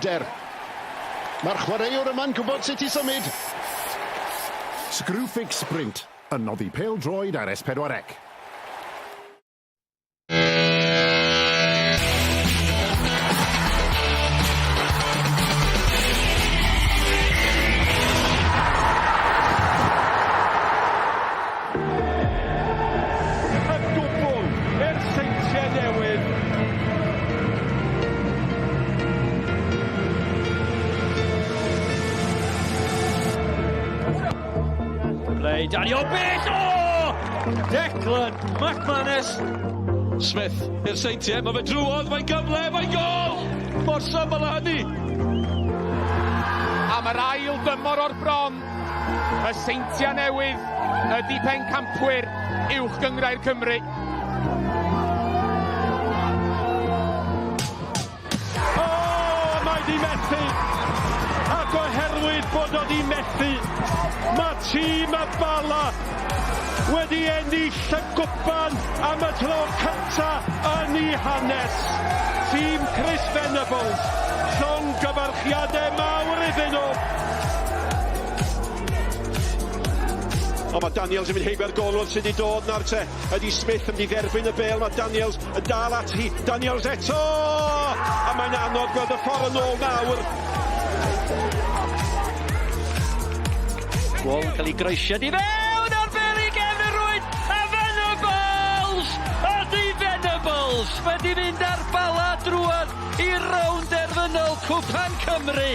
Der. Mae'r chwaraewr yma'n gwybod sut i symud. Screwfix Sprint yn noddi pêl-droed ar S4C. Y dwbl i'r Seintiau Newydd. Play Daniel Biggs! Oh! Declan McManus! Smith i'r Seintiau, mae fe drwodd, mae'n gyfle, mae'n gol! Mor syml â hynny! Am yr ail dymor o'r bron, y Seintiau Newydd ydy pencampwyr Uwch Gynghrair Cymru. O, mae di methu! Ac oherwydd bod o di methu, mae tîm y Bala wedi ennill y gwpan am y tro cynta yn ei hanes. Tîm Chris Venables, llongyfarchiadau mawr iddyn nhw. Ond mae Daniels yn mynd heibio'r golwr sydd wedi dod nawr te. Ydy Smith yn mynd i dderbyn y bêl, mae Daniels yn dal at hi. Daniels eto! A mae'n anodd gweld y ffordd yn ôl nawr. Gôl yn cael ei groesiad i fewn a'r bêl i gefn y rwyd a Venables! Ydy Venables wedi mynd ar Bala drwodd i rownd derfynol Cwpan Cymru.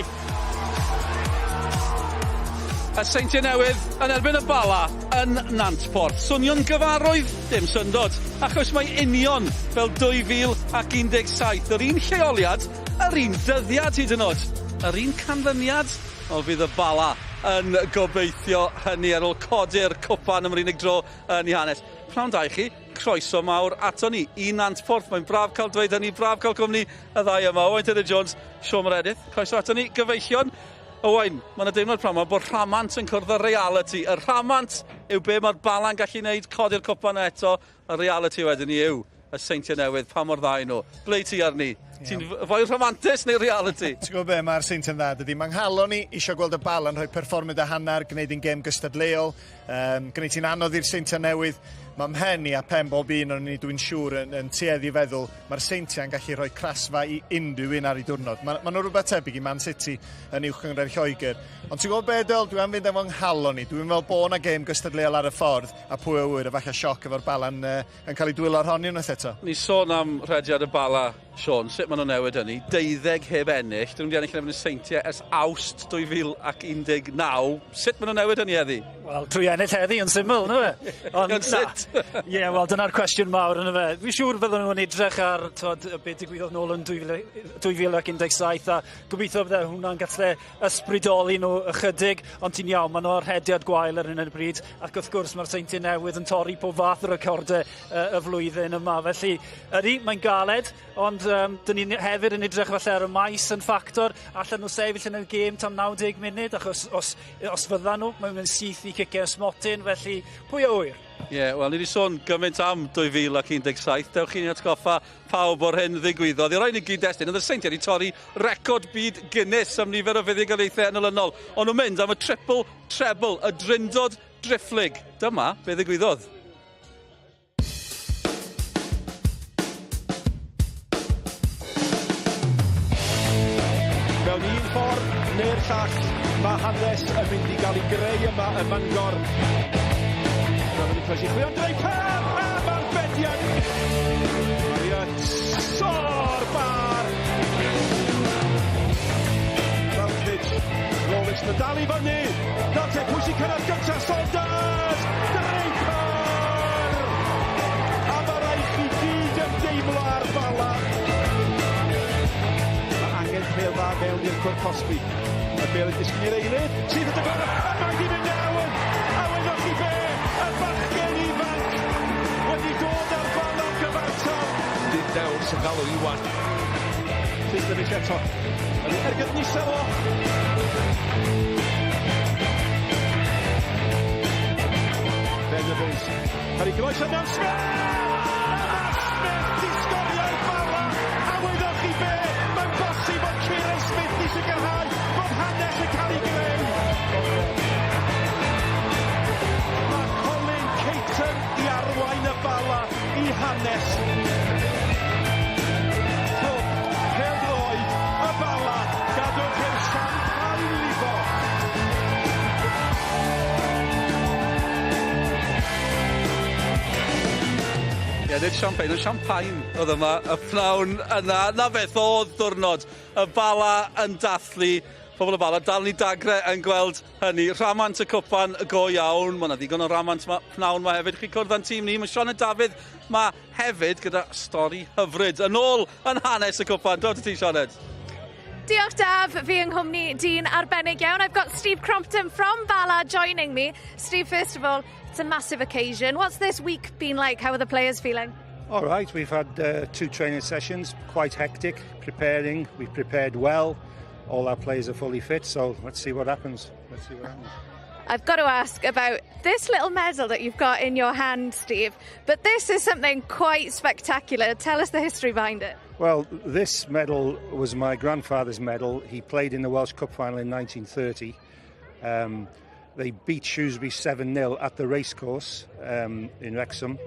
Y Seintiau Newydd yn erbyn y Bala yn Nantporth. Swnio'n gyfarwydd? Dim syndod, achos mae union fel 2017, yr un lleoliad, yr un dyddiad hyd yn oed, yr un canlyniad. Wel, fydd y Bala yn gobeithio hynny ar ôl codi'r cwpan am yr unig dro yn ei hanes. Pnawn da i chi. Croeso mawr ato ni i Nantporth. Mae'n braf cael dweud hynny, braf cael cwmni y ddau yma. Owain Tudur Jones, Siôn Meredith, croeso ato ni, gyfeillion. Owain, mae yna deimlad pnawn 'ma bod rhamant yn cwrdd â realiti. Y rhamant yw be mae'r Bala'n gallu wneud, codi'r cwpan eto. Y realiti wedyn ni yw y Seintiau Newydd, pa mor dda y'n nhw. Ble ti arni? Ti'n fwy rhamantus neu realiti? Ti'n gwybod be, mae'r Seintiau'n dda, dydy. Mae nghalon i eisiau gweld y Bala'n rhoi perfformiad a hanner, gwneud un gêm gystadleuol. Um, gwneud hi'n anodd i'r Seintiau Newydd. Mae mhen i a pen bob un o'n ni, dwi'n siŵr, yn, yn tueddu i feddwl, mae'r Seintiau'n gallu rhoi crasfa i unrhyw un ar ei diwrnod. Mae, ma nhw rhywbeth tebyg i Man City yn uwch gynghrair Lloegr. Ond ti'n gwybod be, Dyl? Dwi am fynd efo nghalon i. Dwi'n meddwl bod yna gêm gystadleuol ar y ffordd, a pwy a ŵyr, efallai sioc efo'r Bala'n uh, yn cael ei dwylo ar hon unwaith eto. Ni sôn am rhediad y Bala Siôn, sut maen nhw'n newid hynny? Deuddeg heb ennill, dyn nhw wedi ennill yn erbyn y Seintiau ers Awst 2019. Sut maen nhw'n newid hynny heddi? Wel, trwy ennill heddi yn syml, yna fe? Ond sut? Ie, yeah, wel, dyna'r cwestiwn mawr, yna fe. Dwi'n siŵr fydden nhw'n edrych ar twod, beth digwyddodd nôl yn 2017 a gobeithio bydde hwnna'n gallu ysbrydoli nhw ychydig, ond ti'n iawn, maen nhw ar rhediad gwael ar hyn o bryd, ac wrth gwrs mae'r Seintiau Newydd yn torri pob fath o recordiau y flwyddyn yma. Felly, ydy, mae'n galed, ond um, dyn ni hefyd yn edrych falle ar y maes yn ffactor. Allan nhw sefyll yn y gêm tan 90 munud, achos os, os fyddan nhw, mae'n mynd syth i ciciau smotyn, felly pwy a ŵyr? Ie, yeah, wel, ni wedi sôn gymaint am 2017. Dewch chi'n atgoffa pawb o'r hyn ddigwyddodd. I roi ni gyd-destun, oedd y Seintiau wedi torri record byd Guinness am nifer o fuddugoliaethau yn olynol. Ond nhw'n mynd am y triple treble, y drindod driphlyg. Dyma be ddigwyddodd. Mewn un ffordd neu'r llall, mae hanes yn mynd i gael ei greu yma ym Mangor. Mae'n mynd i croesi chwilio am Draper! A mae'r bediad! Elliot! O'r bar! Routledge, Rollins yn dal i fyny! Nawr te, pwy sy'n cyrraedd gyntaf? Saunders! Draper! A mae rhaid chi gyd ymdeimlo ar Bala. Mae angen pêl dda mewn i'r cwrt cosbi. Y bêl yn disgyn i'r eilydd, sydd yn dygol, a mae di mynd awen! A wyddoch chi be? Y bachgen ifanc wedi dod ar Bala'n gyfartal. Dyn dewr sy'n galw Iwan. Tislovich eto. Yn ergyd nisa fo. Venables. Cael ei groeso dan Smith! A mae Smith di sgorio i'r Bala! A wyddoch chi be? Mae'n bosib bod Kieran Smith Ie, nid champagne, ond champagne oedd yma y pnawn yna. Na beth oedd diwrnod. Y Bala yn dathlu. Pobl y Bala dal ni dagre yn gweld hynny. Rhamant y cwpan go iawn. Mae yna ddigon o ramant ma, pnawn ma hefyd. Chi'n cwrdd â'n tîm ni. Mae Sioned Dafydd ma hefyd gyda stori hyfryd. Yn ôl yn hanes y cwpan. Dod ti, Sioned. Diolch, Daf. Fi yng nghwmni dyn arbennig iawn. I've got Steve Crompton from Bala joining me. Steve, first of all, it's a massive occasion. What's this week been like? How are the players feeling? All right, we've had two training sessions, quite hectic, preparing. We've prepared well. All our players are fully fit, so let's see what happens. Let's see what happens. I've got to ask about this little medal that you've got in your hand, Steve. But this is something quite spectacular. Tell us the history behind it. Well, this medal was my grandfather's medal. He played in the Welsh Cup final in 1930. They beat Shrewsbury 7-0 at the racecourse in Wrexham,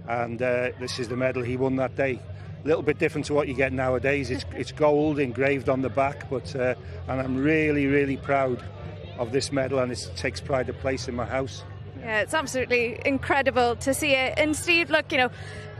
and this is the medal he won that day. A little bit different to what you get nowadays. It's gold engraved on the back, but and I'm really, really proud of this medal, and it takes pride of place in my house. Yeah, it's absolutely incredible to see it. And Steve, look,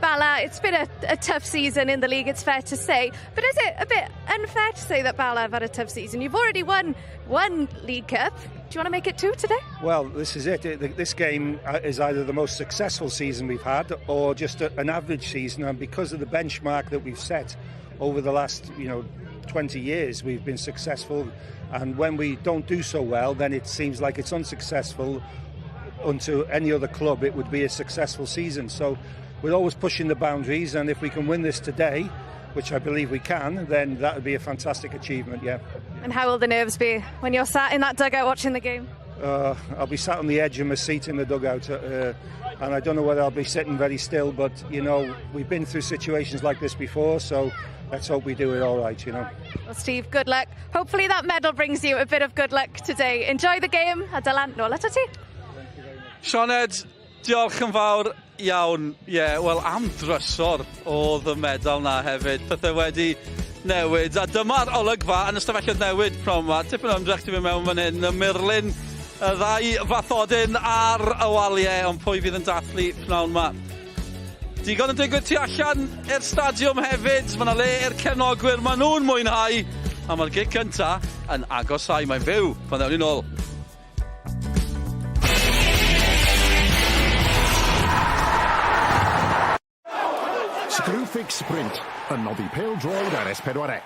Bala, it's been a tough season in the league, it's fair to say. But is it a bit unfair to say that Bala have had a tough season? You've already won one League Cup. Do you want to make it two today? Well, this is it. This game is either the most successful season we've had or just an average season. And because of the benchmark that we've set over the last 20 years, we've been successful. And when we don't do so well, then it seems like it's unsuccessful. Unto any other club, it would be a successful season. So we're always pushing the boundaries, and if we can win this today, which I believe we can, then that would be a fantastic achievement, yeah. And how will the nerves be when you're sat in that dugout watching the game? I'll be sat on the edge of my seat in the dugout, and I don't know whether I'll be sitting very still, but we've been through situations like this before, so let's hope we do it all right. Well, Steve, good luck. Hopefully that medal brings you a bit of good luck today. Enjoy the game, a Dylan, nôl ato ti. Sioned, diolch yn fawr iawn. Ie, yeah, wel, am drysor oedd y medal na hefyd. Pethau wedi newid. A dyma'r olygfa yn ystafelloedd newid pnawn yma. Tipyn o ymdrech ti fynd mewn fan hyn. Y murlun, y ddau fathodyn ar y waliau, ond pwy fydd yn dathlu pnawn yma? Digon yn digwydd tu allan i'r stadiwm hefyd. Mae yna le i'r cefnogwyr, maen nhw'n mwynhau. A mae'r gic cynta yn agosau. Mae'n fyw pan ddewn ni nôl. Screwfix Sprint yn noddi pêl-droed ar S4C.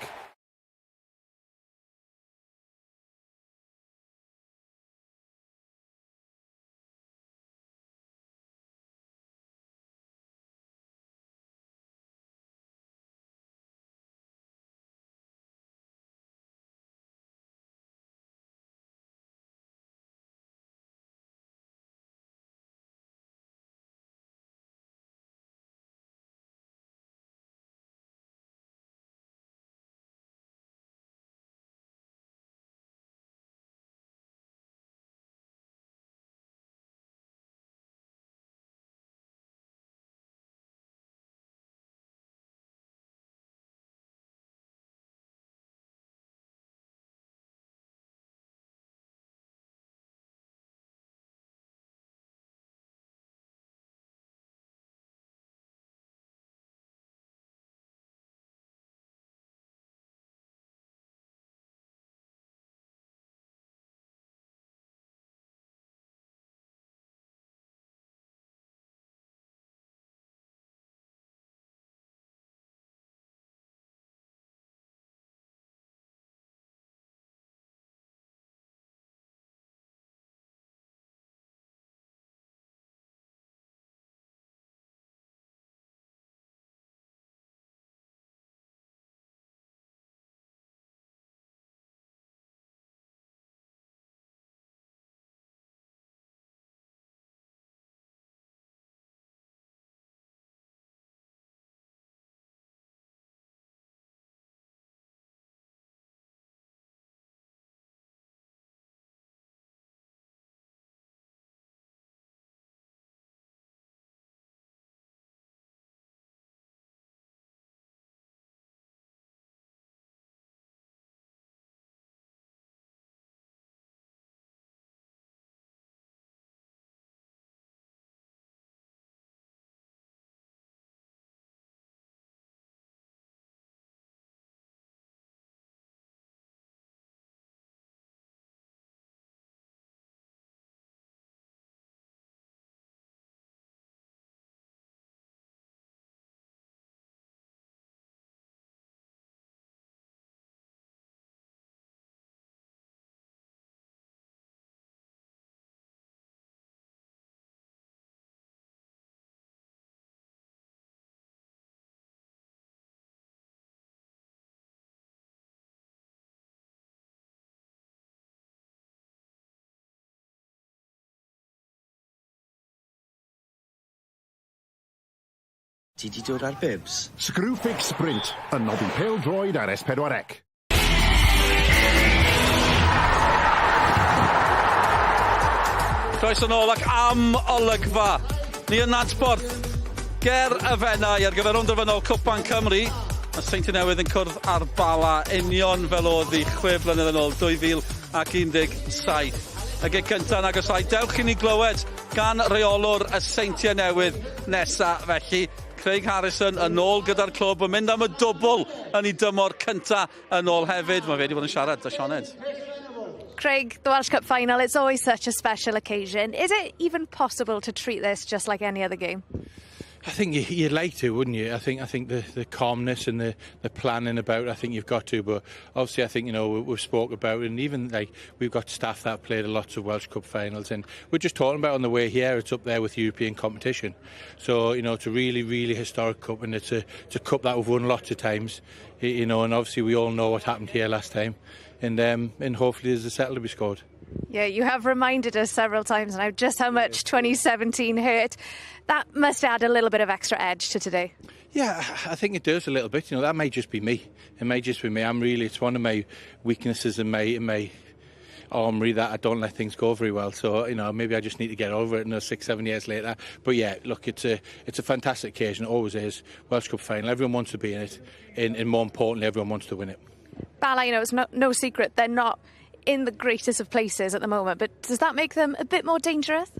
Ti 'di dod ar bibs? Screwfix Sprint yn noddi pêl-droed ar S4C. Croeso nôl ac am olygfa. Ni yn Nantporth ger y Fenai ar gyfer rownd derfynol Cwpan Cymru. Mae Seintiau Newydd yn cwrdd â'r Bala union fel oedd hi 6 blynedd yn ôl, 2017. Y gic cyntaf yn agosáu. Dewch i ni glywed gan reolwr y Seintiau Newydd nesa felly. Craig Harrison yn ôl gyda'r clwb yn mynd am y dwbl yn ei dymor cynta yn ôl hefyd. Mae fe wedi bod yn siarad 'da Sioned. Craig, the Welsh Cup final, it's always such a special occasion. Is it even possible to treat this just like any other game? I think you'd like to, wouldn't you? I think the calmness and the planning about, I think you've got to. But obviously, I think we've spoke about, and even like we've got staff that played a lot of Welsh Cup finals, and we're just talking about on the way here. It's up there with European competition, so it's a really, really historic cup, and it's a cup that we've won lots of times. And obviously we all know what happened here last time, and hopefully there's a settle to be scored. Yeah, you have reminded us several times now just how much 2017 hurt. That must add a little bit of extra edge to today. Yeah, I think it does a little bit. That may just be me. It may just be me. It's one of my weaknesses in my armory that I don't let things go very well. So, maybe I just need to get over it, 6, 7 years later. But yeah, look, it's a fantastic occasion. It always is. Welsh Cup final. Everyone wants to be in it. And more importantly, everyone wants to win it. Bala, it's no secret they're not in the greatest of places at the moment, but does that make them a bit more dangerous?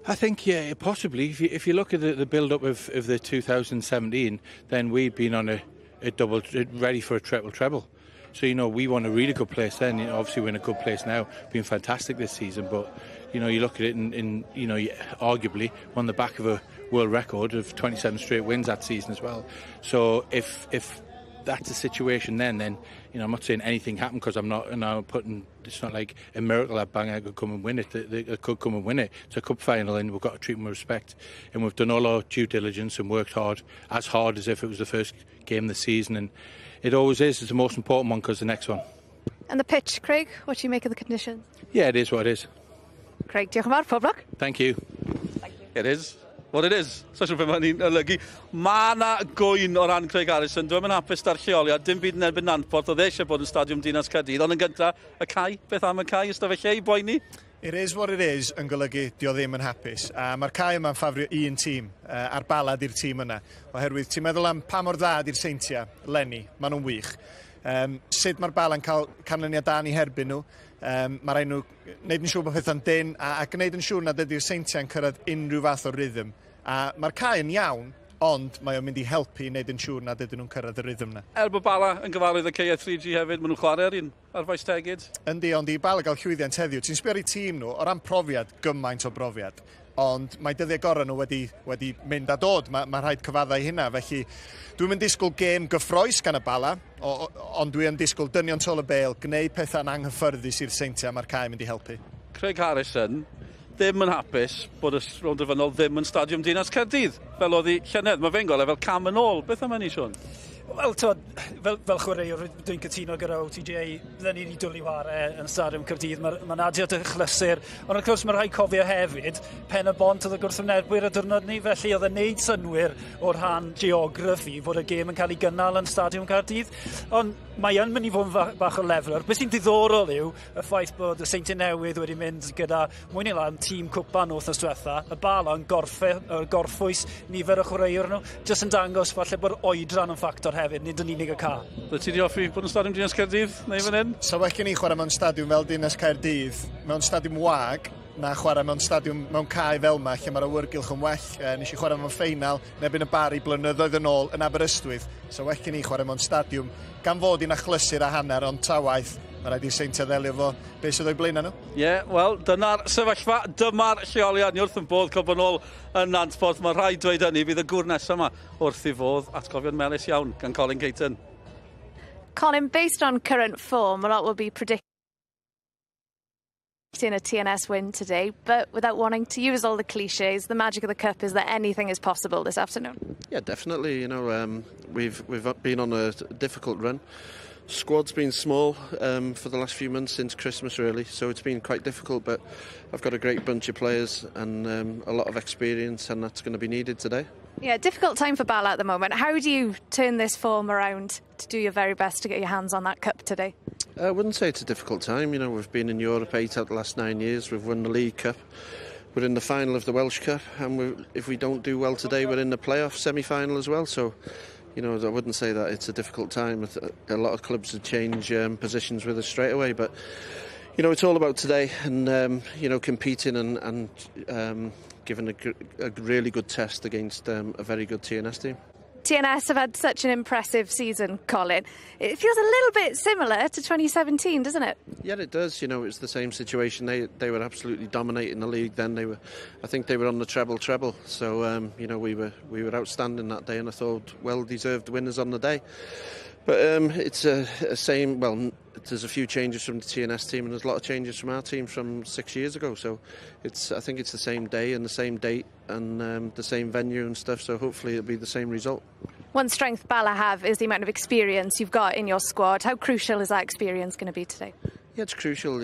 I think, yeah, possibly. If you look at the build-up of the 2017, then we've been on a double, ready for a triple treble. So, we want a really good place then. Obviously, we're in a good place now, been fantastic this season. But, you look at it and you arguably on the back of a world record of 27 straight wins that season as well. So if that's the situation then, I'm not saying anything happened because I'm not, putting, it's not like a miracle that Bangor could come and win it. They could come and win it. It's a cup final and we've got to treat them with respect. And we've done all our due diligence and worked hard, as hard as if it was the first game of the season. And it always is. It's the most important one because the next one. And the pitch, Craig, what do you make of the conditions? Yeah, it is what it is. Craig, diolch yn fawr, pob lwc. Thank you. It is what it is. So siŵr beth mae'n olygu. Mae yna gŵyn o ran Craig Harrison. Dwi'm yn hapus 'da'r lleoliad. Dim byd yn erbyn Nantporth. Oedd e eisiau bod yn Stadiwm Dinas Caerdydd. Ond yn gyntaf, y cae. Beth am y cae? Ystafell lle i boeni? It is what it is yn golygu di o ddim yn hapus. A mae'r cae yma'n ffafrio un tîm, a'r Bala di'r tîm yna. Oherwydd ti'n meddwl am pa mor dda di'r Seintiau, 'leni, maen nhw'n wych. Sut mae'r Bala'n cael canlyniad da ni herbyn nhw, mae rhaid nhw gwneud yn siŵr bod pethau'n dyn a gwneud yn siŵr nad ydy'r Seintiau'n cyrraedd unrhyw fath o rhythm. A mae'r cae yn iawn, ond mae o'n mynd i helpu i wneud yn siŵr nad ydyn nhw'n cyrraedd y rhythm na. Er bod Bala yn gyfarwydd y caeau 3G hefyd, maen nhw'n chwarae ar un ar Faes Tegid. Yndi, ond i Bala gael llwyddiant heddiw, ti'n sbio ar eu tîm nhw, o ran profiad, gymaint o brofiad. Ond mae dyddiau gorau nhw wedi mynd a dod, mae rhaid cyfaddau hynna. Felly dwi'n mynd disgwyl gêm gyffrous gan y Bala, ond dwi'n disgwyl dynion tu ôl y bêl, gwneud pethau'n anghyffyrddus i'r Seintiau, mae'r cae mynd i helpu. Craig Harrison ddim yn hapus bod y rownd derfynol ddim yn Stadiwm Dinas Caerdydd, fel oedd hi llynedd. Mae fe'n gweld e fel cam yn ôl. Beth am hynny, Siôn? Wel, t'wod, fel chwaraewr, dwi'n cytuno gyda OTJ, bydden ni wedi dwlu chwarae yn Stadiwm Caerdydd, mae'n ma adio at y achlysur. Ond wrth gwrs, mae rhaid cofio hefyd, Pen y Bont oedd y gwrthwynebwyr y diwrnod ni, felly oedd yn neud synwyr o'r rhan geography fod y gêm yn cael ei gynnal yn Stadiwm Caerdydd. Ond mae yn mynd i fod yn bach o lefeler. Beth sy'n diddorol yw y ffaith bod y Seintiau Newydd wedi mynd gyda mwy neu lai tîm cwpan wythnos diwetha, y Bala yn gorffwys nifer o chwaraewyr nhw, jyst yn dangos falle bod oedran yn ffactor hefyd, nid yn unig y cae. Bydde ti di hoffi bod yn Stadiwm Dinas Caerdydd neu fan hyn? Sa well gen i chwarae mewn stadiwm fel Dinas Caerdydd, mewn stadiwm wag, na chwarae mewn stadiwm mewn cae fel yma, lle mae'r awyrgylch yn well. Nes i chwarae mewn ffeinal, yn erbyn y Barri blynyddoedd yn ôl yn Aberystwyth. So well gen i chwarae mewn stadiwm, gan fod i'n achlysur a hanner, ond ta waith, mae rhaid i'r Seintiau ddelio fo beth sydd o'i blaenau nhw. Ie, yeah, wel, dyna'r sefyllfa, dyma'r lleoliad. Ni wrth yn bodd cael bod nôl yn Nantporth. Mae rhaid dweud hynny, fydd y gŵr nesaf yma wrth i fodd. Atgofion melys iawn gan Colin Caton. Colin, based on current form, a lot will be predicting a TNS win today, but without wanting to use all the cliches, the magic of the cup is that anything is possible this afternoon. Yeah, definitely. We've been on a difficult run. Squad's been small for the last few months since Christmas, really, so it's been quite difficult. But I've got a great bunch of players and a lot of experience, and that's going to be needed today. Yeah, difficult time for Bala at the moment. How do you turn this form around to do your very best to get your hands on that cup today? I wouldn't say it's a difficult time. You know, we've been in Europe 8 out of the last 9 years. We've won the League Cup. We're in the final of the Welsh Cup, and if we don't do well today, we're in the playoff semi-final as well. So, you know, I wouldn't say that it's a difficult time. A lot of clubs would change positions with us straight away, but you know, it's all about today and, you know, competing and giving a really good test against a very good TNS team. TNS have had such an impressive season, Colin. It feels a little bit similar to 2017, doesn't it? Yeah, it does. You know, it's the same situation. They were absolutely dominating the league then. They were, I think they were on the treble. So, you know, we were outstanding that day, and I thought well-deserved winners on the day. But it's a same, well, there's a few changes from the TNS team and there's a lot of changes from our team from 6 years ago. So I think it's the same day and the same date and the same venue and stuff. So hopefully it'll be the same result. One strength Bala have is the amount of experience you've got in your squad. How crucial is that experience going to be today? Yeah, it's crucial.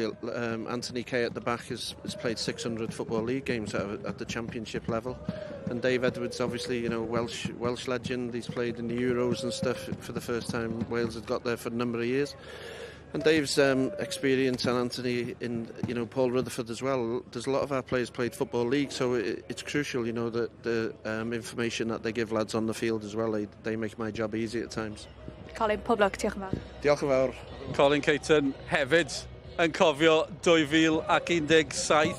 Anthony Kay at the back has played 600 Football League games at the Championship level. And Dave Edwards, obviously, you know, Welsh legend. He's played in the Euros and stuff for the first time. Wales had got there for a number of years. And Dave's experience, and Anthony, in, you know, Paul Rutherford as well. There's a lot of our players played Football League, so it's crucial, you know, that the information that they give lads on the field as well. They make my job easy at times. Colin, pob lwc, diolch yn fawr. Diolch yn fawr. Colin Caton hefyd yn cofio 2017.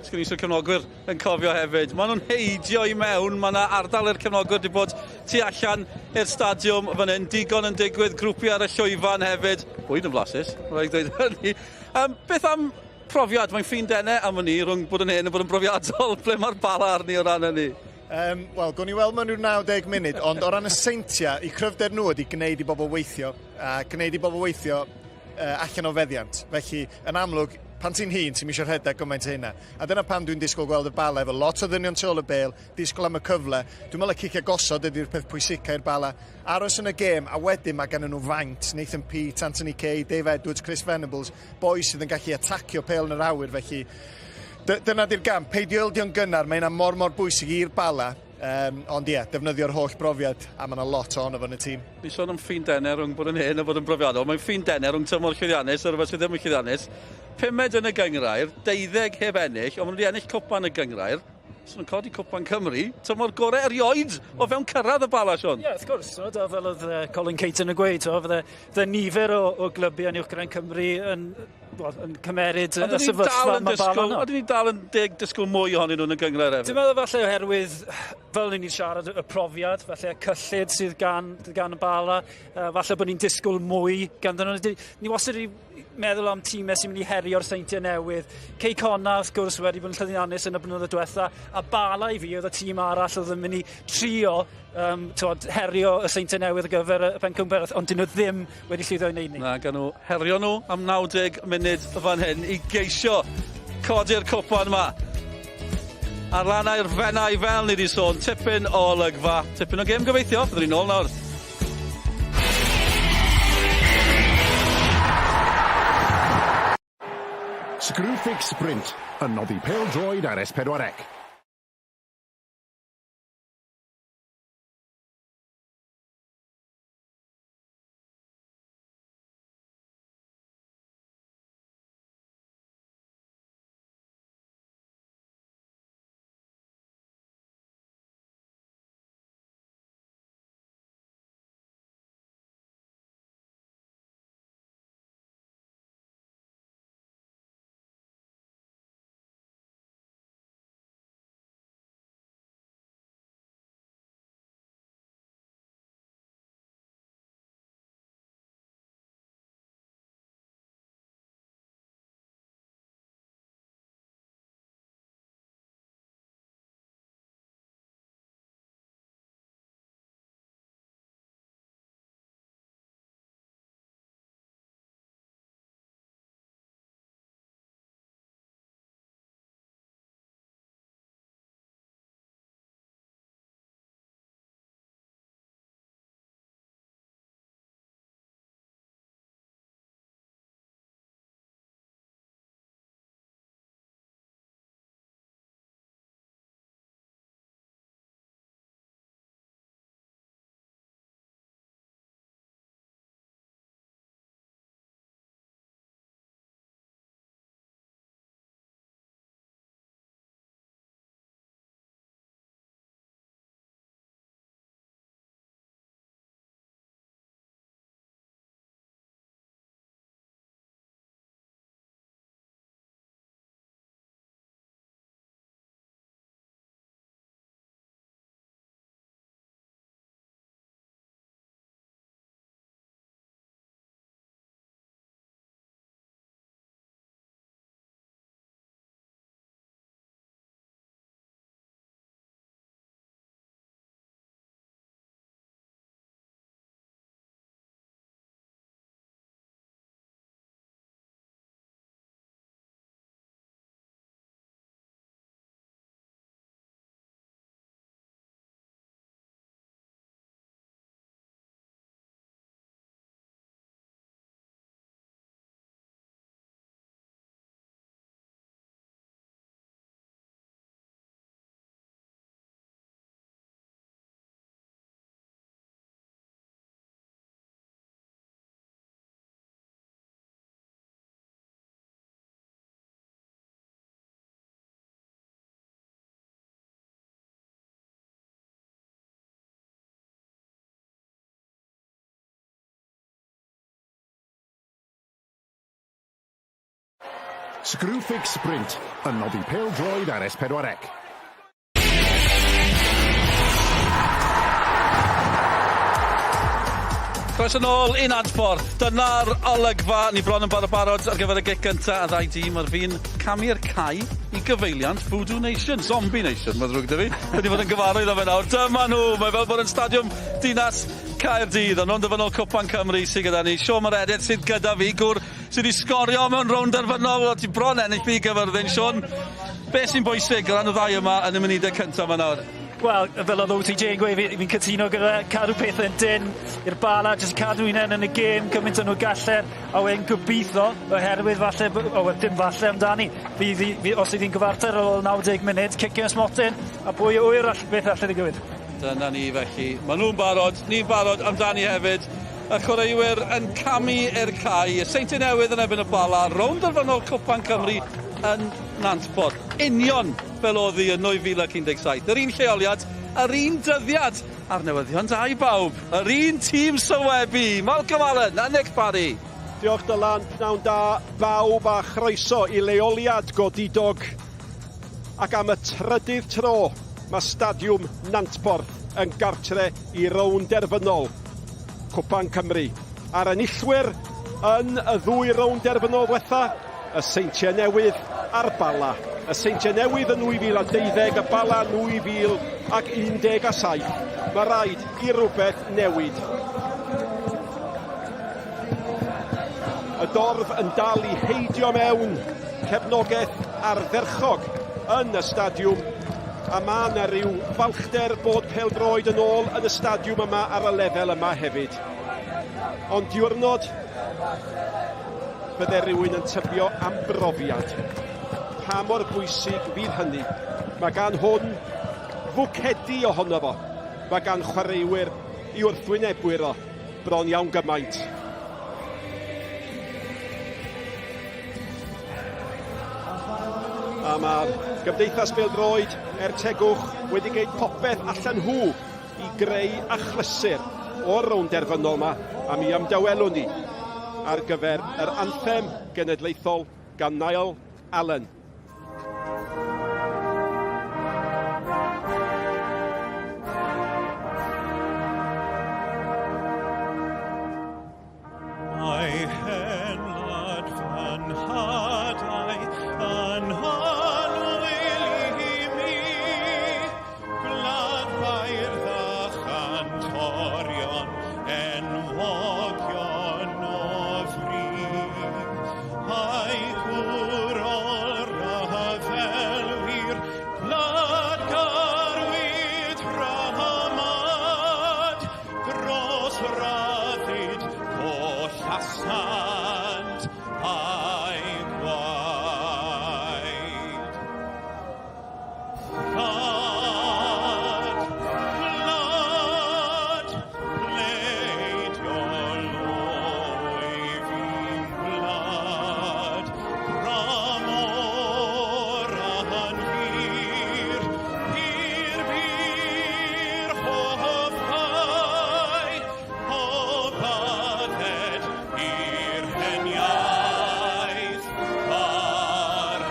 Sgwn i os yw'r cefnogwyr yn cofio hefyd. Maen nhw'n heidio i mewn, mae yna ardal i'r cefnogwyr wedi bod tu allan i'r stadiwm fan hyn. Digon yn digwydd, grwpiau ar y llwyfan hefyd. Bwyd yn flasus, rhaid dweud hynny. Beth am profiad? Mae'n ffin denau am hynny rhwng bod yn hyn a bod yn brofiadol. Ble mae'r Bala arni o ran hynny? Wel, gwn i weld mewn rhyw 90 munud, ond o ran y Seintiau, eu cryfder nhw ydy gwneud i bobl weithio, a gwneud i bobl weithio allan o feddiant. Felly, yn amlwg, pan ti'n hŷn, ti'n eisiau rhedeg gymaint o hynna. A dyna pam dwi'n disgwyl gweld y Bala efo lot o ddynion tu ôl y bêl, disgwyl am y cyfle. Dwi'n meddwl y cicio gosod ydy'r peth pwysica i'r Bala. Aros yn y gêm, a wedyn mae gan nhw faint. Nathan Peate, Anthony Kay, Dave Edwards, Chris Venables, boys sydd yn gallu atacio pêl yn yr awyr, felly dyna di'r gam. Peidio ildio'n gynnar, mae hynna mor bwysig i'r Bala. Ond ie, defnyddio'r holl brofiad, a mae yna lot ohono fo yn y tîm. Ni sôn am ffin denau rhwng bod yn hyn a bod yn brofiadol. Mae'n ffin denau rhwng tymor llwyddiannus a rhywbeth sydd ddim yn llwyddiannus. Pumed yn y gynghrair, 12 heb ennill, ond maen nhw wedi ennill cwpan y gynghrair. So nhw'n codi cwpan Cymru, tymor gorau erioed o fewn cyrraedd y Bala, Sion. Ie, wrth gwrs, so, fel oedd Colin Caton yn gweud, fydde nifer o glybiau yn Uwch Gynghrair Cymru yn cymeryd y sefyllfa mae Bala yno. Ydyn ni dal yn disgwyl mwy ohonyn nhw'n y gynghrair hefyd? Dwi'n meddwl falle oherwydd, fel ni'n siarad, y profiad, falle y cyllid sydd gan y Bala, falle bod ni'n disgwyl mwy ganddyn nhw. Ni wastad wedi meddwl am tîmau sy'n mynd i herio'r Seintiau Newydd. Cei Connah, wrth gwrs, wedi bod yn llwyddiannus yn y blynyddoedd diwetha, a Bala i fi oedd y tîm arall oedd yn mynd i trio herio y Seintiau Newydd ar gyfer y pencampwriaeth, ond dyn nhw ddim wedi llwyddo i wneud ni. Na, gan nhw herio nhw am 90 munud fan hyn i geisio codi'r cwpan yma. Ar lannau'r Fenai, fel ni wedi sôn, tipyn o olygfa, tipyn o gêm gobeithio, fyddwn ni'n ôl nawr. Screwfix Sprint, yn noddi pêl-droed ar S4C. Screwfix Sprint yn noddi pêl-droed ar S4C. Croeso nôl i Nantporth. Dyna'r olygfa. Ni bron yn barod barod ar gyfer y gic gynta a ddau dîm ar fin camu'r cae i gyfeiliant Voodoo Nation, Zombie Nation, mae'n ddrwg 'da fi. Wedi bod yn gyfarwydd â fe nawr. Dyma nhw, mae fel bod yn stadiwm Dinas Caerdydd. Ond rownd derfynol Cwpan Cymru sydd gyda ni. Siôn Meredydd sydd gyda fi, gŵr sydd wedi sgorio mewn rownd derfynol. O, ti bron ennill fi Gyfyrddin. Siôn, beth sy'n bwysig o ran y ddau yma yn y munudau cyntaf yma nawr? Wel, fel oedd OTJ yn gweud, fi'n fi cytuno gyda cadw pethau'n dyn i'r Bala, jyst cadw hunain yn y gêm gymaint o'n nhw gallen, a wedyn gobeithio, oherwydd falle, o, wel, dim falle amdani, fi, fi, fi, os ydy'n gyfartal ar ôl 90 munud, cicio smotyn, a pwy a ŵyr all, beth alle ddigwydd. Dyna ni felly. Maen nhw'n barod, ni'n barod amdani hefyd. Y chwaraewyr yn camu i'r cae. Y Seintiau Newydd yn erbyn y Bala. Rownd derfynol Cwpan Cymru yn Nantporth. Union fel oedd hi yn 2017. Yr un lleoliad, yr un dyddiad, a'r newyddion da i bawb. Yr un tîm sylwebu. Malcolm Allen a Nick Parry. Diolch Dylan, pnawn da bawb a chroeso i leoliad godidog. Ac am y trydydd tro, mae Stadiwm Nantporth yn gartre i rownd derfynol Cwpan Cymru. A'r enillwyr yn y ddwy rownd derfynol ddiwetha, y Seintiau Newydd a'r Bala. Y Seintiau Newydd yn 2012, y Bala 2017. Mae rhaid i rywbeth newid. Y dorf yn dal i heidio mewn cefnogaeth ardderchog yn y stadiwm a mae yna ryw falchder bod pêl-droed yn ôl yn y stadiwm yma ar y lefel yma hefyd. Ond diwrnod bydde rhywun yn tybio am brofiad. Pa mor bwysig fydd hynny? Mae gan hwn fwcedi ohono fo. Mae gan chwaraewyr i wrthwynebwyr o bron iawn gymaint. A mae'r Gymdeithas Bêl-droed er tegwch wedi gwneud popeth allan nhw i greu achlysur o'r rownd derfynol yma, a mi ymdawelwn ni ar gyfer yr anthem genedlaethol gan Niall Allen. Mae hen wlad fy nhadau yn annwyl i mi, gwlad beirdd a chantorion enwogion o fri. A'i gwrol rhyfelwyr, gwlad garwyd rhamad, Dros ryddid collasant a'u gwaed. Gwlad, gwlad, pleidiol oedd i'n gwlad, dramor a'n hir, hir fu'r hoffai o bydded i'r hen iaith barhau.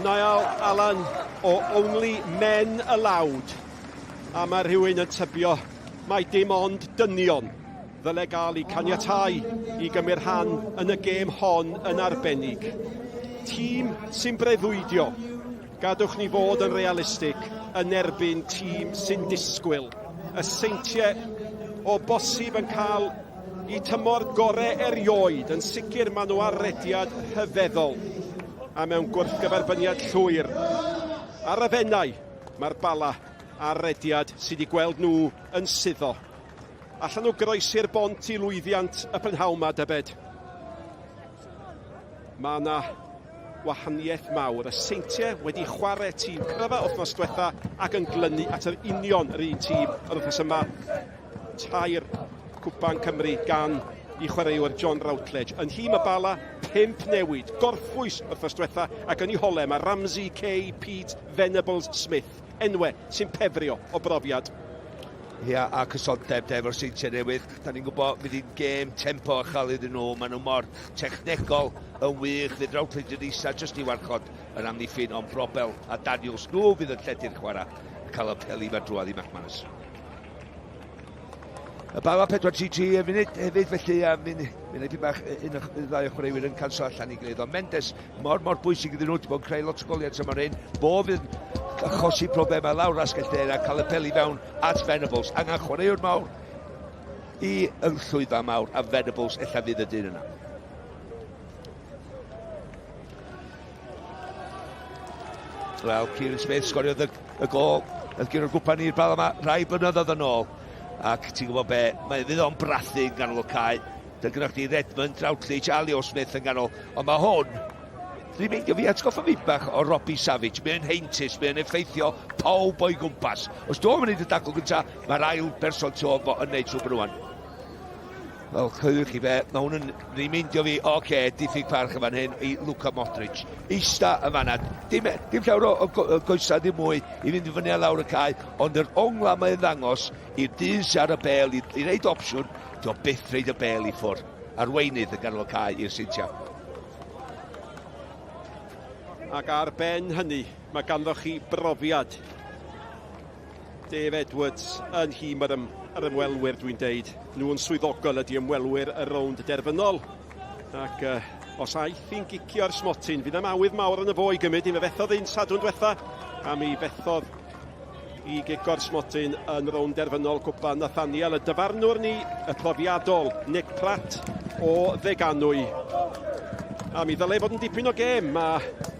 Niall Allan o Only Men Aloud. A mae rhywun yn tybio mai dim ond dynion ddyle gael eu caniatáu i gymryd rhan yn y gêm hon yn arbennig. Tîm sy'n breuddwydio, gadwch ni fod yn realistig, yn erbyn tîm sy'n disgwyl. Y Seintiau o bosib yn cael eu tymor gore erioed, yn sicr maen nhw ar rediad rhyfeddol a mewn gwrthgyferbyniad llwyr. Ar y Fenai, mae'r Bala ar rediad sydd wedi gweld nhw yn suddo. Allan nhw groesi'r bont i lwyddiant y prynhawn 'ma, dybed? Mae yna wahaniaeth mawr. Y Seintiau wedi chwarae tîm cryfa wythnos diwetha ac yn glynu at yr union yr un tîm yr wythnos yma. Tair Cwpan Cymru gan i chwaraewr John Routledge. Yn nhîm y Bala, pump newid, gorffwys wythnos diwetha ac yn ei hole mae Ramsey, Kay, Pete, Venables, Smith. Enwe sy'n pefrio o brofiad. Ia, a cysondeb de efo'r Seintiau Newydd. Da ni'n gwybod, fydd hi'n gêm tempo uchel iddyn nhw. Maen nhw mor technegol yn wych. Fydd Routledge yn isa jyst i warchod yr amddiffyn, ond Brobel a Daniels nhw fydd yn lledu'r chwarae a cael y peli ma drwodd i McManus. Y Bala 4-3-3 y funud hefyd, felly a mi'n mi wneud bach un o'r ddau o chwaraewyr yn canslo allan i gilydd. Ond Mendes, mor, mor bwysig iddyn nhw, wedi bod yn creu lot o goliau tymor hyn. Bo fydd yn achosi problemau lawr asgell dde a cael y peli fewn at Venables. Angen chwaraewr mawr i y llwyfan mawr a Venables ella fydd y dyn yna. Wel, Kieran Smith sgoriodd y, y gol. Oedd gyda'r gwpan i'r bal yma rai blynyddoedd yn ôl. Ac ti'n gwybod be, mae fydd o'n brathu yn ganol y cae. Dyna gyda chdi Redmond, Routledge a Leo Smith yn ganol. Ond mae hwn, dwi'n meindio fi atgoffa fi bach o Robbie Savage. Mae'n heintus, mae'n effeithio pawb o'i gwmpas. Os dwi'n mynd i dacl gyntaf, mae'r ail berson tu ôl fo yn neud trwy rwan. Wel, coeliwch chi be, mae hwn yn remeindio fi, oce, okay, diffyg parch yn fan hyn i Luka Modric. Eista yn fanna, dim, dim llawer o, o, o goesau, ddim mwy, i fynd i fyny a lawr y cae, ond yr ongla mae'n ddangos i'r dyn sy'n ar y bel, i, i reid opsiwn, dio byth reid y bel i ffwrdd. Arweinydd yn ganol y cae i'r Seintiau. Ac ar ben hynny, mae ganddo chi brofiad. Dave Edwards yn nhîm yr, ym, yr ymwelwyr, dwi'n deud. Nhw yn swyddogol ydy ymwelwyr y rownd derfynol. Ac uh, os aeth hi'n gicio'r smotyn, fydd am awydd mawr yn y fo i gymryd. Mi fethodd un sadwrn diwetha, a mi fethodd i gico'r smotyn yn rownd derfynol Cwpan Nathaniel. Y dyfarnwr ni, y profiadol Nick Pratt o Ddeganwy. A mi ddylai fod yn dipyn o gêm. Mae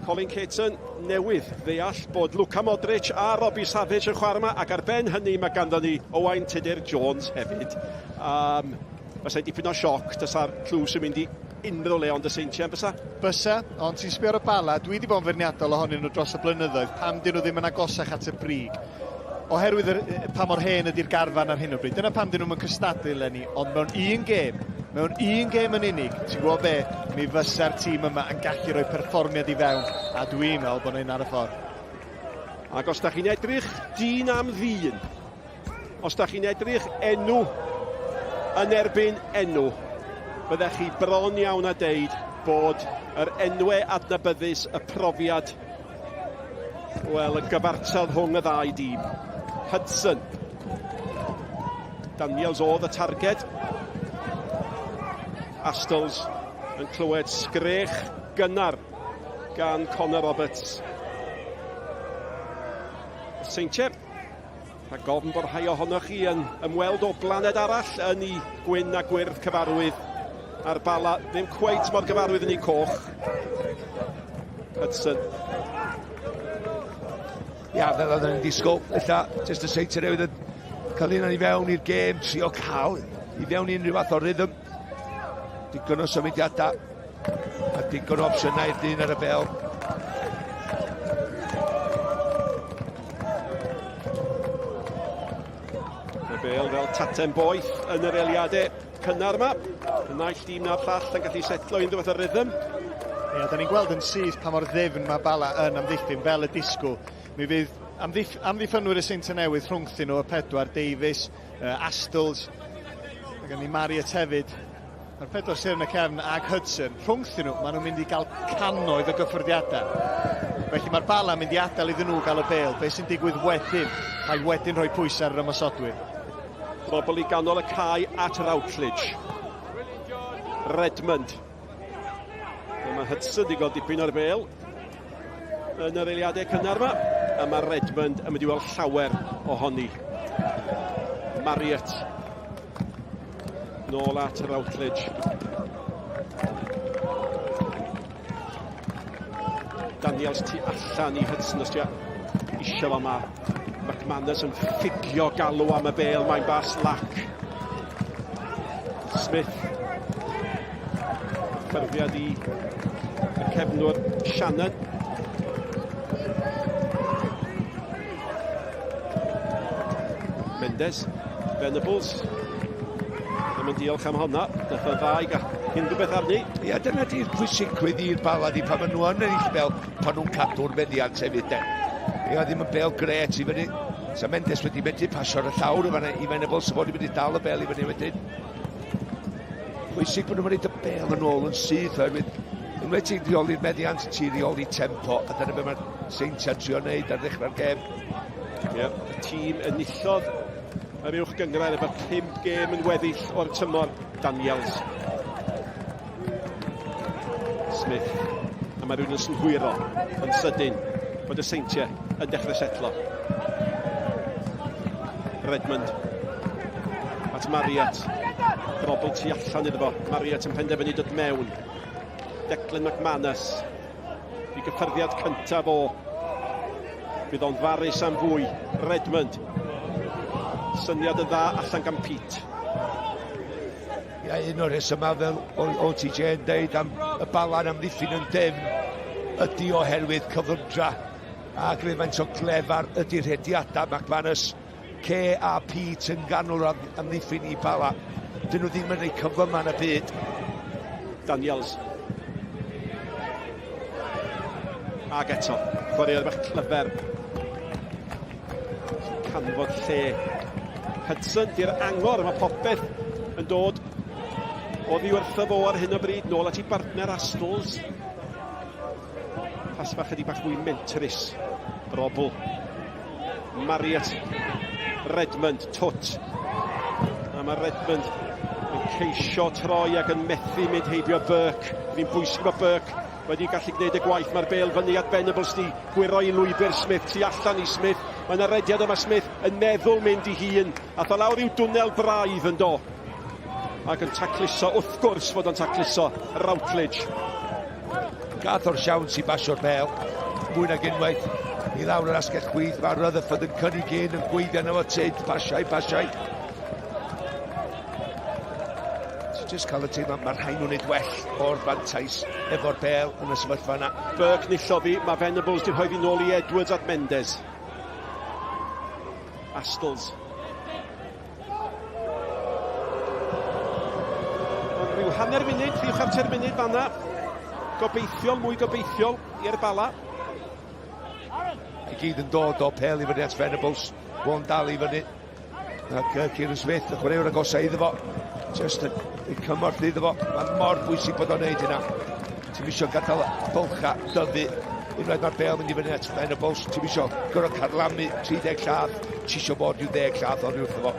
Colin Caton newydd ddeall bod Luka Modric a Robbie Savage yn chwarae yma, ac ar ben hynny mae ganddo ni Owain Tudur Jones hefyd. Um, Fysa'i dipyn o sioc tasa'r tlws yn mynd i unrhyw le ond y Seintiau, bysa? Bysa, ond ti'n sbio ar y Bala, dwi wedi bod yn feirniadol ohonyn nhw dros y blynyddoedd, pam dyn nhw ddim yn agosach at y brig? Oherwydd yr, pa mor hen ydy'r garfan ar hyn o bryd. Dyna pam dyn nhw'n cystadlu eleni, ond mewn un gêm, mewn un gêm yn unig, ti'n gwybod be, mi fysa'r tîm yma yn gallu rhoi perfformiad i fewn, a dwi'n meddwl bod nhw'n ar y ffordd. Ac os da chi'n edrych dyn am ddyn, os da chi'n edrych enw yn erbyn enw, byddech chi bron iawn a deud bod yr enwau adnabyddus, y profiad, Wel, y gyfartal rhwng y ddau dîm. Hudson. Daniels oedd y targed. Astles yn clywed sgrech gynnar gan Connor Roberts. Seintiau Rhag ofn bod rhai ohonoch chi yn ymweld o blaned arall yn ei gwyn a gwyrdd cyfarwydd a'r Bala ddim cweit mor gyfarwydd yn ei coch. Hudson. Ia, fel oedden ni'n disgwyl, ella, jyst y Seintiau Newydd yn cael un i fewn i'r gêm, trio cael i fewn i unrhyw fath o rhythm. Digon o symudiadau a digon o opsiynau i'r dyn ar y bel. Y bel fel taten boeth yn yr eiliadau cynnar yma. Y naill dîm na'r llall yn gallu setlo unrhyw fath o rhythm. Ia, da ni'n gweld yn syth pa mor ddyfn mae Bala yn amddiffyn fel y disgwyl. Mi fydd amddiff amddiffynwyr y Seintiau Newydd rhwngthyn nhw, y pedwar, Davies, uh, Astles, mae gen ni Marriott hefyd. Mae'r pedwar sir yn y cefn ag Hudson, rhwngthyn nhw, maen nhw'n mynd i gael cannoedd o gyffyrddiadau. Felly mae'r Bala yn mynd i adael iddyn nhw gael y bêl. Be sy'n digwydd wedyn? Rhaid wedyn rhoi pwysau ar yr ymosodwyr. Bobl i ganol y cae at Routledge. Redmond. Mae Hudson wedi gweld dipyn o'r bêl yn yr eiliadau cynnar yma. A mae Redmond yn mynd i weld llawer ohoni. Marriott Nôl at Routledge. Daniels tu allan i Hudson os ti eisiau fo ma. McManus yn ffugio galw am y bel, mae'n bas lac. Smith. Ffurfiad i y cefnwr Shannon. Mendes, Venables. Ddim yn diolch am honna. Nath o ddau gael unrhyw beth arni. Ia, dyna di'r pwysigrwydd i'r bala di pan maen nhw yn ennill bel, pan nhw'n cadw'r meddiant hefyd de. Ia, ddim yn bel gret i fyny. Sa Mendes wedi medru pasio ar y llawr yn fanna i Venables, sa fod wedi mynd i dal y bel i fyny wedyn. Pwysig bod nhw'n mynd y bel yn ôl yn syth, oherwydd unwaith ti'n rheoli'r meddiant, ti'n rheoli tempo, a dyna beth mae'r Seintiau'n trio wneud ar ddechrau'r gêm. Ie, yeah, y tîm enillodd yr uwch gynghrair efo 5 gêm yn weddill o'r tymor. Daniels. Smith. A mae rhywun yn synhwyro yn sydyn bod y Seintiau yn dechrau setlo. Redmond. At Marriott. Drobl tu allan iddo fo. Marriott yn penderfynu dod mewn. Declan McManus. I gyffyrddiad cyntaf o. Bydd o'n farus am fwy. Redmond. Syniad yn dda allan gan Pete. Ia, un o'r rhesymau fel OTJ yn deud am y balan amddiffyn yn defn ydy oherwydd cyflymdra a faint o glefar ydy'r rhediadau McManus. K a Pete yn ganol amddiffyn i Bala. Dyn nhw ddim yn ei cyflyma yn y byd. Daniels. Ag eto, chwaraewr bach clyfar. Canfod lle. Hudson, di'r angor, mae popeth yn dod oddi wrtho fo ar hyn o bryd, nôl at ei bartner Astles. Pas bach ydi bach fwy mentrus. Robl. Marriott. Redmond, twt. A mae Redmond yn ceisio troi ac yn methu mynd heibio Burke. Fi'n bwysig bod Burke wedi gallu gwneud y gwaith. Mae'r bel fyny at Venables di gwyro i lwybr Smith, tu allan i Smith. Mae yna rediad yma Smith yn meddwl mynd i hun. Ath o lawr i'w dwnnel braidd yn do. Ac yn tacluso, wrth gwrs fod o'n tacluso, Routledge. Gath o'r siawns i basio'r bel, mwy nag unwaith, i lawr yr asgell chwith, mae Rutherford yn cynnig un, yn gweithio arno fo tyd, pasiau, pasiau. Ti'n just cael y teimlad, mae rhaid nhw'n neud well o'r fantais efo'r bel yn y sefyllfa yna. Burke nillodd hi, mae Venables di rhoi fi nôl i Edwards at Mendes. Astles. Ond rhyw hanner munud, rhyw chwarter munud fanna. Gobeithiol, mwy gobeithiol i'r Bala. I gyd yn dod o pel i fyny at Venables. Won dal i fyny. Ac Kieran Smith, y chwaraewr agosau iddo fo. Just y, y cymorth iddo fo. Mae'n mor bwysig bod o'n neud hynna. Ti'n misio gadael bylcha dyfu. Unwaith mae'r bel mynd i fyny at Venables, ti'n misio gorfod carlamu 30 llath. Ti isio bod rhyw ddeg llath oddi wrtho fo.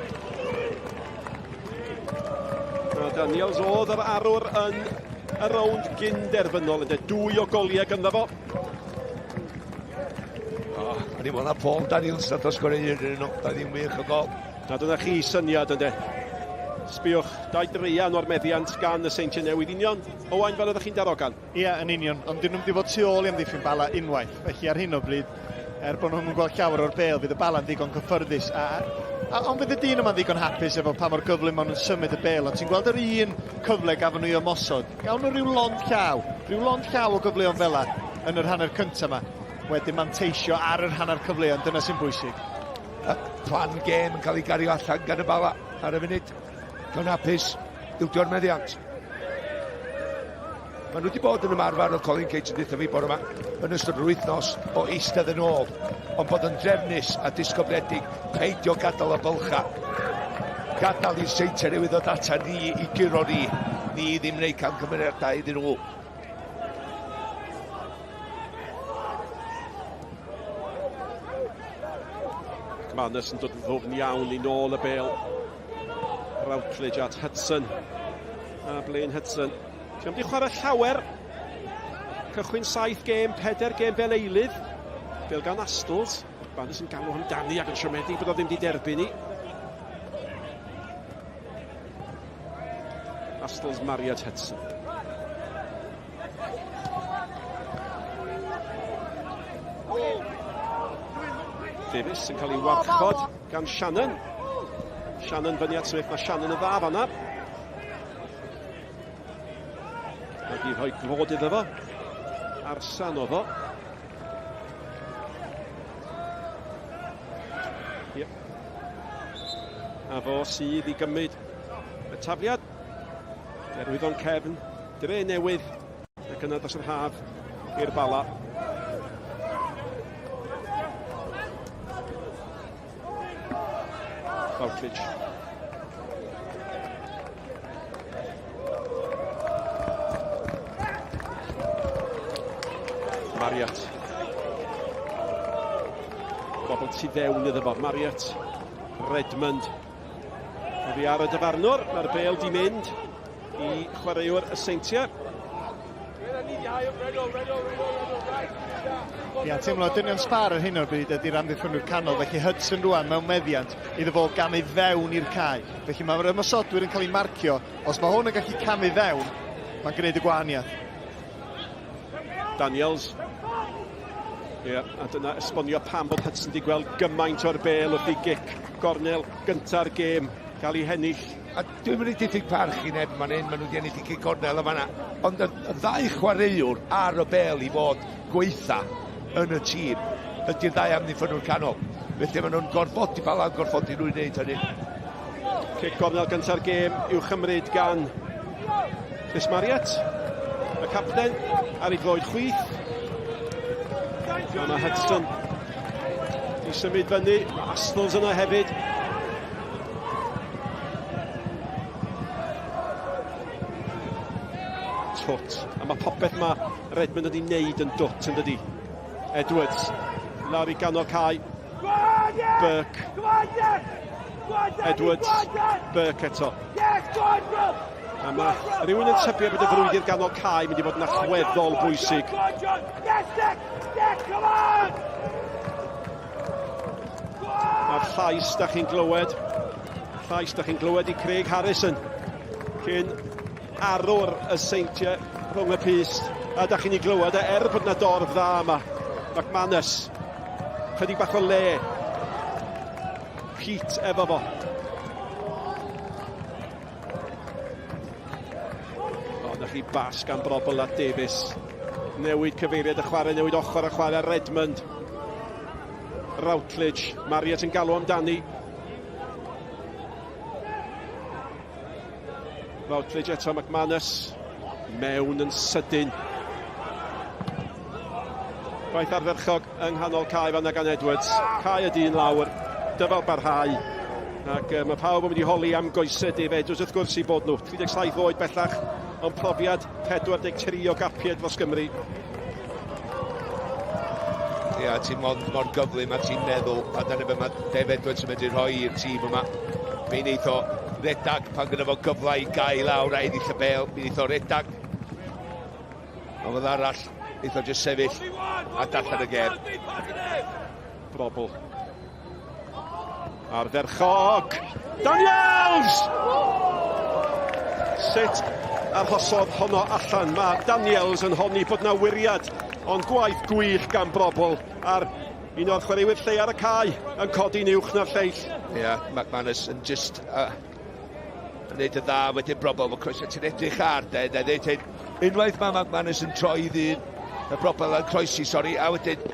A Daniels oedd yr arwr yn y rownd gyn-derfynol ynddo. Dwy o goliau ganddo fo. Oh, o'n i'n meddwl na Paul Daniels nath o sgori un yn nhw. Da ddim wych o gol. Na dyna chi syniad ynddo. Sbiwch, dau dreian o'r meddiant gan y Seintiau Newydd union. Owain, fel ydych chi'n darogan? Ie, yn union, ond dyn nhw'n mynd i fod tu ôl i amddiffyn Bala unwaith, felly ar hyn o bryd, er bod nhw'n gweld llawer o'r bêl, fydd y Bala'n ddigon cyffyrddus. A, a, ond fydd y dyn yma'n ddigon hapus efo pa mor gyflym maen nhw'n symud y bêl, ond ti'n gweld yr un cyfle gafon nhw i ymosod. Gawn nhw rhyw lond llaw, rhyw lond llaw o gyfleon fela yn yr hanner cyntaf yma. Wedyn manteisio ar yr hanner cyfleon, dyna sy'n bwysig. Y plan gêm yn cael ei gario allan gan y Bala ar y funud. John hapus, ildio'r meddiant. Maen nhw wedi bod yn ymarfer o Colin Cates yn dweud fi bore yma yn ystod yr wythnos o eistedd yn ôl, ond bod yn drefnus a disgybledig, peidio gadael y bylcha. Gadael i'r seintiau newydd ddod ata ni i guro ni, ni ddim wneud camgymeriadau iddyn nhw. McManus yn dod yn ddwfn iawn i nôl y bel. Routledge at Hudson. A Blaine Hudson. Ti'n wedi chwarae llawer. Cychwyn 7 gêm, 4 gêm fel eilydd. Fel gan Astles. Banus yn galw amdani ac yn siomedig bod o ddim wedi derbyn i. Astles Marriott Hudson. Davies yn cael ei warchod gan Shannon. Shannon fyny at Smith, mae Shannon yn dda fanna. Wedi rhoi glod iddo fo. Arsan oedd o. Yep. A fo sydd i gymryd y tafliad. Derwyddon cefn, dre newydd, ac yna dros yr haf i'r Bala. Routledge. Marriott. Bobl tu fewn iddo fo. Marriott. Redmond. Oddi ar y dyfarnwr. Mae'r bel di mynd i chwaraewr y Seintiau. Ia, teimlo dynion sbar ar hyn o'r bryd ydy'r amddiffynwyr canol, felly Hudson rwan mewn meddiant iddo fo gamu fewn i'r cae. Felly mae'r ymosodwyr yn cael eu marcio. Os mae hwn yn gallu camu fewn, mae'n gwneud y gwahaniaeth. Daniels. Ie, yeah, a dyna esbonio pam bod Hudson wedi gweld gymaint o'r bel wrth i gic gornel gynta'r gêm gael ei hennill. A dwi'm yn rhoi diffyg parch i neb yn fan hyn, maen nhw wedi ennill y cic gornel yn fan'na, ond y, y ddau chwaraewr ar y bel i fod gweitha yn y tîm ydy'r ddau amddiffynnwr canol. Felly maen nhw'n gorfodi, Bala'n gorfodi nhw i wneud hynny. Cic gornel gynta'r gêm i'w chymryd gan Chris Marriott, y capten, ar ei droed chwith. Mae Hudson i symud fyny, mae Astles yna hefyd. Twt. A mae popeth mae Redmond wedi wneud yn dwt yn dydi. Edwards, lawr i ganol cae. Burke. Edwards, Burke eto. A mae rhywun yn tybio bod y frwydr ganol cae mynd i fod yn allweddol bwysig. A'r llais da chi'n glywed, llais da chi'n glywed i Craig Harrison, cyn arwr y seintiau rhwng y pyst, a da chi'n ei glywed e er bod yna dorf dda yma. McManus, chydig bach o le. Pete efo fo. O, na chi bas gan Brobl at Davies. Newid cyfeiriad y chwarae, newid ochr y chwarae, Redmond. Routledge, Marriott yn galw amdani. Routledge eto, McManus. Mewn yn sydyn. Gwaith ardderchog yng nghanol cae fanna gan Edwards. Cae y dyn lawr, dyfal barhau. Ac uh, mae pawb yn mynd i holi am goesau Dave Edwards wrth gwrs i bod nhw. 37 oed bellach, ond profiad 43 o gapiau dros Gymru. Ia, ti'n mor, mor gyflym a ti'n meddwl, a dyna be mae Dave Edwards yn medru rhoi i'r tîm yma. Mi wneith o redag pan gyda fo gyfle i gael lawr a ennill y bel, mi wneith o redag. Ond fel arall, wneith o jyst sefyll a darllen y gêm. Brobl. Ardderchog! Daniels! Sut arhosodd honno allan? Mae Daniels yn honni bod na wiriad, ond gwaith gwych gan Brobl ar un o'r chwaraewyr lle ar y cae yn codi'n uwch na'r lleill. Ie, yeah, McManus yn just uh, yn neud y dda wedyn brobl mae croeso ti'n edrych ar de de ddeud hyn unwaith mae McManus yn troi i ddyn y brobl yn croesi sori a wedyn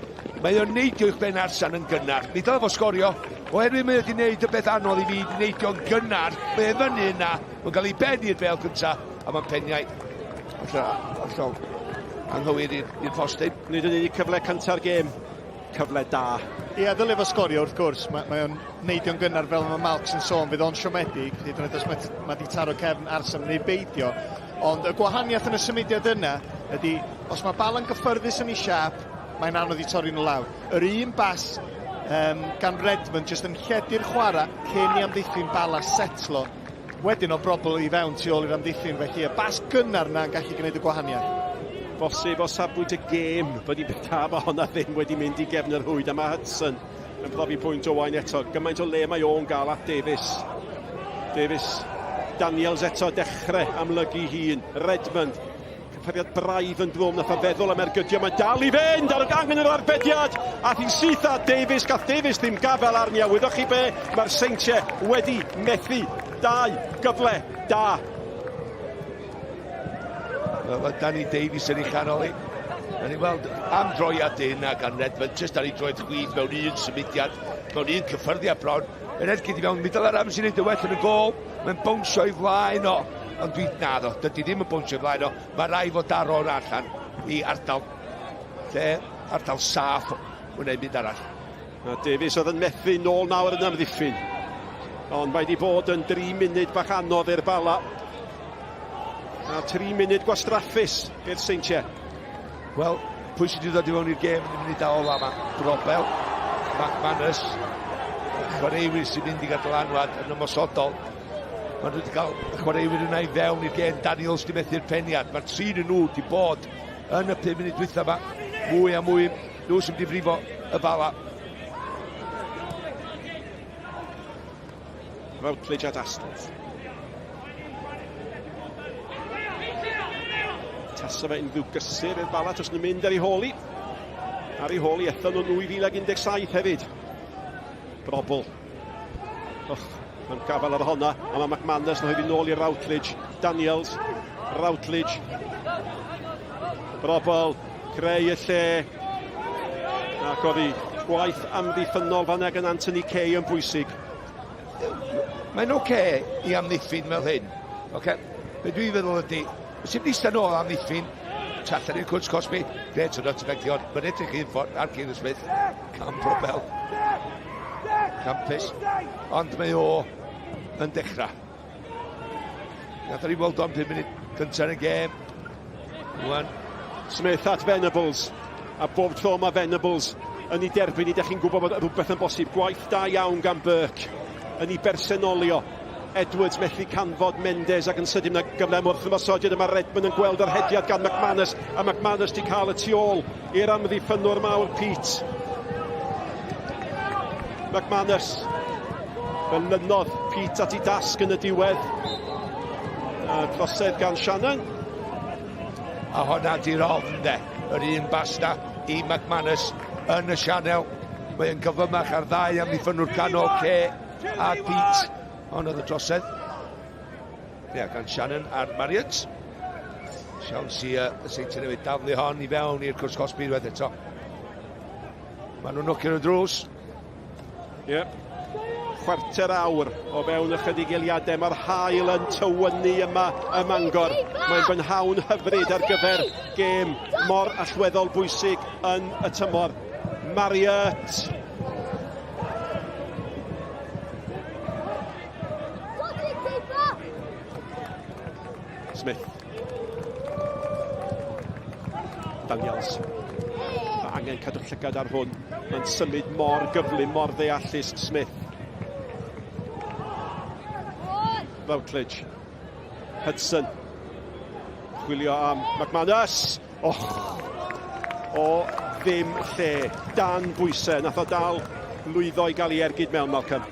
mae o'n neidio i'ch ben Arsan yn gynnar mi dylai fo sgorio oherwydd mae wedi neud y beth anodd i fi neidio'n gynnar mae e fyny yna mae'n cael ei ben i'r bel cynta a mae'n peniau hollol anghywir i'r postyn. Nid yn unig cyfle cynta'r gêm cyfle da. Ie, ddylai fo sgorio wrth gwrs. Mae, mae o'n neidio'n gynnar fel mae Malks yn sôn, fydd o'n siomedig, hyd yn oed os mae, mae di taro cefn Arsenal neu beidio. Ond y gwahaniaeth yn y symudiad yna ydy, os mae bal yn gyffyrddus yn ei siap, mae'n anodd i torri nhw lawr. Yr un bas um, gan Redmond jyst yn lledu'r chwarae cyn i amddiffyn bala setlo. Wedyn o brobl i fewn tu ôl i'r amddiffyn, felly y bas gynnar na'n gallu gwneud y gwahaniaeth. Bosib o safbwynt y gêm, bod i beth mae honna ddim wedi mynd i gefn yr hwyd, a mae Hudson yn profi pwynt Owain eto. Gymaint o le mae o'n gael at Davies. Davies, Daniels eto dechrau amlygu hun. Redmond, cyffyrddiad braidd yn drwm, nath o feddwl am ergydio, mae'n dal i fynd ar y angen yr arbediad, a hi'n syth at Davies, gath Davies ddim gafel arni, a wyddoch chi be, mae'r Seintiau wedi methu dau gyfle da. Wel, mae Danny Davies yn ei chanol i. Nawn ni weld am droiad dyn a gan Redford, jyst ar ei droed chwith mewn un symudiad, mewn un cyffyrddiad bron. Yn ergyd i fewn, mi dyla'r amser i wneud y well yn y gol. Mae'n bownsio i flaen o. Ond dwi, na ddo, dydy ddim yn bownsio i flaen o. Mae rai fod daro o'r allan i ardal, lle ardal saff, wneud byd arall. A Davies oedd yn methu nôl nawr yn amddiffyn. Ond mae wedi bod yn 3 munud bach anodd i'r Bala. A 3 munud gwastraffus i'r Seintiau. Wel, pwy sydd wedi dod i fewn i'r gêm yn y munudau ola yma? Brobel, McManus, chwaraewyr sy'n mynd i gael dylanwad yn ymosodol. Maen nhw wedi cael y chwaraewyr yna i fewn i'r gêm. Daniels di methu'r peniad. Mae'r tri yn nhw wedi bod yn y 5 munud dwytha yma. Mwy a mwy nhw sy'n mynd i frifo y Bala. Routledge at Astley. Tasa fe unrhyw gysur i'r Bala, tros nhw'n mynd ar ei holi. Ar ei holi, ethon nhw 2017 hefyd. Brobl. Och, mae'n gafael ar honna, a mae McManus yn rhoi nôl i Routledge. Daniels, Routledge. Brobl, creu y lle. Ac oedd hi gwaith amddiffynnol fanna gan Anthony Kay yn bwysig. Mae'n oce okay i amddiffyn fel hyn. Okay. Be dwi'n feddwl ydy, os ti'n eistedd nôl amddiffyn, tu allan i'r cwrt cosbi, gret o'n atefectio, ond mae'n edrych un ffordd ar Kieran Smith, cam probel, campus, ond mae o yn dechrau. Nath ni weld o'n 5 munud cyntaf yn y gêm. Rwan. Smith at Venables. A bob tro mae Venables yn ei derbyn i, chi'n gwybod bod rhywbeth yn bosib. Gwaith da iawn gan Burke yn ei bersenolio. Edwards methu canfod Mendes ac yn sydyn na gyfle am wrth ymosodiad yma Redmond yn gweld yr hediad gan McManus a McManus di cael y tu ôl i'r amddiffynnwr mawr Pete. McManus fe lynodd Pete at ei dasg yn y diwedd. A trosedd gan Shannon. A honna di'r ofn de, yr un bas na i McManus yn y sianel. Mae'n gyflymach ar ddau amddiffynnwr canol Ce a Pete. Ond oedd y drosedd. Ia, gan Shannon a'r Marriott. Siawns i y Seintiau Newydd daflu hon i fewn i'r cwrs cosbi unwaith eto. Maen nhw'n nocio'r drws. Ie. Yep. Chwarter awr o fewn ychydig eiliadau. Mae'r haul yn tywynnu yma ym Mangor. Mae'n bynhawn hyfryd ar gyfer gêm mor allweddol bwysig yn y tymor. Marriott. Smith. Daniels. Mae angen cadw llygad ar hwn. Mae'n symud mor gyflym, mor ddeallus Smith. Routledge. Hudson. Chwilio am McManus. Och! O ddim lle. Dan bwysau. Nath o dal lwyddo i gael ei ergyd mewn, Malcolm.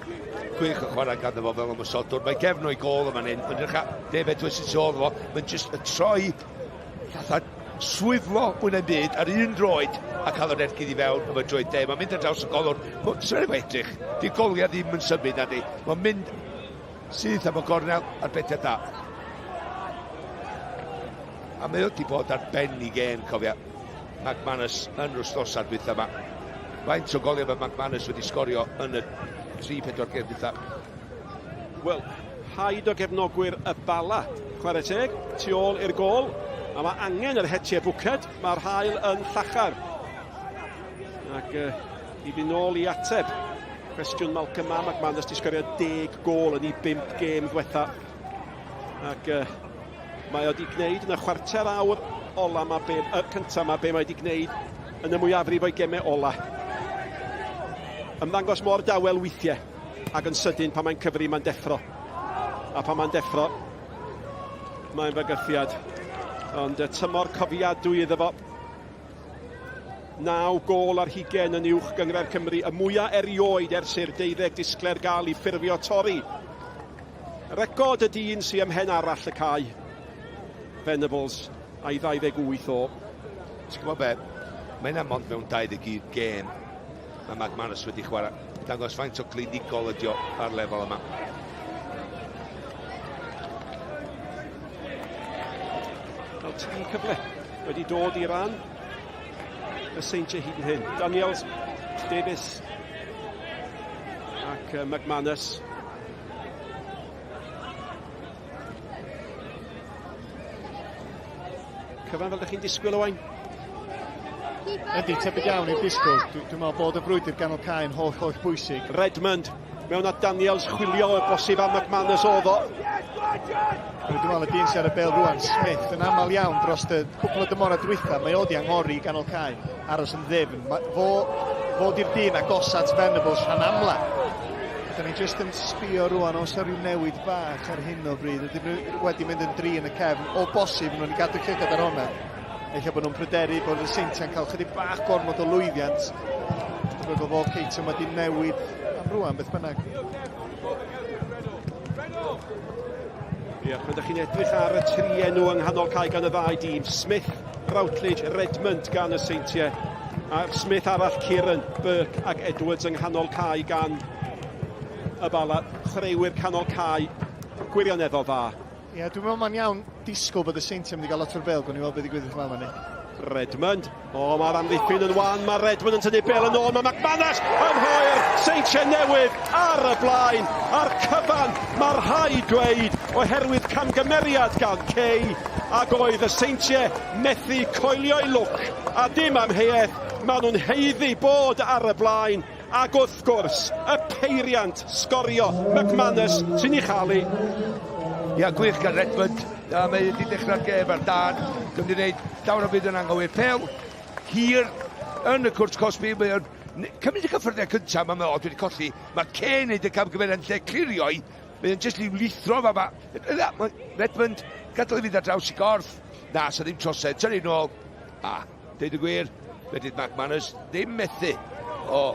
Gwych o chwarae ganddo fo fel ymosodwr. Mae gefn o'i gôl yma'n hyn. Mae'n edrych David Edwards sy'n sôn fo. Mae'n just y troi fatha swyflo mwy na'n byd ar un droed a cael yr ergyd i fewn efo droed de. Mae'n mynd ar draws y golwr. Mae'n efo edrych. Di goliau ddim yn symud na di. Mae'n mynd syth am y gornel a'r bethau da. A mae o wedi bod ar ben i gêm, cofia. McManus yn wythnosau dwytha yma. Faint o goliau mae McManus wedi sgorio yn y 3-4 gêm dwytha? Wel, haid o gefnogwyr y Bala, chwarae teg, tu ôl i'r gôl. A mae angen yr hetiau bwced, mae'r haul yn llachar. Ac i fynd nôl i ateb cwestiwn Malcolm ma, McManus di sgorio 10 gôl yn ei 5 gêm ddwetha. Ac mae o wedi gwneud yn y chwarter awr ola ma be, y cyntaf ma be mae wedi gwneud yn y mwyafrif o'i gemau ola. Ymddangos mor dawel weithiau ac yn sydyn pan mae'n cyfri mae'n deffro. A pan mae'n deffro, mae'n fygythiad. Ond y tymor cofiadwy iddo fo. 9 gôl ar hugain yn uwch gynghrair Cymru, y mwyaf erioed ers i'r deuddeg disglair gael ei ffurfio torri. Record y dyn sy'n ymhen arall y cae. Venables a'i 28 o. Ti'n gwybod be? Mae'n am ond mewn 21 gêm mae McManus wedi chwarae. Dangos faint o clinigol ydi o ar lefel yma. Fel tri cyfle wedi dod i ran y Seintiau hyd yn hyn. Daniels, Davies ac McManus. Cyfan fel ydych chi'n disgwyl, Owain? Yndi, tebyg iawn i'r disgwyl. Dwi'n dwi meddwl bod y frwydr ganol cae'n holl, holl bwysig. Redmond Mewn at Daniels, chwilio o bosib am McManus oedd o. Dwi'n meddwl y dyn sy'n ar y bel rwan, Smith, yn aml iawn dros y cwpl o dymorau dwytha, mae o di anghori i ganol cae, aros yn ddyfn. Ma, fo, fo di'r dyn agosat Venables rhan amla. Da ni jyst yn sbio rwan os yw rhyw newid bach ar hyn o bryd. Ydyn nhw wedi mynd yn dri yn y cefn, o bosib nhw'n gadw llygad ar hwnna. Ella bod nhw'n pryderu bod y Seintiau'n cael chydig bach gormod o lwyddiant. Tebygol fod Caton wedi newid am rwan, beth bynnag. Ie, pan ydych chi'n edrych ar y tri enw yng nghanol cae gan y ddau dîm, Smith, Routledge, Redmond gan y Seintiau, a Smith arall, Kieran, Burke ac Edwards yng nghanol cae gan y Bala. Chwaraewyr canol cae gwirioneddol dda. Ie, dwi'n meddwl mae'n iawn disgwyl bod y Seintiau mynd i gael lot o'r bel. Gwni weld beth ddigwydd wrth ni. Redmond. O, mae'r amddiffyn yn wan. Mae Redmond yn tynnu bel yn ôl. Mae McManus yn rhoi'r Seintiau newydd ar y blaen. A'r cyfan, mae rhaid dweud, oherwydd camgymeriad gan Kay. Ac oedd y Seintiau methu coelio'i lwc. A dim amheuaeth, maen nhw'n haeddu bod ar y blaen. Ac wrth gwrs, y peiriant sgorio McManus sy'n ei chael hi. Ia, gwych gan Redmond. A mae wedi dechrau'r gêm ar dan. Dwi'n wedi gwneud llawer o byd yn anghywir. Pel hir yn y cwrt cosbi. Mae o'n cymryd y cyffyrddiad cyntaf. Mae'n meddwl, o, dwi wedi colli. Mae Kane wneud y camgymeriad yn lle clirio i. Mae o'n jyst i'w lithro fa. Mae Redmond gadael i fynd ar draws i gorff. Na, sa ddim trosedd. Tynnu nôl. A, Deud y gwir, fedrith McManus ddim methu o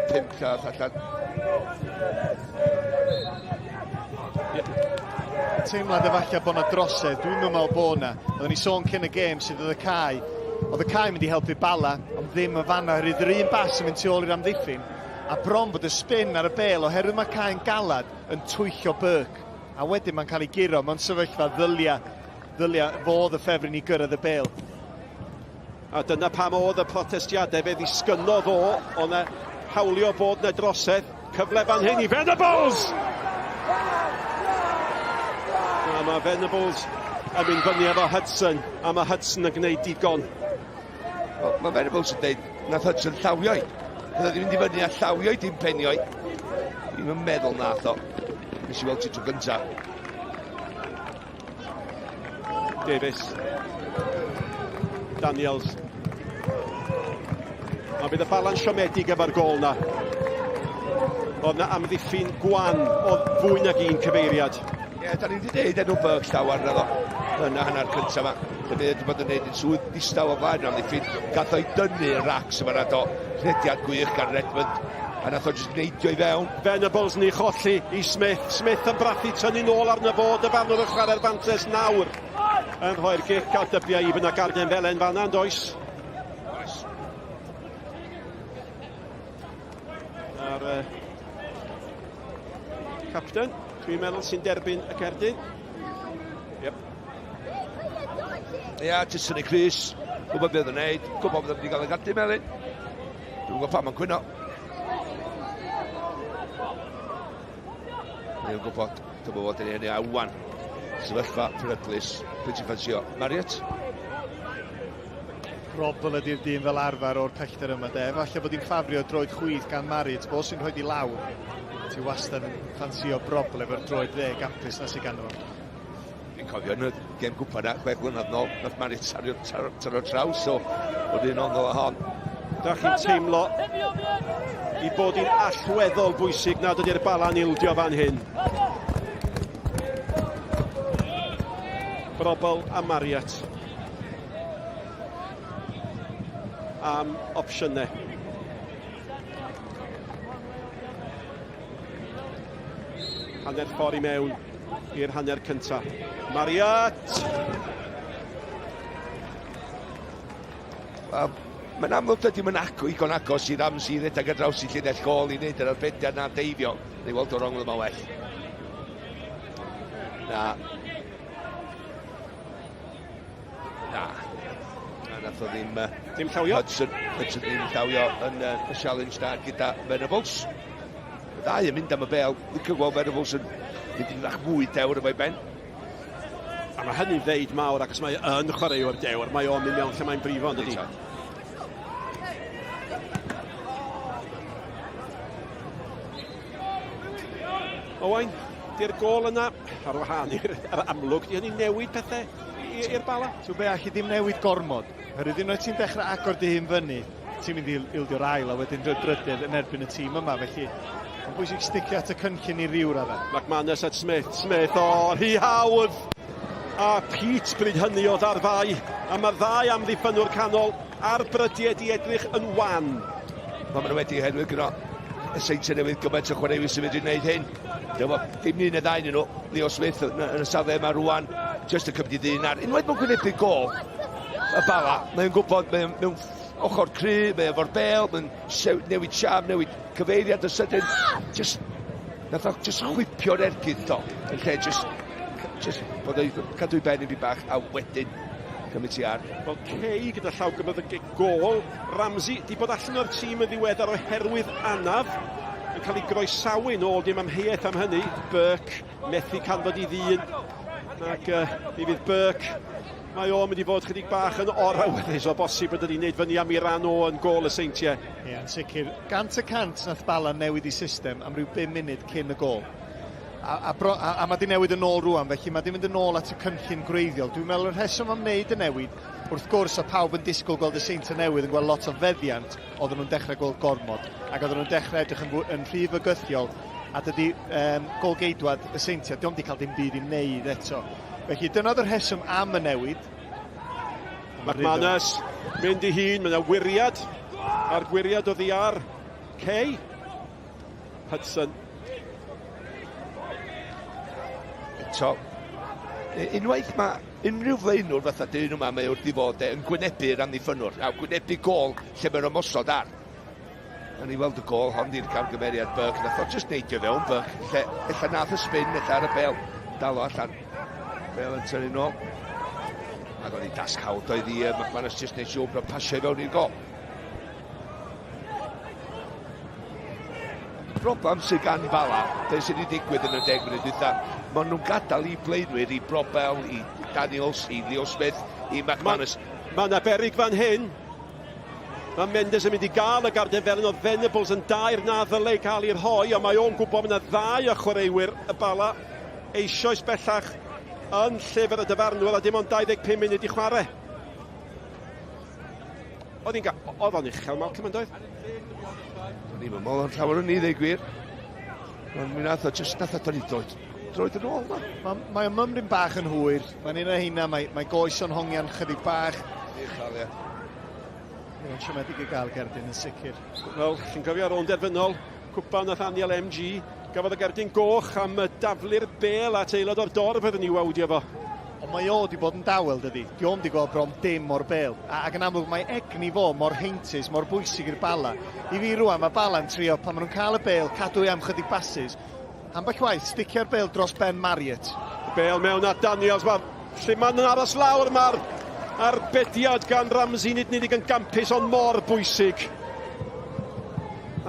5 llath allan. Teimlad efallai bod yna drosedd, dwi'n meddwl bod yna. Oedden ni sôn cyn y gêm sydd oedd y cae. Oedd y cae mynd i helpu Bala, ond ddim yn fanna, oherwydd yr un bas yn mynd tu ôl i'r amddiffyn. A bron bod y spin ar y bel, oherwydd mae cae'n galad yn twyllo Burke. A wedyn mae'n cael ei guro mewn sefyllfa ddylia Ddylia fo oedd y ffefryn i gyrraedd y bêl. A dyna pam oedd y protestiadau, fe ddisgynnodd o, oedd 'na hawlio bod 'na drosedd. Cyfle fan hyn i Venables! A mae Venables yn mynd fyny efo Hudson, a mae Hudson yn gwneud digon. Wel, mae Venables yn dweud nath Hudson llawio i. Bydd wedi mynd i fyny a llawio i, dim penio i. Dwi'm yn meddwl nath o. Nes i weld ti tro gyntaf. Davies. Daniels. Ond bydd y bala'n siomedig efo'r gol na. Oedd na amddiffyn gwan o fwy nag un cyfeiriad. Ie, yeah, da ni wedi dweud enw Burke llawer na ddo. Yn y hanner cyntaf yma. Lle mae wedi bod yn neud yn swydd distaw o flaen yr amddiffyn. Gath o'i dynnu yn racs yma na do. Rhediad gwych gan Redmond. A nath o jyst neidio i fewn. Venables yn ei cholli i Smith. Smith yn brathu tynnu nôl arno fo. Dyfarnwr y chwarae'r fantes nawr. Yn rhoi'r gic a dybiau i fyna Garden Felen fanna, yn does? Oes. A'r captain, dwi'n meddwl, sy'n derbyn y cerdyn. Yep. Ia, jyst synnu Chris. Gwybod beth oedd yn neud, gwybod beth oedd wedi cael ei gadw melyn. Dwi'n gwybod pam mae'n cwyno. Mae'n gwybod, dwi'n gwybod yn hynny a wan. Sefyllfa peryglus, pwy ti'n ffansio? Marriott? Robl ydy'r dyn fel arfer o'r pellter yma de. Falle bod hi'n ffafrio droed chwith gan Marriott, bo sy'n rhoi di lawr. Ti wastad yn ffansio Brobl efo'r droed dde gampus na sy'n ganddo fo. Dwi'n cofio yn y gêm gwpan na, 6 mlynedd nôl, nath Marriott tario, taro, taro traws, so oedd un ond o hon. Da chi'n teimlo i bod hi'n allweddol bwysig nad ydy'r bala'n ildio fan hyn. Brobl a Marriott am opsiynau. Hanner ffordd i mewn i'r hanner cynta. Marriott! Wel, mae'n amlwg dydy mae'n ago, igon agos i Ramsey i redeg ar draws i llinell gol i wneud yr arbediad na deifio. Neu weld o'r ongl yma well. Na. Na. Na, nath o ddim... Ddim llawio? Hudson, Hudson ddim llawio yn y challenge da gyda Venables. Y ddau yn mynd am y bel. Licio gweld Venables yn mynd yn fach mwy dewr efo'i ben. A mae hynny'n ddeud mawr ac os mae yn chwaraewr dewr, mae o'n mynd mewn lle mae'n brifo, yn dydi? Owain, di'r gol yna, ar wahân i'r amlwg, di hynny newid pethau i'r Bala? Ti'n be, allu ddim newid gormod. Herwydd unwaith ti'n dechrau agor dy hun fyny, ti'n mynd i ildio'r ail a wedyn rhoi drydydd yn erbyn y tîm yma, felly mae'n bwysig sticio at y cynllun i ryw raddau. McManus at Smith, Smith, o, rhy hawdd! A Pete bryd hynny oedd ar fai, a mae'r ddau amddiffynnwr canol ar brydiau di edrych yn wan. Mae nhw wedi oherwydd gyda y Seintiau Newydd gymaint o chwaraewyr sy'n medru gwneud hyn. Dyma, dim un neu ddau nhw, Leo Smith yn, yn y safle yma rwan, just yn cymryd i ddyn ar. Unwaith mae'n gwynebu gol, y Bala, mae'n gwybod, mae'n mewn ochr cry, mae efo'r bel, mae'n newid siam, newid cyfeiriad y sydyn. Just, nath o just chwipio'r ergyd do, yn lle just, just bod o'i cadw i ben i fi bach, a wedyn cymryd ti ar. Wel, Kay gyda llaw gymryd y gol. Ramsey di bod allan o'r tîm yn ddiweddar oherwydd anaf. Yn cael ei groesawu nôl, dim amheuaeth am hynny. Burke methu canfod i ddyn. Ac mi fydd Burke, mae o'n mynd i fod chydig bach yn orawyddus o bosib yn dydi, wneud fyny am ei ran o yn gôl y Seintiau. Ie, yn sicr. 100% nath Bala newid i system am ryw 5 munud cyn y gôl. A, a, bro, a, a mae di newid yn ôl rwan, felly mae di mynd yn ôl at y cynllun gwreiddiol. Dwi'n meddwl y rheswm am wneud y newid, wrth gwrs, a pawb yn disgwyl gweld y Seintiau Newydd yn gweld lot o feddiant, oedden nhw'n dechrau gweld gormod, ac oedden nhw'n dechrau edrych yn, yn rhy fygythiol, a dydy um, golgeidwad y Seintiau, diolch wedi cael dim byd i wneud eto. Felly dyna oedd y rheswm am y newid. McManus mynd i hun, mae yna wiriad, a'r gwiriad oddi ar Kay. Hudson. Eto, unwaith mae unrhyw flaenwr fatha dyn yma mae wrth i fod e, yn gwynebu'r amddiffynnwr, a gwynebu gol lle mae'n ymosod ar. O'n i weld y gol hon di'r camgymeriad Burke, nath o just neidio fewn Burke, lle ella nath y spin, ella ar y bel, dal o allan. Bel yn tynnu nôl. Ac oedd hi dasg hawdd oedd i McManus just neud siŵr bod pasio i fewn i'r gol. Problem sydd gan Bala, beth sydd wedi digwydd yn y 10 munud dwytha, maen nhw'n gadael i blaenwyr, i Brobel, i Daniels, i Leo Smith, i McManus. Mae yna berig fan hyn. Mae Mendes yn mynd i gael y garden felyn oedd Venables yn dair na ddylai cael ei rhoi, ond mae o'n gwybod mae yna ddau o chwaraewyr y Bala eisoes bellach yn llyfr y dyfarnwr a dim ond 25 munud i chwarae. Oedd hi'n oedd o'n uchel, Malcolm, yn doedd? O'n i'n meddwl o'n llawer o'n i, ddeu gwir. Ond mi nath o, just nath o dod i droed, droed yn ôl, ma. Mae, mae o'n mymryn bach yn hwyr. Mae'n un o heina, mae, mae goes o'n hongian chydig bach. Uchel, ie. Mae'n siomedig i gael gerdyn yn sicr. Wel, chi'n cofio ar ôl derfynol, cwpan Nathaniel MG, gafodd y gerdyn goch am daflu'r bel at aelod o'r dorf oedden ni wawdio fo. Ond mae o wedi bod yn dawel, dydy. Di o'm wedi gweld bron dim o'r bel. A, ac yn amlwg mae egni fo mor heintus, mor bwysig i'r Bala. I fi rwan, mae Bala'n trio, pan maen nhw'n cael y bel, cadw i am chydig bases. Ambell waith, sticio'r bel dros ben Marriott. Bel mewn at Daniels, mae Lluman yn aros lawr, mae'r arbediad gan Ramsey nid yn unig yn gampus ond mor bwysig.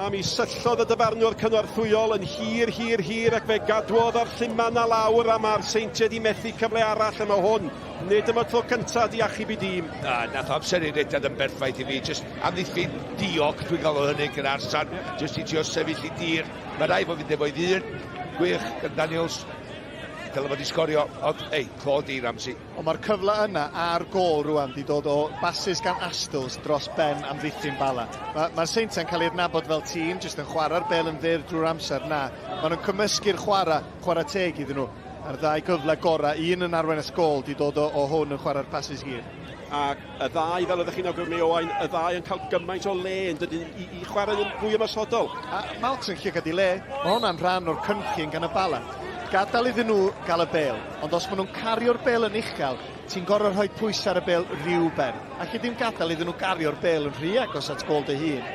A mi syllodd y dyfarnwr cynorthwyol yn hir, hir, hir ac fe gadwodd ar Lluman a lawr a mae'r Seintiau wedi methu cyfle arall yma hwn. Nid yma tro cyntaf di achub i dîm. Na, nath amser ei rediad yn berffaith i fi. Just amddiffyn diog, dwi'n galw hynny gyda Arsan. Just i trio sefyll i dir. Mae rai fod fynd efo'i ddyn. Gwych gan Daniels. Dyle fod i sgorio, ond ei, clod i Ramsey. Ond mae'r cyfle yna a'r gôl rwan di dod o basis gan Astles dros ben amddiffyn Bala. Mae'r ma Seintiau'n cael ei adnabod fel tîm, jyst yn chwarae'r bel yn fyr drwy'r amser. Na, maen nhw'n cymysgu'r chwarae, chwarae teg iddyn nhw. A'r ddau gyfle gorau, un yn arwain at gôl, di dod o, o hwn yn chwarae'r pasys hir. Ac y ddau, fel oeddech chi'n awgrymu Owain, y ddau yn cael gymaint o le yn dydyn i, i chwarae yn fwy ymosodol. A Malks yn llygad i le, mae hwnna'n rhan o'r cynllun gan y Bala. Gadael iddyn nhw gael y bel, ond os maen nhw'n cario'r bel yn uchel, ti'n gorfod rhoi pwysau ar y bel rhyw ben. Alli ddim gadael iddyn nhw gario'r bel yn rhy agos at gôl dy hun.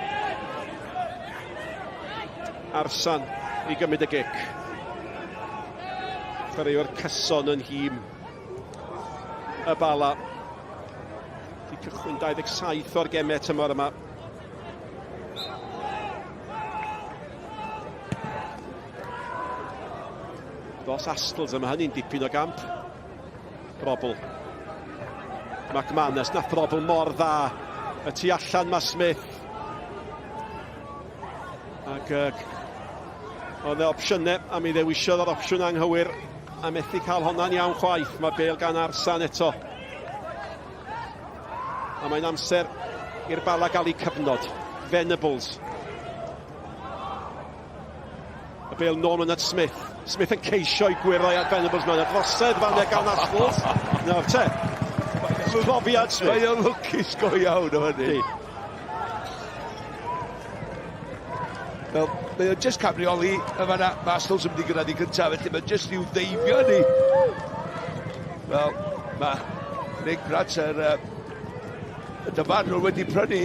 Arsan i gymryd y gic. Chwaraewr cyson yn nhîm y Bala. Di cychwyn 27 o'r gemau tymor yma. Dos Astles yma, hynny'n dipyn o gamp. Brobl. McManus, na Brobl mor dda. Y tu allan mae Smith. Ac Oedd e opsiynau, a mi ddewisiodd yr opsiwn anghywir, a methu cael honna'n iawn chwaith. Mae bel gan Arsan eto. A mae'n amser i'r Bala gael eu cyfnod. Venables. Y bel nôl yn at Smith. Smith yn ceisio i gwyro at Venables. Mae'n drosedd fan gan Astles. Nawr te. Profiad Smith. Mae o'n lwcus go iawn o hynny. Wel, mae o'n just cabrioli y fanna. Mae Astles yn mynd i gyrraedd i gyntaf, felly mae'n just i'w ddeifio ni. Wel, mae Nick Pratt yr, y dyfarnwr wedi prynu,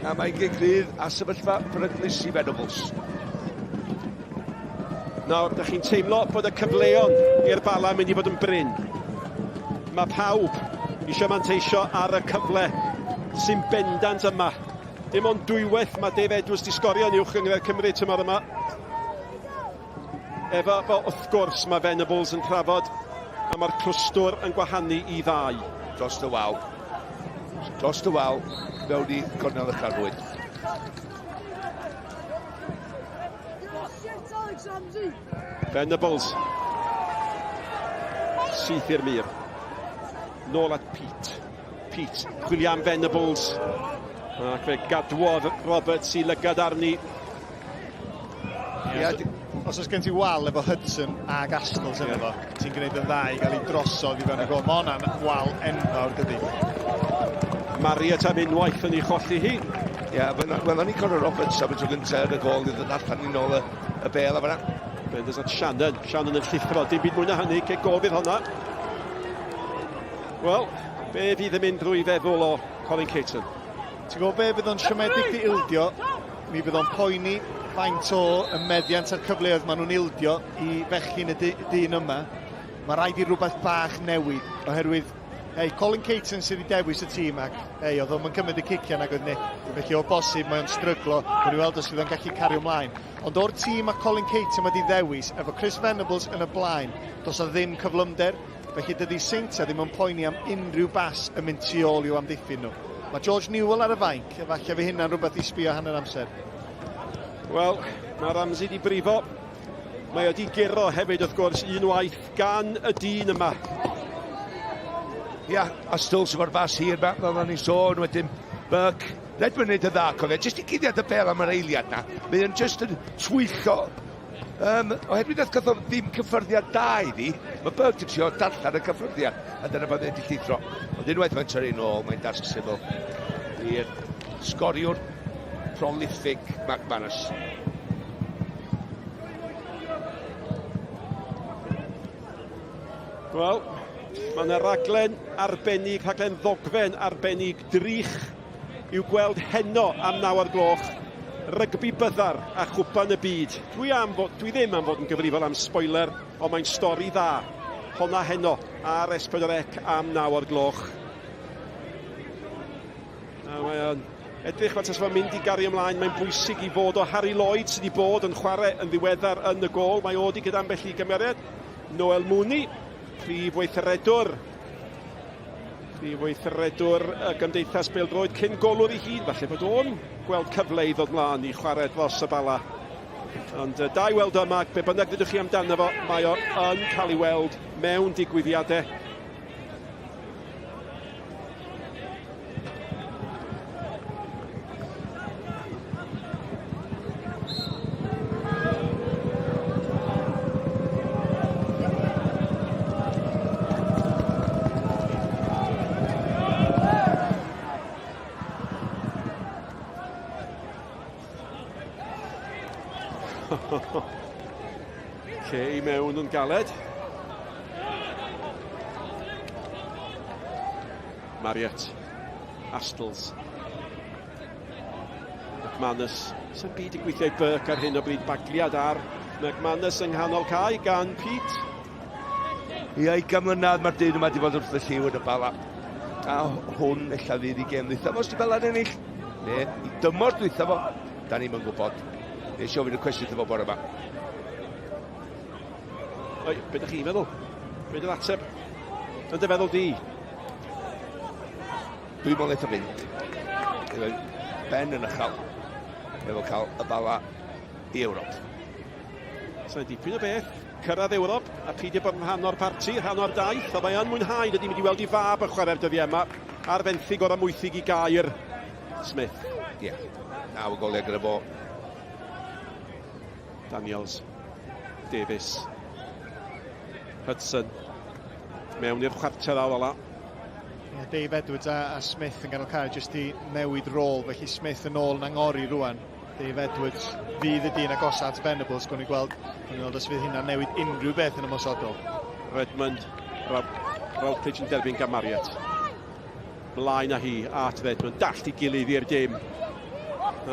a mae'n gic rydd a sefyllfa beryglus i Venables. Nawr, da chi'n teimlo bod y cyfleon i'r Bala yn mynd i fod yn brin. Mae pawb eisiau manteisio ar y cyfle sy'n bendant yma. Dim ond dwywaith mae Dave Edwards di sgorio yn uwch gynghrair Cymru tymor yma. Efo, fel wrth gwrs, mae Venables yn trafod a mae'r clwstwr yn gwahanu i ddau. Dros y wal. Dros y wal, mewn i gornel y charwyd. Venables. Syth i'r mur. Nôl at Pete. Pete, chwilio am Venables. Ac fe gadwodd Roberts i lygad arni. Ia, os oes gen ti wal efo Hudson ag Astles yna fo, ti'n gwneud yn dda i gael ei drosodd i fewn y gol. Mae hwnna'n wal enfawr, dydy. Marriott am unwaith yn ei cholli hi. Ie, yeah, wel, o'n i Conor Roberts am y tro gyntaf yn y gol i ddod allan i nôl y, y bel a fanna. Benders at Shannon. Shannon yn llithro, dim byd mwy na hynny, ce gol fydd honna. Wel, be fydd yn mynd drwy feddwl o Colin Caton? Ti'n gwybod be fydd o'n siomedig di ildio? Mi fydd o'n poeni faint o y meddiant a'r cyfleoedd maen nhw'n ildio i fechgyn y dyn yma. Mae rhaid i rhywbeth bach newid, oherwydd hei, Colin Caton sydd wedi dewis y tîm ac hei, oedd o'n cymryd y ciciau nag oedd Nick, felly o bosib mae o'n stryglo, gwni weld os fydd o'n gallu cario ymlaen. Ond o'r tîm mae Colin Caton wedi ddewis, efo Chris Venables yn y blaen, does o ddim cyflymder, Felly dydy Seintiau ddim yn poeni am unrhyw bas yn mynd tu ôl i'w amddiffyn nhw. Mae George Newell ar y fainc, efallai fe hynna'n rhywbeth i sbio hanner amser. Wel, mae Ramsey di brifo. Mae wedi guro hefyd, wrth gwrs, unwaith gan y dyn yma. Ia, a Stulls efo'r bas hir ma, fel o'n i'n sôn, wedyn Burke, Redmond wneud y dda, cofio, jyst i guddiad y bel am yr eiliad na, mae o'n jyst yn twyllo. Oherwydd nath gath o ddim cyffyrddiad da iddi, mae Burke yn trio darllen y cyffyrddiad, a dyna pan wedi llithro. Ond unwaith mae'n tyrru nôl, mae'n dasg syml i'r sgoriwr prolific McManus. Wel, mae yna raglen arbennig, rhaglen ddogfen arbennig drych i'w gweld heno am 9 o'r gloch. Rygbi byddar a chwpan y byd. Dwi, am fod, dwi ddim am fod yn gyfrifol am spoiler, ond mae'n stori dda. Honna heno ar S4C am 9 o'r gloch. A mae o'n edrych fel tas fo'n mynd i gario ymlaen. Mae'n bwysig i fod o Harry Lloyd sydd wedi bod yn chwarae yn ddiweddar yn y gôl. Mae o wedi gyda ambell i gymeriad. Noel Mooney, prif weithredwr Prif weithredwr y Gymdeithas Bêl-droed cyn golwr ei hun, falle bod o'n gweld cyfle i ddod mlaen i chwarae dros y Bala. Ond da i weld yma, be bynnag ddydwch chi amdano fo, mae o yn cael ei weld mewn digwyddiadau. Lle i mewn yn galed. Marriott. Astles. McManus. Sa'n byd yn gweithio i Burke ar hyn o bryd. Bagliad ar McManus yng nghanol cae gan Pete. Ia, i gymlynedd mae'r dyn yma wedi bod wrth y lliw yn y Bala. A hwn ella fydd i gêm ddwytha fo, os di Bala'n ennill. Ne, i dymor dwytha fo, da ni'n mynd gwybod. Nes i ofyn y cwestiwn iddo fo bore yma. Oi, be ydych chi'n meddwl? Be ydy'r ateb? Yn dy feddwl di? Dwi'n meddwl eitha fynd. Efo ben yn ychal. Efo cael y Bala i Ewrop. Sa'n dipyn o beth, cyrraedd Ewrop a peidio bod yn rhan o'r parti, rhan o'r daith, a mae yn mwynhau, dydy mynd i weld i fab yn chwarae'r dyddiau yma, ar fenthyg o'r amwythig i gair Smith. Ie, yeah. 9 o goliau gyda fo. Daniels, Davies, Hudson, mewn i'r chwarter awr ola. Yeah, Dave Edwards a, a Smith yn ganol cae jyst i newid rôl, felly Smith yn ôl yn angori rwan. Dave Edwards fydd y dyn agosa at Venables, gwn i gweld, gwn i weld os fydd hynna'n newid unrhyw beth yn ymosodol. Redmond, Routledge yn derbyn gan Marriott. Mlaen â hi at Redmond, dallt i gilydd i'r dim.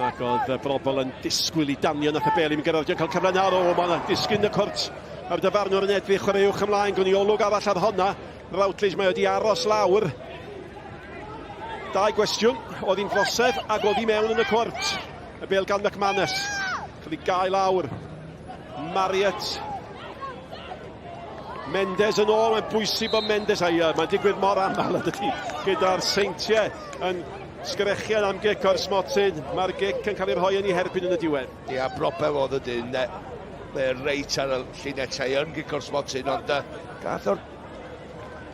Ac oedd y brobl yn disgwyl i danio nath y bel i'm gyrraedd, cael cyfle nawr, o, mae'n disgyn y cwrt. A'r dyfarnwr yn edrych, chwaraewch ymlaen, gwn i olwg arall ar honna. Routledge mae wedi aros lawr. Dau gwestiwn, oedd hi'n drosedd ac oedd hi mewn yn y cwrt. Y bel gan McManus. Cael ei gael lawr. Marriott. Mendes yn ôl, mae'n bwysig bod Mendes, ai, mae'n digwydd mor aml yn dydy, gyda'r seintiau yn sgrechian am gic o'r smotyn. Mae'r gic yn cael ei rhoi yn ei herbyn yn y diwedd. Ia, broblem oedd y dyn, mae reit ar y llinellau yn gic o'r smotyn, ond gath o'r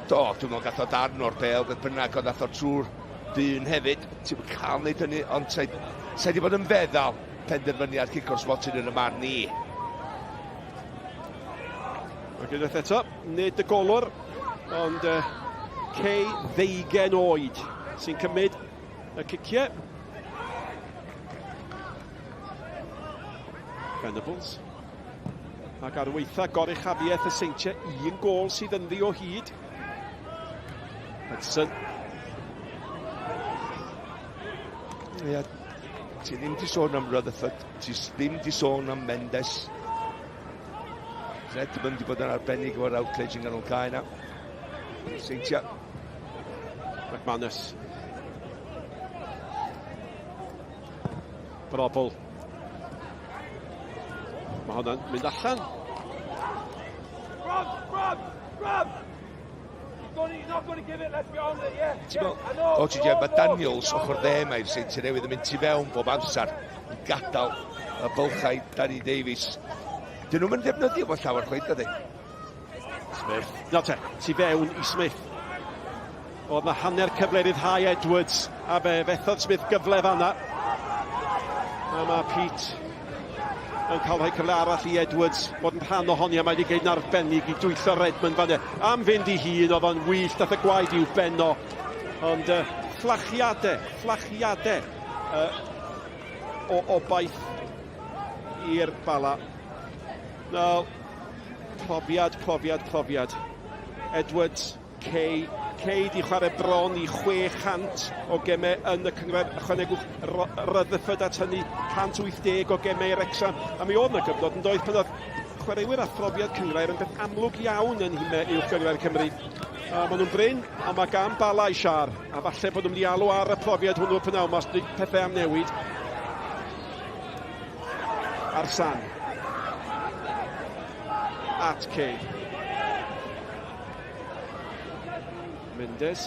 Do, dwi'n meddwl gath o darn o'r bel, beth bynnag, ond ath o trwy'r dyn hefyd. Ti'n cael wneud hynny, ond sa'i sa wedi bod yn feddal penderfyniad cic o'r smotyn yn y marn i. Ac unwaith eto, nid y golwr, ond uh, Kay ddeugen oed sy'n cymryd y ciciau. Venables. Ac ar weitha goruchafiaeth y Seintiau, un gôl sydd ynddi o hyd. Hudson. Ia, ti ddim di sôn am Rutherford, ti ddim di sôn am Mendes. Redmond di bod yn arbennig o'r Routledge yn ganol cae na. Seintiau. McManus. Brobl. Mae hwnna'n mynd allan. Rob, Rob, Rob! O, ti mae Daniels ochr dde mae'r Seintiau Newydd yn mynd tu fewn bob amser i gadael y bylchau Danny Davies. Dyn nhw'n mynd defnyddio fo llawer chweith, ydy? Smith. Na te, tu fewn i Smith. Oedd na hanner cyfle i ryddhau Edwards, a fe fethodd Smith gyfle fanna. A mae Pete yn cael rhoi cyfle arall i Edwards fod yn rhan ohoni, a mae wedi gwneud yn arbennig i dwyllo Redmond fanna. Am fynd i hun, oedd o'n wyllt, dath y gwaed i'w benno. Ond uh, fflachiadau, fflachiadau uh, o obaith i'r Bala. Nawr, profiad, profiad, profiad. Edwards, Kay. Kay di chwarae bron i 600 o gemau yn y cynghrair. Ychwanegwch Rutherford at hynny, 180 o gemau i Wrecsam. A mi oedd yna gyfnod yn doedd pan oedd chwaraewyr a phrofiad cynghrair yn beth amlwg iawn yn nhimau uwch gynghrair Cymru. A maen nhw'n brin, a mae gan Bala i siar. A falle bod nhw'n mynd i alw ar y profiad hwnnw pnawn mas pethau am newid. Arsan. At Kay. Mendes.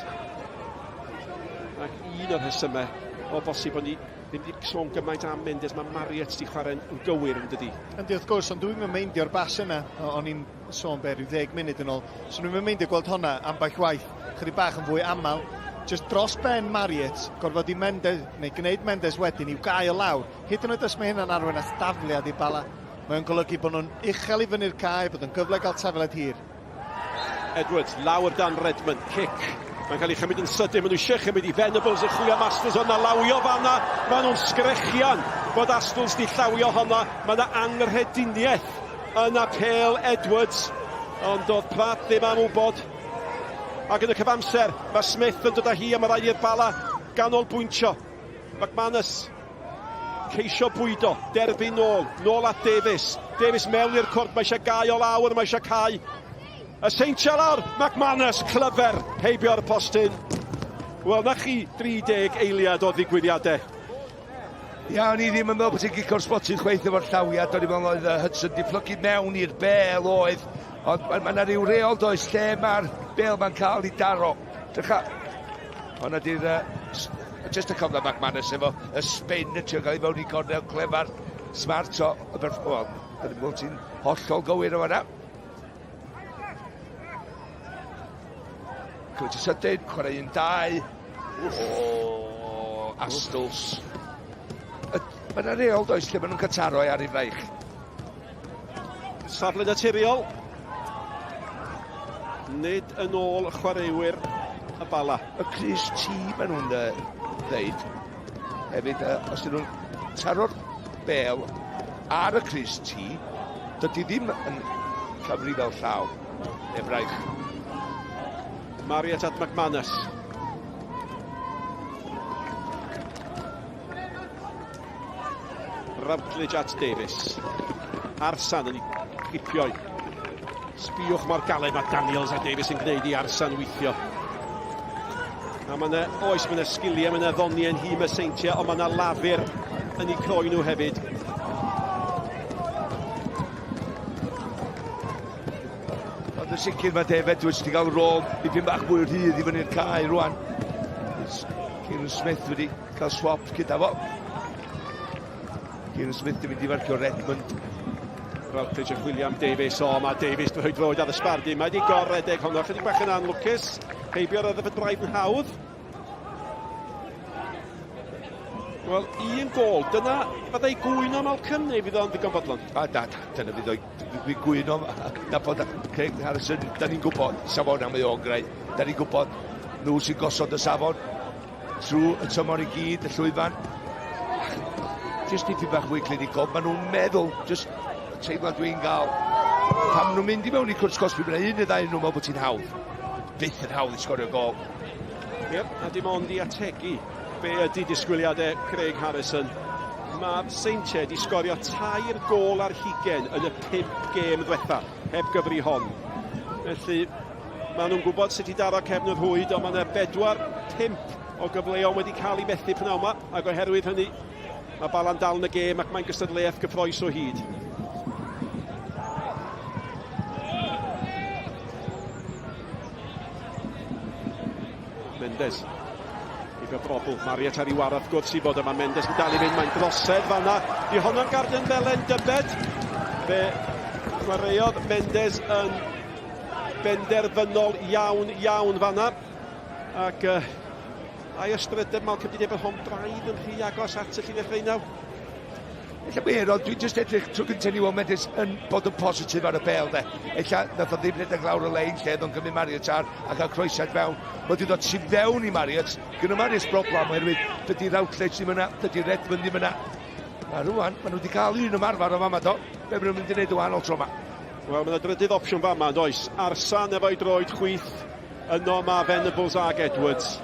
Ac un o'r rhesymau o bosib bod ni ddim wedi sôn gymaint am Mendes, mae Marriott wedi chwarae'n gywir yn dydi? Yndi, wrth gwrs, ond dwi'n meindio'r bas yna, o'n i'n sôn be, rhyw ddeg munud yn ôl, so dwi'n meindio gweld honna ambell waith, chydig bach yn fwy aml, just dros ben Marriott, gorfod i Mendes, neu gwneud Mendes wedyn i'w gael lawr, hyd yn oed os mae hynna'n arwain at dafliad i Bala, mae'n golygu bod nhw'n uchel i fyny'r cae, bod yn gyfle gael tafliad hir. Edwards, lawr dan Redmond, cic. Mae'n cael ei chymryd yn sydyn, maen nhw eisiau chymryd i Venables yn chwilio am Astles, ond na lawio fanna, maen nhw'n sgrechian bod Astles di llawio honna, mae yna anghrediniaeth yn apêl Edwards, ond doedd Pratt ddim am wybod. Ac yn y cyfamser, mae Smith yn dod â hi a mae rhaid i'r Bala ganolbwyntio. McManus ceisio bwydo, derbyn nôl, nôl at Davies. Davies mewn i'r cwrt, mae eisiau gau o lawr, mae eisiau cau. Y seintiau lawr, McManus, clyfer, heibio'r postyn. Wel, na chi 30 eiliad o ddigwyddiadau. Ia, o'n i ddim yn meddwl bod ti'n gico'r spotyn chweith efo'r llawiad, o'n i'n meddwl oedd Hudson di plygu mewn i'r bel oedd, ond mae yna rhyw reol does lle mae'r bel mae'n cael ei daro. Drycha, hwnna di'r uh, Just y cofna McManus efo y spin yn trio gael i mewn i gornel clefar, smart o, well, Dyna bod ti'n hollol gywir o fanna. Curtis Sydyn, chwarae un dau. O, Astles. Mae yna reol does lle maen nhw'n cael taro ar ei fraich. Safle naturiol. Nid yn ôl chwaraewyr y Bala. Y Chris T maen nhw'n ddeud. Hefyd, os ydyn nhw'n taro'r bel ar y Chris T, dydy ddim yn cyfri fel llaw neu fraich. Mariet at McManus. Routledge at Davies. Arsan yn ei gipio. Sbïwch mor galed mae Daniels a Davies yn gwneud i Arsan weithio. A mae yna, oes, mae yna sgiliau, mae yna ddoniau yn nhîm y Seintiau, ond mae yna lafur yn eu croen nhw hefyd. Ond yn sicr mae Dave Edwards wedi cael rôl dipyn bach mwy rhydd i fyny'r cae rwan. Kieran Smith wedi cael swap gyda fo. Kieran Smith yn mynd i farcio Redmond. Routledge yn chwilio am Davies. O, mae Davies yn rhoi droed ar y sbardun. Mae wedi gor-redeg honno. Chydig bach yn anlwcus. Heibio'r Rutherford Braidd yn hawdd. Wel, un gol. Dyna fyddai gwyno Malcolm neu fydd o'n ddigon bodlon? A da, dyna fydd o'i gwyno. Na bod Craig Harrison, da ni'n gwybod safon am ei o'n greu. Da ni'n gwybod nhw sy'n gosod y safon trwy y tymor i gyd, y llwyfan. Just dipyn bach mwy clinigol, maen nhw'n meddwl, just y teimlad dwi'n gael, pan maen nhw'n mynd i mewn i cwrs cosbi, mae'n un neu ddau nhw'n meddwl bod ti'n hawdd. Byth yn hawdd i sgorio gol. Yep, a dim ond i ategu be ydy disgwyliadau Craig Harrison. Mae'r Seintiau wedi sgorio tair gôl ar hugen yn y pump gêm ddwetha, heb gyfri hon. Felly, maen nhw'n gwybod sut i daro cefn y rhwyd, ond mae yna bedwar, pump o gyfleon wedi cael eu methu pnawn yma, ac oherwydd hynny, mae Bala'n dal yn y gêm ac mae'n gystadleuaeth gyffroes o hyd. Mendes. Heibio Brobl. Mariet ar ei wara wrth gwrs i fod yma. Mendes yn dal i fynd. Mae'n drosedd fanna. Di honno'n garden felen dybed. Fe chwaraeodd Mendes yn benderfynol iawn, iawn fanna. Ac uh, ai ystrydeb Malcolm di dweud bod hon braidd yn rhy agos at y llinell ddeunaw. Ella wir, ond dwi'n just edrych trwy gyntaf ni weld Mendes yn bod yn positif ar y bel de. Ella nath o ddim rhedeg lawr y lein lle oedd o'n gymryd Marriott ar a cael croesiad fewn. Mae wedi dod tu fewn i Marriott. Gyda Marriott broblem oherwydd dydy Routledge ddim yna, dydy Redmond ddim yna. A rwan, maen nhw wedi cael un ymarfer o fama do. Be maen nhw'n mynd i wneud yn wahanol tro yma? Wel, mae yna drydydd opsiwn fama, yn does? Arsan efo'i droed chwith. Yno mae Venables ag Edwards.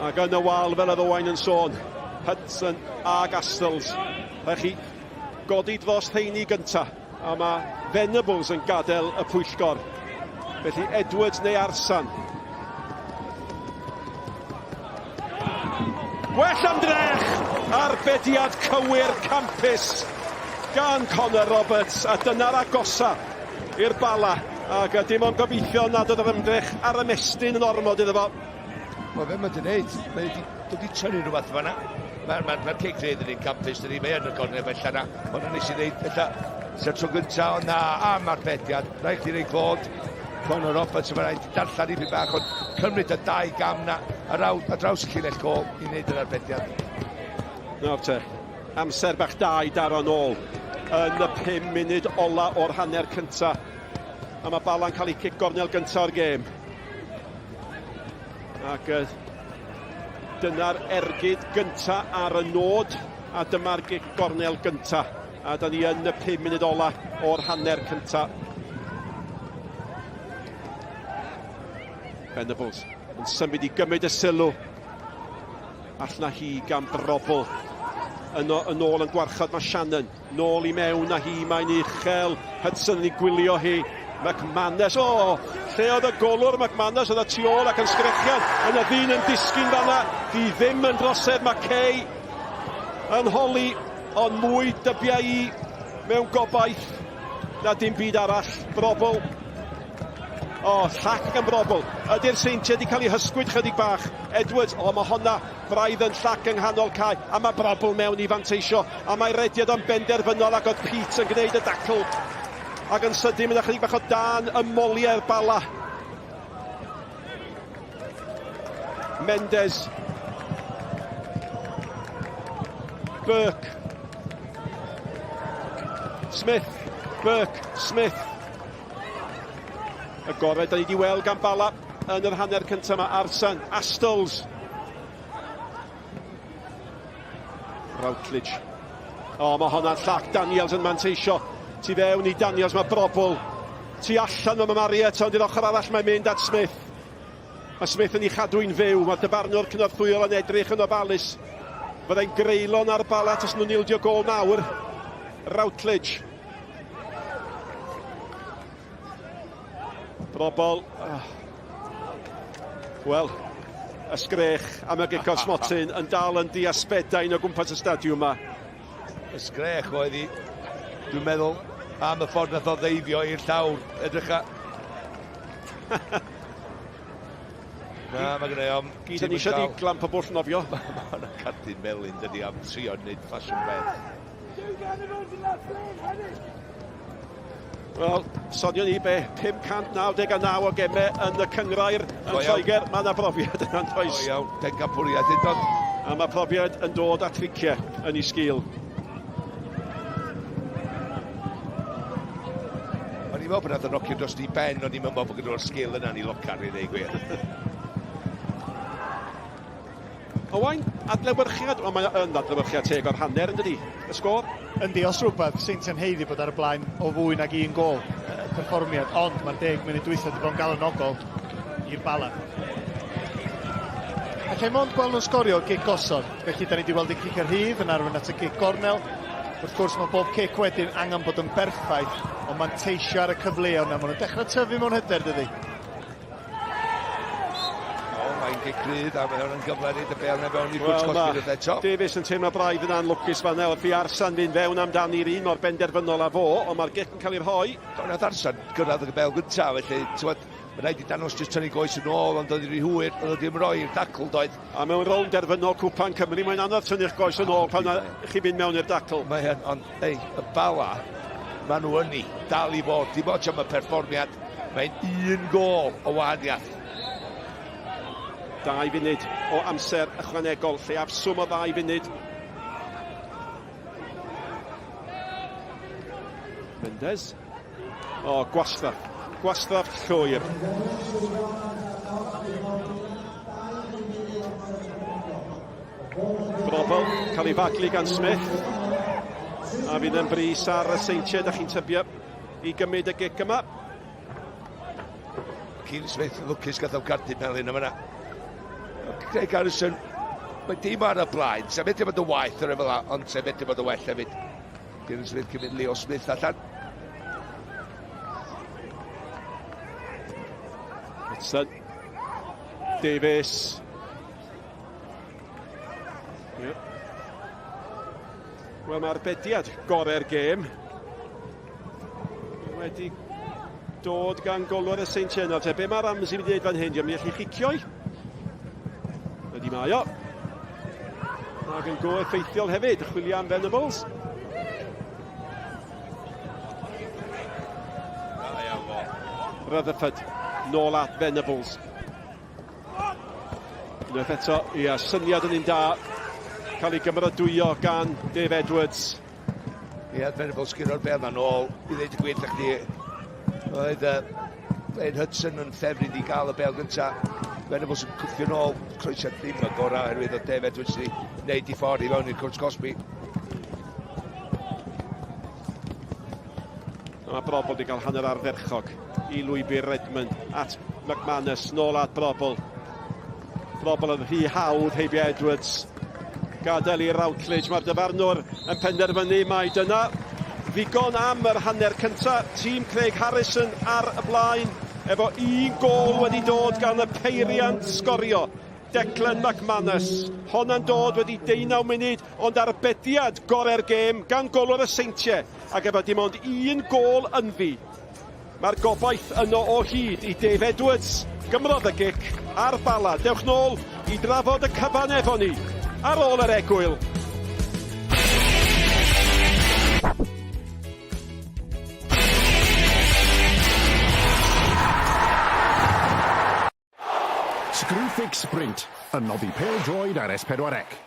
Ac yn y wal, fel oedd Owain yn sôn, Hudson ag Astles. Rhaid chi godi dros rheini gynta, a mae Venables yn gadael y pwyllgor. Felly Edwards neu Arsan. Gwell ymdrech! Arbediad cywir campus gan Connor Roberts, a dyna'r agosa i'r Bala. Ac dim ond gobeithio nad oedd yr ymdrech ar ymestyn yn ormod iddo fo. Wel, fe mae wedi gwneud, mae wedi dod i tynnu rhywbeth fanna. Mae'r ma, ma, ma cic rhydd yn un campus, dydy, mae yn y gornel bella na. Ond nes i ddeud, ella, sa'r tro gyntaf, ond na, am arbediad, rhaid chdi rei clod. Conor Roberts, mae rhaid darllen i fi bach, ond cymryd y dau gam na ar, ar draws y llinell gol i wneud yr arbediad. Nawr te, amser bach da i daro nôl yn y 5 munud ola o'r hanner cynta. A mae Bala'n cael ei cic gornel gynta o'r gêm. Ac dyna'r ergyd gynta ar y nod, a dyma'r gic gornel gynta. A da ni yn y 5 munud ola o'r hanner cynta. Venables yn symud i gymryd y sylw. Allan hi gan Brobl. Yno yn ôl yn gwarchod mae Shannon. Nôl i mewn a hi, mae'n uchel. Hudson yn ei gwylio hi. McManus, o! Oh, lle oedd y golwr McManus, oedd y tu ôl ac yn sgrechian. Yna ddyn yn disgyn fanna. Di ddim yn drosedd, mae Kay yn holi, ond mwy dybia i mewn gobaith na dim byd arall. Brobl. O, llac gan Brobl. Ydy'r Seintiau wedi cael eu hysgwyd chydig bach? Edwards, o, mae honna braidd yn llac yng nghanol cae, a mae Brobl mewn i fanteisio, a mae rediad o'n benderfynol ac oedd Pete yn gwneud y dacl. Ac yn sydyn, mynd â chydig bach o dan ym moliau'r Bala. Mendes. Burke. Smith. Burke. Smith. Y gorau da ni wedi weld gan Bala yn yr hanner cyntaf yma. Arsan. Astles. Routledge. O, mae honna'n llac. Daniels yn manteisio. Tu fewn i Daniels, mae Brobl. Tu allan mae Mariet, ond i'r ochr arall mae'n mynd at Smith. Mae Smith yn ei chadw'n fyw. Mae'r dyfarnwr cynorthwyol yn edrych yn ofalus. Fyddai'n greulon ar Bala tas nhw'n ildio gôl nawr. Routledge. Brobol. Oh. Wel, y sgrech am y gic o'r smotyn yn dal yn diasbedain o gwmpas y stadiwm yma. Y sgrech oedd hi, dwi'n meddwl, am y ffordd nath o ddeifio i'r llawr. Edrych a... Na, mae gennau am... Gyd yn eisiau di glamp o bwll nofio. Mae hwnna'n cardyn melyn, dydy, am trio wneud ffasiwn beth. Wel, sonion ni be, 599 o gemau yn y cyngrair yn Lloegr. Mae yna brofiad yna'n does? O iawn, pencampwriaeth yn dod. A mae profiad yn dod at triciau yn ei sgil. O'n i'n meddwl bod nath o nocio dros di ben, o'n i'n meddwl bod gyda'r sgil yna yn ei locar i ddweud gwir. Owain, adlewyrchiad, wel mae yn adlewyrchiad teg o'r hanner yn dydi, y sgôr? Yndi, os rhywbeth, Seintiau'n haeddu bod ar y blaen o fwy nag un gôl perfformiad, ond mae'r 10 munud dwytha wedi bod yn galonogol i'r Bala. Allai mond gweld nhw'n sgorio gic gosod, felly da ni wedi weld y cicio rhydd yn arwain at y gic gornel. Wrth gwrs mae bob cic wedyn angen bod yn berffaith, ond manteisio ar y cyfleoedd yna, maen nhw'n dechrau tyfu mewn hyder dydi? O, mae'n gic rhydd a mae hwn yn gyfle i y bel na fewn i'r cwrt cosbi rhywbeth eto. Davies yn teimlo braidd yn anlwcus fan wrth i Arsan fynd fewn amdani'r un mor benderfynol â fo, ond mae'r gic yn cael ei rhoi. Do, nath Arsan gyrraedd y bel gyntaf, felly, ti'n mae rhaid i danos jyst tynnu goes yn ôl, ond oedd hi'n rhy hwyr, oedd o ddim rhoi i'r dacl, doedd. A mewn rownd derfynol Cwpan Cymru, mae'n anodd tynnu'ch goes yn ôl pan chi fynd mewn i'r dacl. Mae hyn, ond, ei, y Bala, maen nhw yn dal i fod, dim ots am y perfformiad, Mae'n un gôl o wahaniaeth. 2 funud o amser ychwanegol, lleiafswm o ddau funud. Mendes. O, gwastraff. Gwastraff llwyr. Brobl cael ei faglu gan Smith. A fydd yn bris ar y Seintiau, da chi'n tybio, i gymryd y gic yma. Kieran Smith, lwcus gath o gardyn melyn yma. Craig Harrison, mae dim ar y blaen. Sa'n medru bod yn waeth o'r efo ond sa'n medru bod yn well hefyd. Kieran Smith cymryd Leo Smith allan. Hudson. Davies. Yep. Wel, mae'r bediad gorau'r gêm wedi dod gan golwr y Seintiau nawr. Te, be mae Ramsey wedi gwneud fan hyn? Diolch yn mynd i chicio i. Ydy mae o. Ac yn go effeithiol hefyd, chwilio am Venables. Rutherford, nôl at Venables. Unwaith eto, ia, syniad yn un da. Cael ei gymeradwyo gan Dave Edwards. Ia, Venables gyda'r bel ma'n ôl. I ddeud y gwir, ddech chi. Oedd uh, Glenn Hudson yn ffefryn i gael y bel gynta. Venables yn cwffio nôl, croesiad ddim y gorau oherwydd oedd Dave Edwards wedi wneud i ffordd i fewn i'r cwrt cosbi. Mae Brobl wedi cael hanner ardderchog i lwybr Redmond at McManus, nôl at Brobl. Brobl yn rhy hawdd heibio Edwards. Gadael i Routledge, mae'r dyfarnwr yn penderfynu mai dyna ddigon am yr hanner cyntaf. Tîm Craig Harrison ar y blaen efo un gôl wedi dod gan y peiriant sgorio. Declan McManus. Honna'n dod wedi 19 munud, ond arbediad gorau'r gêm gan golwr y Seintiau, ac efo dim ond un gôl ynddi. Mae'r gobaith yno o hyd i Dave Edwards, gymrodd y gic a'r Bala. Dewch nôl i drafod y cyfan efo ni ar ôl yr egwyl. Screwfix Sprint yn noddi pêl-droed ar S4C.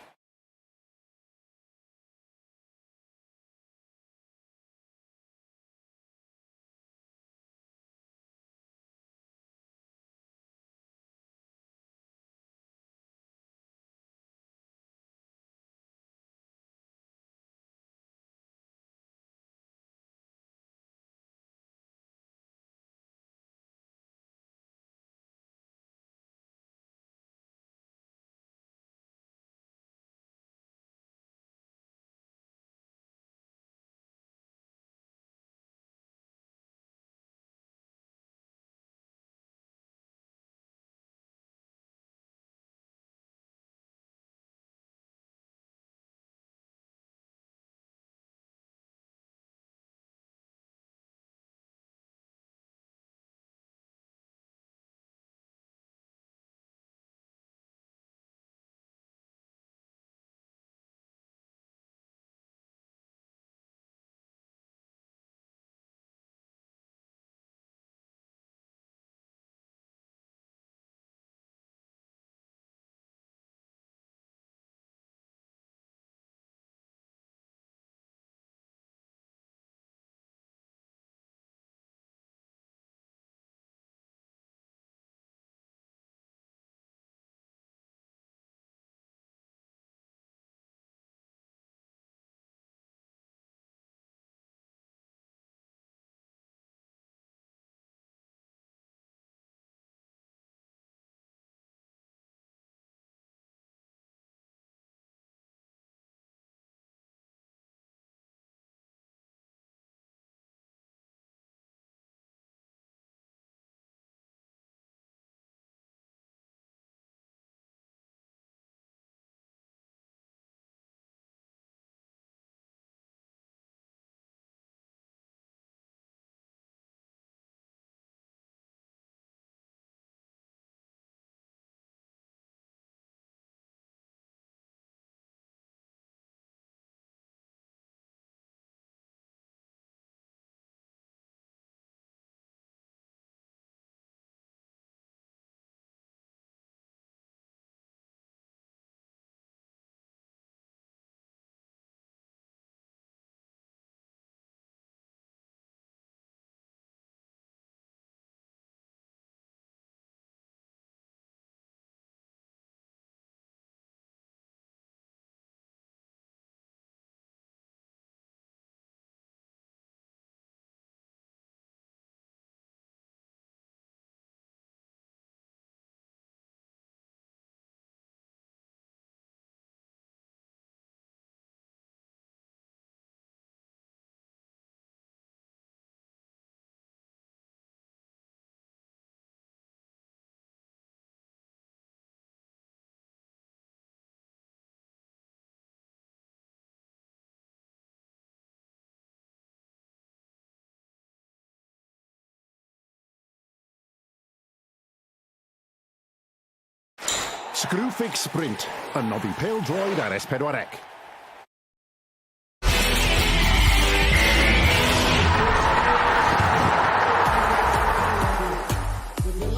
Screwfix Sprint yn noddi pêl-droed ar S4C.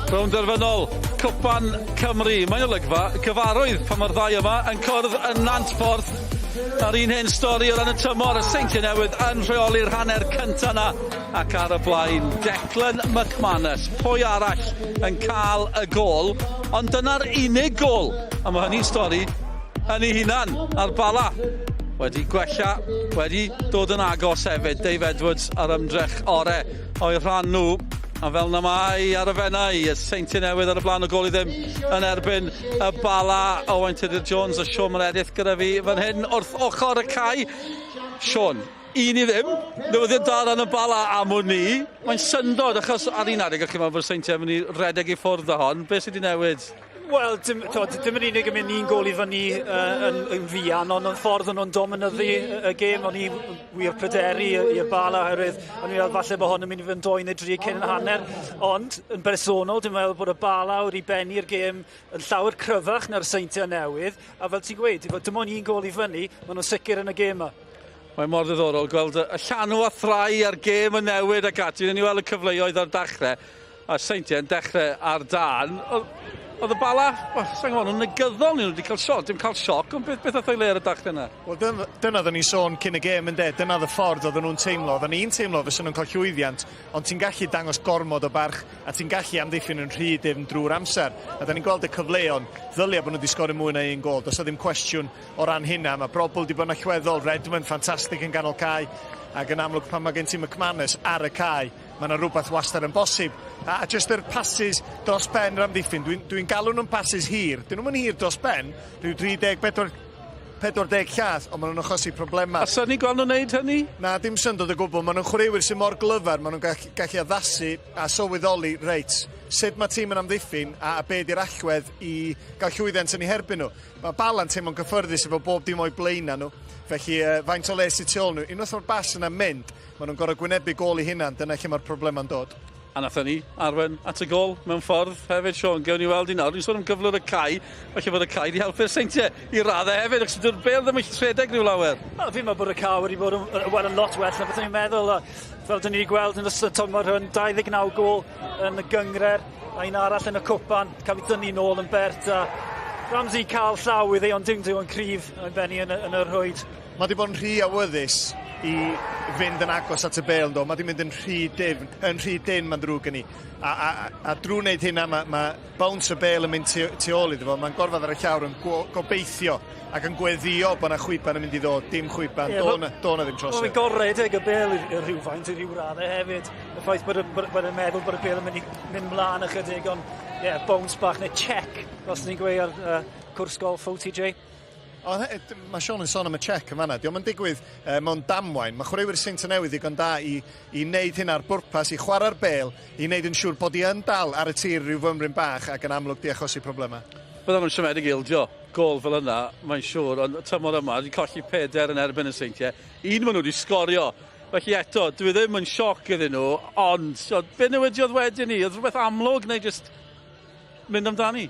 Rownd derfynol Cwpan Cymru. Mae'n olygfa gyfarwydd pan mae'r ddau yma yn cwrdd yn Nantporth. A'r un hen stori o ran y tymor, y Seintiau Newydd yn rheoli'r hanner cynta 'na ac ar y blaen Declan McManus. Pwy arall yn cael y gôl? Ond dyna'r unig gôl, a mae hynny'n stori yn ei hunan a'r Bala wedi gwella, wedi dod yn agos hefyd. Dave Edwards ar ymdrech ore o'i rhan nhw. A fel na mae ar y Fenai, y Seintiau Newydd ar y blaen o gôl i ddim yn erbyn y Bala. Owain Tudur Jones a Siôn Meredith gyda fi fan hyn wrth ochr y cae. Siôn, 1-0, newyddion da ran y Bala am wn i. Mae'n syndod achos ar un adeg o'ch chi'n meddwl bod y Seintiau yn mynd i redeg i ffwrdd â hon. Beth sydd wedi newid? Wel, dim, tod, dim yn unig yn mynd un gol i fyny yn fuan, ond yn ffordd o'n nhw'n dominyddu y gêm, o'n i wir pryderu i'r Bala, oherwydd o'n i'n meddwl falle bod hon yn mynd i fod yn 2 neu 3 cyn hanner, ond yn bersonol, dwi'n meddwl bod y Bala wedi bennu'r gêm yn llawer cryfach na'r Seintiau Newydd, a fel ti'n gweud, dim ond un gol i fyny, maen nhw'n sicr yn y gêm yma. Mae mor ddiddorol gweld y llanw a thrai a'r gêm yn newid ac ati. Ni weld y cyfleoedd ar dechrau, a Seintiau yn dechrau ar dan. Oedd y Bala, oh, sa'n gwybod, nhw'n negyddol, nhw wedi cael sioc, dim cael sioc, ond beth oedd o'i le ar y dechrau yna? Wel, dyna oedden ni'n sôn cyn y gêm, ynde? Dyna oedd y ffordd oedden nhw'n teimlo. Oedden ni'n teimlo fysa nhw'n cael llwyddiant, ond ti'n gallu dangos gormod o barch a ti'n gallu amddiffyn yn rhy dyfn drwy'r amser. A da ni'n gweld y cyfleon, ddylia bod nhw wedi sgorio mwy na un gol. Does 'na ddim cwestiwn o ran hynna. Mae Brobbel wedi bod yn allweddol, Redmond ffantastig yn ganol cae, ac yn amlwg pan mae gen ti McManus ar y cae, mae yna rhywbeth wastad yn bosib. A just yr passes dros ben yr amddiffyn, dwi'n dwi galw nhw'n passes hir. Dyn nhw'n hir dros ben, rhyw 34, 40 llath, ond maen nhw'n achosi problemau. A syni gweld nhw'n neud hynny? Na, dim syndod o gwbl. Maen nhw'n chwaraewyr sy'n mor glyfar, maen nhw'n gallu addasu a sylweddoli, reit, sut mae tîm yn amddiffyn a be di'r allwedd i gael llwyddiant yn eu herbyn nhw. Mae Bala'n teimlo'n gyffyrddus efo bob dim o'i blaenau nhw. Felly, faint o le sydd tu ôl nhw. Unwaith o'r bas yna'n mynd, maen nhw'n gorfod gwynebu gôl i hunan. Dyna lle mae'r problemau'n dod. A nathon ni arwain at y gol mewn ffordd hefyd, Sean. Gewn ni weld i nawr. Ni'n sôn am gyflwr y cae. Falle bod y cae wedi helpu'r Seintiau i raddau hefyd, achos dyw'r bêl ddim yn rhedeg rhyw lawer. Wel, fi'n meddwl bod y cae wedi bod yn, well, yn lot well na beth o'n i'n meddwl. A fel dyn ni wedi gweld yn ystod tymor hwn, 29 gol yn y gynghrair, a un arall yn y cwpan, cael ei dynnu nôl yn bert. A Ramsey cael llaw iddi, ond dim digon cryf yn benni yn y rhwyd. Mae wedi bod yn rhy awyddus i fynd yn agos at y bêl, yndo. Mae wedi mynd yn rhy dyfn, yn rhy dynn, mae'n ddrwg gen i. A drwy wneud hynna, mae bounce y bêl yn mynd tu ôl iddo fo. Mae'n gorfod ar y llawr yn gobeithio ac yn gweddio bod yna chwiban yn mynd i ddod. Dim chwiban, yeah, do na ddim trosedd. Mae'n gorredeg y bêl i rhywfaint i ryw raddau hefyd. Y ffaith bod y meddwl bod y bêl yn mynd i mynd mlaen ychydig, ond yeah, bounce bach neu check, os ni'n gweud ar cwrs golf OTJ. Ond mae Sean yn sôn am y check yn fanna. Dio'm yn digwydd mewn damwain. Mae chwaraewyr Seintiau Newydd ddigon da i wneud hynna ar bwrpas, i chwarae'r bêl, i wneud yn siŵr bod hi yn dal ar y tir rhyw fymryn bach ac yn amlwg di achosi problemau. Bydden nhw'n siomedig ildio gol fel yna, mae'n siŵr, ond y tymor yma, wedi colli 4 yn erbyn y Seintiau. Un maen nhw wedi sgorio. Felly eto, dwi ddim yn sioc iddyn nhw, ond so, be newidiodd wedyn ni? Oedd rhywbeth amlwg neu jyst mynd amdani?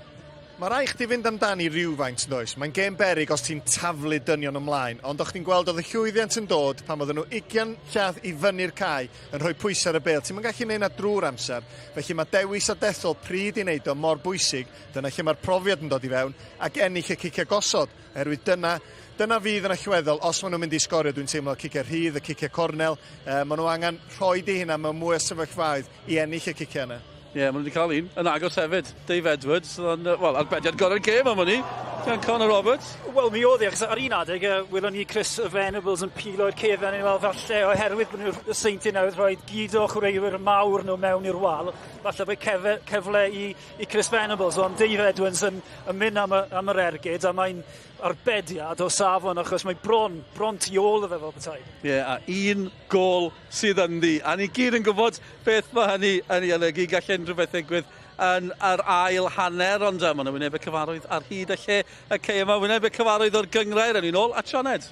Mae rhaid chdi fynd amdani rhywfaint, does? Mae'n gêm berig os ti'n taflu dynion ymlaen, ond o'ch chdi'n gweld oedd y llwyddiant yn dod pan oedden nhw 20 llath i fyny'r cae yn rhoi pwysau ar y bêl. Ti'n gallu neud na drwy'r amser, felly mae dewis a dethol pryd i wneud o mor bwysig. Dyna lle mae'r profiad yn dod i fewn ac ennill y ciciau gosod, oherwydd dyna fydd yn allweddol os maen nhw'n mynd i sgorio, dwi'n teimlo, ciciau rhydd, y ciciau cornel. Maen nhw angen rhoi di hynna mewn mwy o sefyllfaoedd i ennill y ciciau yna. Ie, yeah, maen nhw wedi cael un yn agos hefyd. Dave Edwards, oedd o'n, wel, arbediad gorau'r gêm am hynny. Gan Conor Roberts. Wel, mi oedd e, achos ar un adeg, welon ni Chris Venables yn pilo i'r cefen, ni'n meddwl falle oherwydd bod nhw'r Seintiau newydd rhoi gyd o chwaraewyr mawr nhw mewn i'r wal, falle bod cyfle i Chris Venables, ond Dave Edwards yn mynd am yr ergyd, a mae'n arbediad o safon, achos mae bron tu ôl iddo fel petai. Ie, yeah, a un gol sydd ynddi. A ni gyd yn gwybod beth mae hynny yn ei olygu. Gall unrhyw beth ddigwydd yn yr ail hanner, ond maen nhw'n wynebau cyfarwydd ar hyd y lle y cae yma. Wynebau cyfarwydd o'r gynghrair, yn ni'n ôl at Sioned.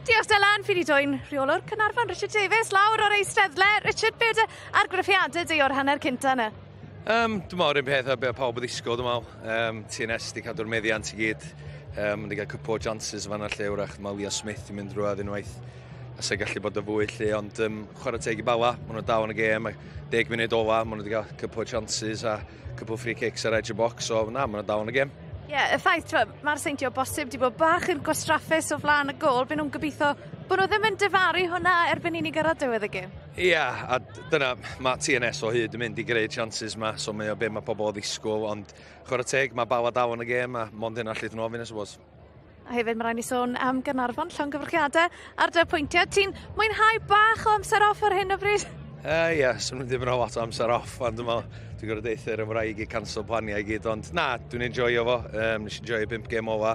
Diolch Dylan, fi wedi dwyn rheolwr Caernarfon, Richard Davies, lawr o'r eisteddle. Richard, be dy argraffiadau di o'r hanner cynta yna? Dwi'n meddwl yr un peth a be pawb yn ddisgwyl, dwi'n meddwl. TNS wedi cadw'r meddiant i gyd. Wedi cael cwpl o chances fan'na lle wrach mae Liam Smith yn mynd drwodd unwaith. A sy'n gallu bod y fwy lle, ond chwarae teg i Bala, maen nhw'n dal yn y gêm, 10 munud ola, maen nhw wedi cael cwpl o chances a cwpl o free kicks ar edge y box, so na, maen nhw'n dal yn y gêm. Ie, yeah, y ffaith, mae'r Seintiau bosib wedi bod bach yn gwastraffus o flaen y gol, byd nhw'n gobeithio bod nhw ddim yn difaru hwnna erbyn i ni gyrraedd diwedd y gêm. Ie, yeah, a dyna, mae TNS o hyd yn mynd i greu chances ma, so mae o be mae pobl o ddisgwyl, ond chwarae teg, mae Bala dal yn y gêm, a mond hynna allith nhw ofyn, I suppose. A hefyd mae rhaid ni sôn am Gaernarfon, llongyfarchiadau ar dy pwyntiau. Ti'n mwynhau bach o amser off ar hyn o bryd? Ie, yeah, so ddim yn lot o amser off, ond dwi'n meddwl, dwi'n gorfod deutha yr wraig i cancel planiau i gyd, ond na, dwi'n enjoyo fo. Nes i enjoyo 5 gêm ola,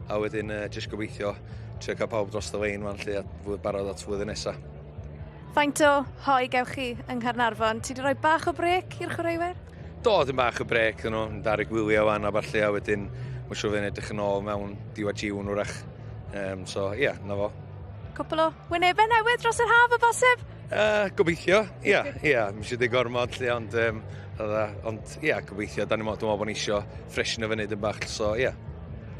a wedyn jyst gobeithio trio cael pawb dros y lein fan lle a fwy barod at flwyddyn nesaf. Faint o hoe gewch chi yng Nghaernarfon? Ti wedi rhoi bach o brec i'r chwaraewyr? Do, dyn bach o brec iddyn nhw, yn dar y gwyliau wan a ballu, a wedyn mae'n siŵr fydd yn edrych yn ôl mewn diwedd Jiwn wrach. Um, so, ia, yeah, na fo. Cwpl o wynebau newydd dros yr haf o bosib? Uh, gobeithio, ia, yeah, ia. Yeah, Mis eisiau dweud gormod, lle, ond, um, ond ia, yeah, gobeithio. Da ni'n meddwl bod ni eisiau ffresino fyny dyn bach, so ia. Yeah.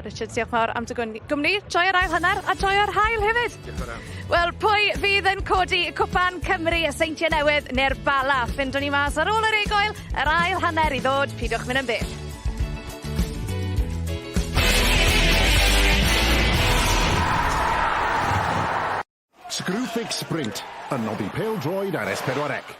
Richard, diolch mawr am dy gwmni. Joio'r ail hanner a joio'r haul hefyd. Diolch yn fawr. Wel, pwy fydd yn codi Cwpan Cymru y Seintiau Newydd neu'r Bala? Ffindwn ni mas ar ôl yr egoel, yr ail hanner i ddod, pidwch mynd yn bell. Screwfix Sprint, yn noddi pêl-droed ar S4C.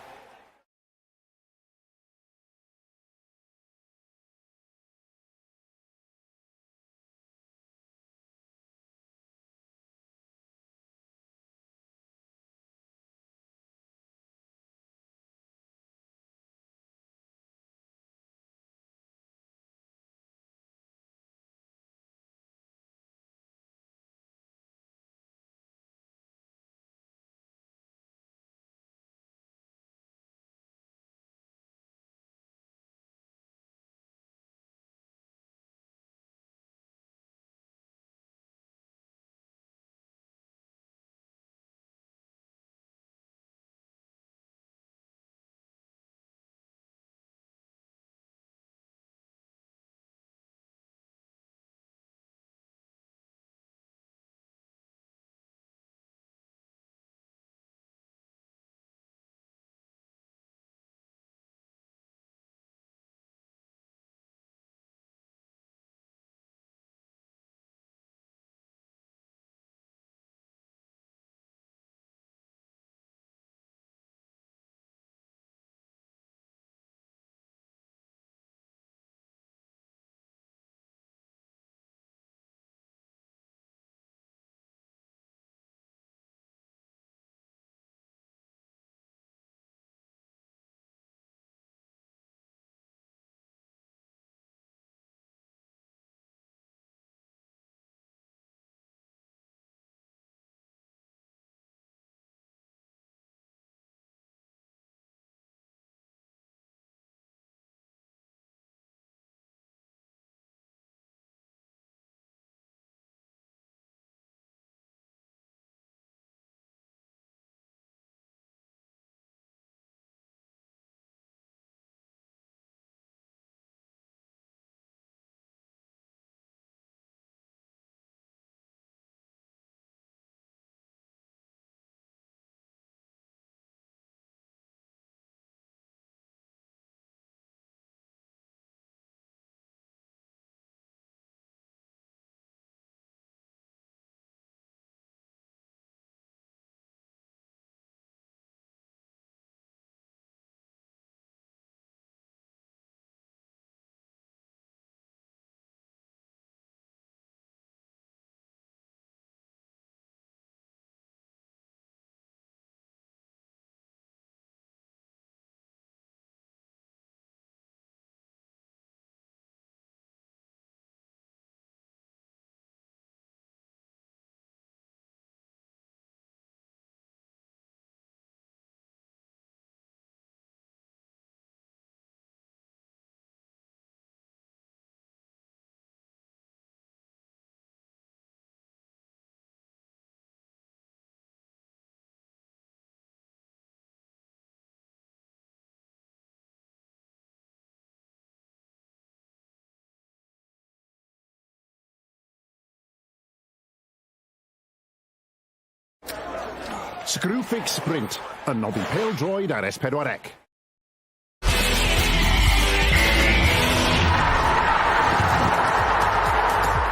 Screwfix Sprint, yn noddi pêl-droed ar S4C.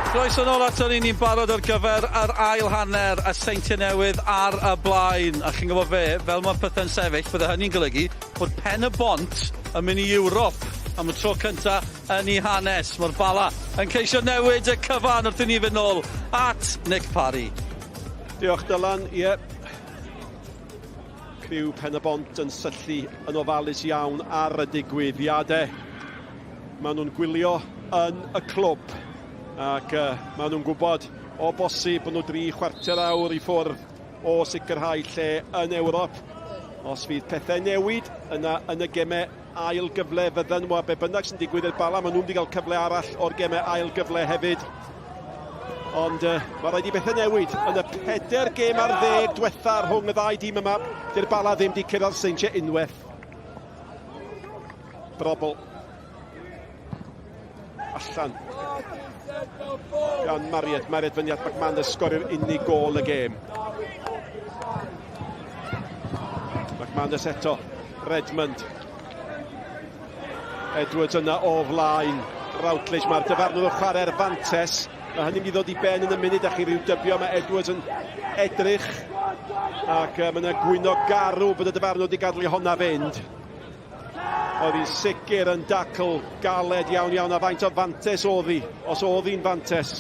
Croeso nôl ato ni, ni'n barod ar gyfer yr ail hanner, y Seintiau Newydd ar y blaen. A chi'n gwybod fe, fel mae pethau'n sefyll, bydde hynny'n golygu bod Pen y Bont yn mynd i Ewrop am y tro cynta yn ei hanes. Mae'r Bala yn ceisio newid y cyfan wrth i ni fynd nôl at Nick Parry. Diolch Dylan, ie. Yeah. Criw Pen y Bont yn syllu yn ofalus iawn ar y digwyddiadau. Maen nhw'n gwylio yn y clwb ac uh, maen nhw'n gwybod o bosib bod nhw dri chwarter awr i ffwrdd o sicrhau lle yn Ewrop. Os fydd pethau newid yna yn y gemau ail gyfle fydden nhw a be bynnag sy'n digwydd i'r Bala, maen nhw'n mynd i gael cyfle arall o'r gemau ail gyfle hefyd. Ond uh, mae rhaid i bethau newid. Yn y peder gêm ar ddeg diwetha rhwng y ddau dîm yma, dy'r Bala ddim wedi cyrraedd Seintiau unwaith. Brobl. Allan. Gan Mariet. Mariet fyny at McManus sgorio'r unig gol y gêm. McManus eto. Redmond. Edwards yna o flaen. Routledge, mae'r dyfarnwr yn chwarae'r fantes. Mae hynny'n mynd i ddod i ben yn y munud a chi rhyw dybio mae Edwards yn edrych ac uh, mae yna gwyno garw bod y dyfarnwr wedi gadael i honna fynd. Oedd hi'n sicr yn dacl galed iawn iawn a faint o fantes oedd hi, os oedd hi'n fantes.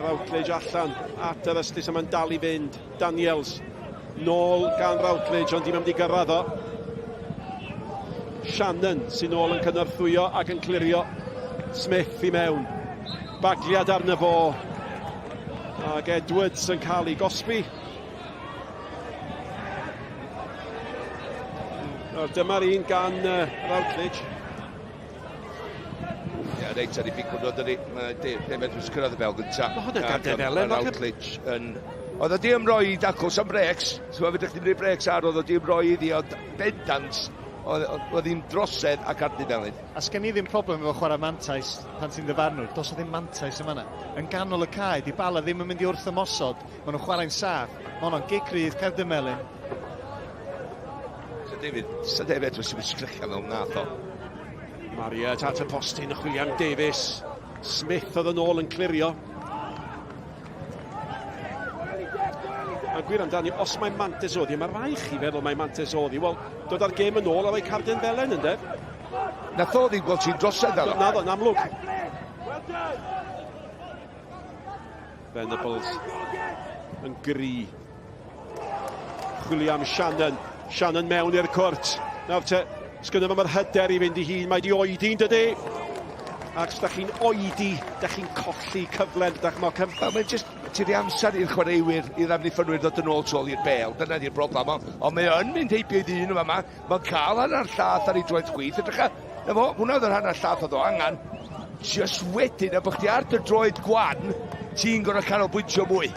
Routledge allan at yr ystlys a mae'n dal i fynd. Daniels nôl gan Routledge ond dim mynd i gyrraedd o. Shannon sy'n ôl yn cynorthwyo ac yn clirio Smith i mewn. Bagliad arno fo. Ac Edwards yn cael ei gosbi. Nawr dyma'r un gan uh, Routledge. Ie, reit ar ei bicwr nhw, dydy. Mae David Edwards cyrraedd y bel gyntaf. Mae hwnna'n gadael felen. Routledge yn... Oedd o di ymroi i dacl sam breaks. Ti'n gwybod, fedrwch chi'n rhoi breaks ar, oedd o di ymroi iddi, ond bendant, oedd hi'n drosedd ac ardi felyn. A sgen i ddim problem efo chwarae mantais pan ti'n ddyfarnwr, does 'na ddim mantais yn fan'na. Yn ganol y cae, 'di Bala ddim yn mynd i wrth ymosod, maen nhw'n chwarae'n saff. Mae honno'n gic rydd, cerdyn melyn. Sa David, sa David Edwards yn sgrechian fel nath o. Marriott at y postyn, chwilio am Davies. Smith oedd yn ôl yn clirio. A gwir amdani, os mae Mantes oedd hi, mae rai chi feddwl mae Mantes oedd hi, wel, dod â'r gêm yn ôl a rhoi cardyn felen, ynddo? Nath o ddim gweld ti'n drosedd naddo? Naddo, yn amlwg. Venables yn gry. Chwilio am Shannon. Shannon mewn i'r cwrt. Nawr te, sgynno fo mae'r hyder i fynd i hun. Mae di oedi'n dydy. Ac os da chi'n oedi, da chi'n colli cyfle, da chi'n cyf... Wel, mae'n just, ti di amser i'r chwaraewyr, i'r amddiffynwyr ddod yn ôl tu ôl i'r bel. Dyna di'r broblem. Ond on mae o'n mynd heibio i ddyn yma. Mae'n cael hanner llath ar ei droed chwith. Edrycha, na fo, hwnna oedd yr hanner llath oedd o angen. Just wedyn, a bod chdi ar dy droed gwan, ti'n gorfod canolbwyntio mwy.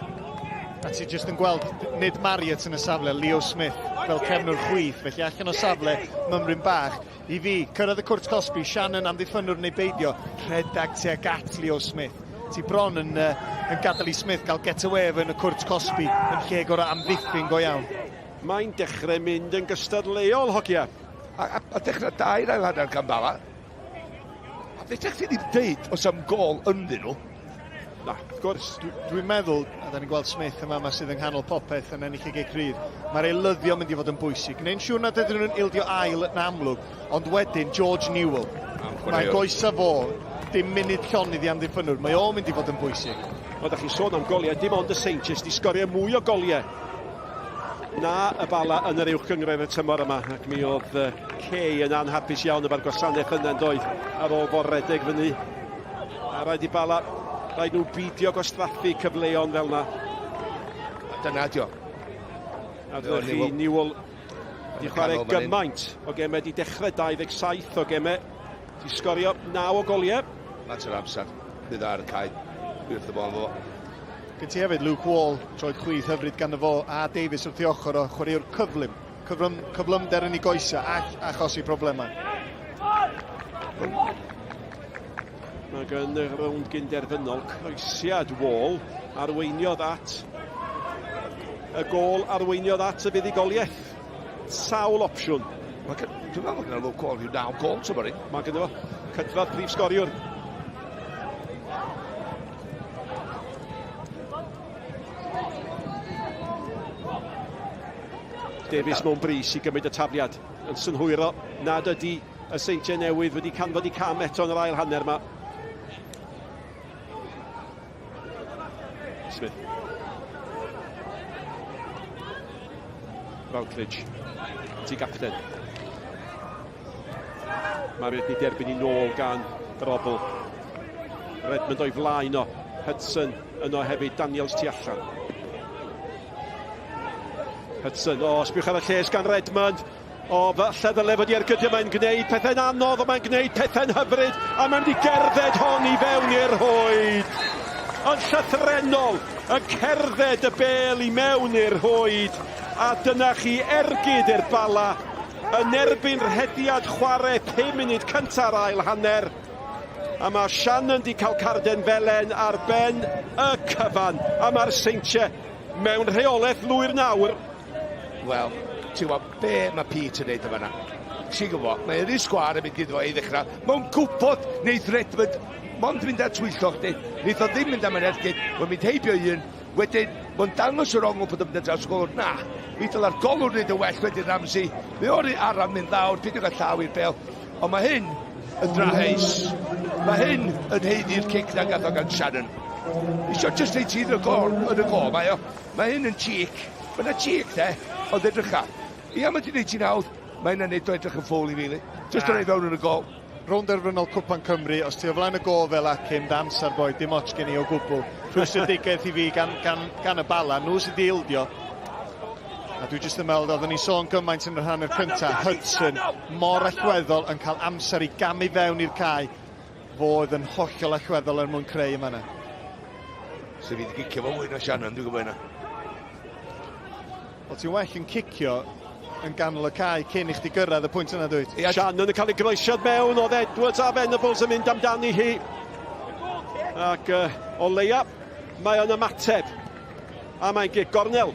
A ti jyst yn gweld, nid Marriott yn y safle, Leo Smith fel cefnwr chwith, felly allan o safle mymryn bach. I fi, cyrraedd y cwrt cosbi, Shannon amddiffynnwr neu beidio, rhedeg tuag at Leo Smith. Ti bron yn, uh, yn gadael i Smith gael get away efo yn y cwrt cosbi yn lle gorau amddiffyn go iawn. Mae'n dechrau mynd yn gystadleuol, hogia. A, a, a dechrau da i'r ail hanner gan Bala. A fedrech chi ddim deud os am gol ynddyn nhw. Na, wrth gwrs. Dwi'n dwi meddwl, a da ni'n gweld Smith yma, yma sydd yng nghanol popeth yn ennill y gic rhydd, mae'r eilyddio mynd i fod yn bwysig. Neu'n siŵr nad ydyn nhw'n ildio ail yn amlwg, ond wedyn George Newell. Mae goesa fo, dim munud llonydd i amddiffynnwr, mae o'n mynd i fod yn bwysig. Wel, da chi'n sôn am goliau, dim ond y Seintiau sydd wedi sgorio mwy o goliau na y Bala yn yr uwch gynghrair y tymor yma ac mi oedd Kay yn anhapus iawn efo'r gwasanaeth yna yn doedd ar ôl fod redeg fyny. A rhaid i Bala, rhaid nhw beidio gwastraffu cyfleon fel yna. Dyna dio. A dyna chi Newell di chwarae gymaint o gemau, di dechrau 27 o gemau, di sgorio 9 o goliau. Mater amser, bydd ar y cae, wrth y bodd fo. Gen ti hefyd Luke Wall, troed chwith hyfryd ganddo fo, a Davies wrth ei ochr o, chwaraewr cyflym, cyflym, cyflymder yn ei goesau all achosi problemau. Mae gan y rownd gynderfynol croesiad Wall arweiniodd at y gôl arweiniodd at y fuddugoliaeth. Sawl opsiwn. Mae gen, dwi'n meddwl bod gen Luke Wall rhyw 9 gôl tymor hyn. Mae gynno fo cydradd prif sgoriwr. Davies mewn brys i gymryd y tafliad yn synhwyro nad ydy y Seintiau Newydd wedi canfod i cam eto yn yr ail hanner yma. Smith. Routledge. Ti gapten. Mae wedi derbyn i nôl gan Robl. Redmond o'i flaen o. Hudson yno hefyd. Daniels tu allan. Hudson, o, sbiwch ar y lles gan Redmond. O, falle ddyle fod i ergydio, mae'n gwneud pethau'n anodd, ond mae'n gwneud pethau'n hyfryd, a mae'n mynd i gerdded hon i fewn i'r rhwyd. Yn llythrennol, yn cerdded y bêl i mewn i'r rhwyd, a dyna chi ergyd i'r Bala yn erbyn rhediad chwarae 5 munud cynta'r ail hanner. A mae Shannon di cael carden felen ar ben y cyfan, a mae'r Seintiau mewn rheolaeth lwyr nawr. Wel, ti'n gwybod be mae Pete yn neud yma na. Ti'n gwybod, mae Ynys Sgwâr yn mynd iddo fo i ddechrau. Mae'n gwybod neith Redmond mond mynd ar twyllo chdi. Neith o ddim mynd am yr ergyd, mae'n mynd heibio un. Wedyn, mae'n dangos yr ongl bod o'n mynd ar draws y golwr. Na, mi dyla'r golwr wneud y well wedyn Ramsey. Mae o'r araf mynd lawr, peidio cael llaw i'r bel. Ond mae hyn yn draheus. Mae hyn yn haeddu'r cic na gath o gan Shannon. Isio jyst reit ti yn y gol, yn y gol mae o. Mae hyn yn cheek. Mae yna cheek de, ond edrycha. Ia, mae di wneud ti'n hawdd. Mae hynna'n neud o edrych yn ffôl i fi. Jyst yn rhoi fewn yn y gol. Rownd derfynol Cwpan Cymru, os ti o flaen y gôl fel a cyn dy amser boi, dim ots gen i o gwbl. Rhwystredigaeth i fi gan, gan, gan y Bala, nhw sydd wedi ildio. A dwi jyst yn meddwl, oeddwn ni sôn gymaint yn yr hanner cyntaf, Hudson mor allweddol yn cael amser i gamu fewn i'r cae, fo oedd yn hollol allweddol er mwyn creu yma yna. So fi wedi gicio fo mwy na Shannon, dwi'n gwybod hynna. Wel, ti'n well yn cicio yn ganol y cae cyn i chdi gyrraedd y pwynt yna, dwyt? Ia, Shannon yn cael ei groesiad mewn, oedd Edwards a Venables yn mynd amdani hi. Ac uh, o leia, mae o'n ymateb. A mae'n gic gornel.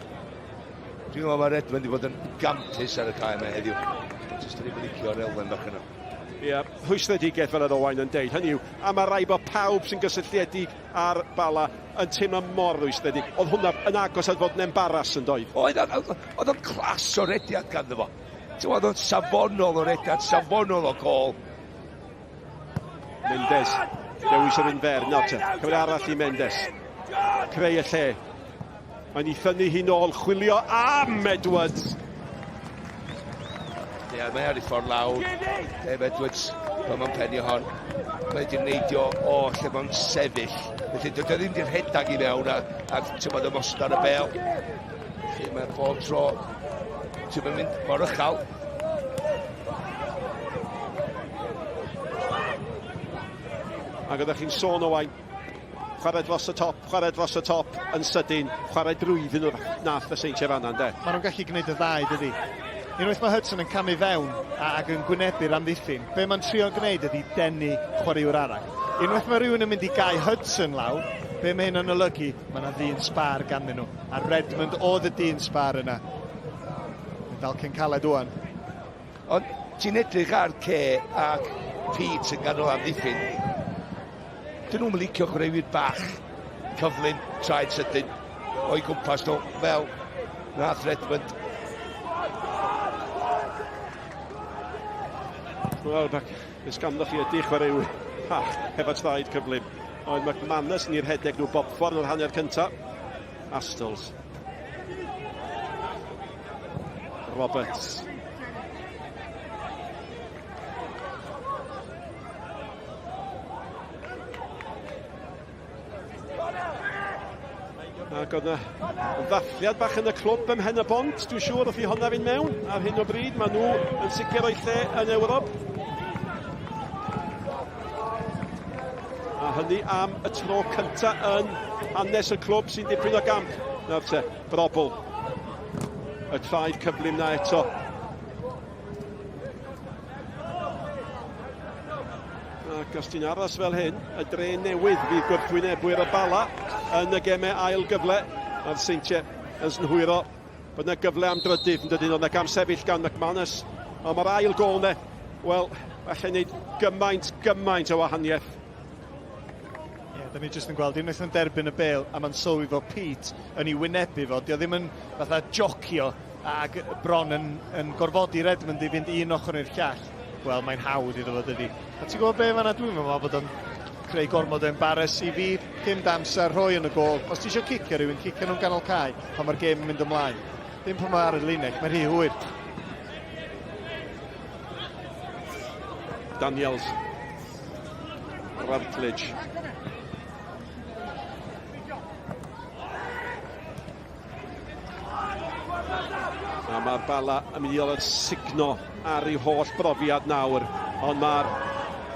Dwi'n meddwl mae Redmond wedi bod yn gampus ar y cae yma heddiw. Jyst yn ei licio'r elfen bach yna. Ie, rhwystredigaeth fel oedd Owain yn deud. Hynny yw, a mae rai bod pawb sy'n gysylltiedig â'r Bala yn teimlo mor rwystredig. Oedd hwnna yn agos at fod yn embaras yn doedd? Oedd, oedd o'n clas o rediad ganddo fo. Ti'n oedd o'n safonol o rediad, safonol o gol. Mendes, dewis yr un fer, nawr te. Cyfle arall i Mendes. Creu y lle. Mae'n ei thynnu hi nôl, chwilio am Edwards. Ie, mae ar ei ffordd lawr. Dave Edwards, pan mae'n penio hon. Mae wedi neidio o lle mae'n sefyll. Felly dydy o ddim wedi rhedeg i mewn a, a ti'n bod ymosod ar y bel. Felly mae bob tro, ti'n bod mynd mor uchel. Ac oeddech chi'n sôn Owain, chwarae dros y top, chwarae dros y top yn sydyn, chwarae drwyddyn nhw nath y Seintiau fanna, ynde? Maen nhw'n gallu gwneud y ddau, dydy. Unwaith mae Hudson yn camu fewn ac yn gwynebu'r amddiffyn, be mae'n trio gwneud ydy denu chwaraewr arall. Unwaith mae rhywun yn mynd i gau Hudson lawr, be mae hyn yn olygu? Mae yna ddyn sbar ganddyn nhw. A Redmond oedd y dyn sbar yna. Yn dal cyn caled wan. Ond ti'n edrych ar Kay ac Pete yn ganol amddiffyn. Dyn nhw'n licio chwaraewyr bach, cyflym, traed sydyn o'i gwmpas nhw, fel nath Redmond. Wel, beth ganddo chi ydy chwaraewyr bach hefo traed cyflym. Oedd McManus yn i'r rhedeg nhw bob ffordd yn yr hanner cyntaf. Astles. Roberts. Ac oedd yna ddathliad bach yn y clwb ym Mhen y Bont, dwi'n siŵr wrth i honna fynd mewn. Ar hyn o bryd, maen nhw yn sicr o'i lle yn Ewrop. A hynny am y tro cynta yn hanes y clwb sy'n dipyn o gamp. Nawr te, Brobl. Y traed cyflym na eto. Ac os ti'n aros fel hyn, y dre newydd fydd gwrthwynebwyr y Bala yn y gemau ail gyfle. A'r Seintiau yn synhwyro bod yna gyfle am drydydd yn dydyn, oedd yna gam sefyll gan McManus. Ond mae'r ail gol ne, wel, falle wneud gymaint, gymaint o wahaniaeth. Ie, yeah, da ni jyst yn gweld unwaith yn derbyn y bel a mae'n sylwi fo Pete yn ei wynebu fo. Dio ddim yn fatha jocio ac bron yn, yn gorfodi Redmond i fynd un ochr i'r llall. Wel, mae'n hawdd iddo fo, dydy. A ti'n gwybod be fan'na, dwi'n meddwl bod o'n creu gormod o embarrass i fi. Dim damser, rhoi yn y gol. Os ti eisiau cicio rhywun, cicio nhw'n ganol cae pan mae'r gêm yn mynd ymlaen. Dim pan mae ar y linell, mae'n rhy hwyr. Daniels. Routledge. A mae'r Bala yn mynd i ôl sugno ar ei holl brofiad nawr. Ond mae'r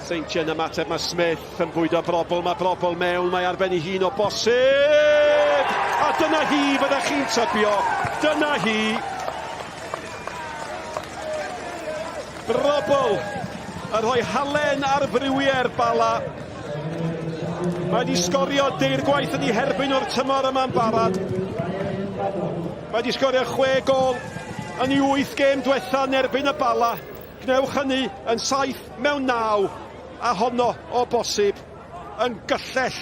Seintiau'n ymateb, mae Smith yn bwydo Brobbel, mae Brobbel mewn, mae ar ben ei hun o bosib! A dyna hi, fyddech chi'n tybio, dyna hi! Brobbel yn rhoi halen ar friwiau'r Bala. Mae wedi sgorio deirgwaith yn ei herbyn o'r tymor yma'n barod. Mae wedi sgorio 6 gôl yn ei 8 gêm diwetha yn erbyn y Bala. Gwnewch hynny yn 7 mewn 9, a honno, o bosib, yn gyllell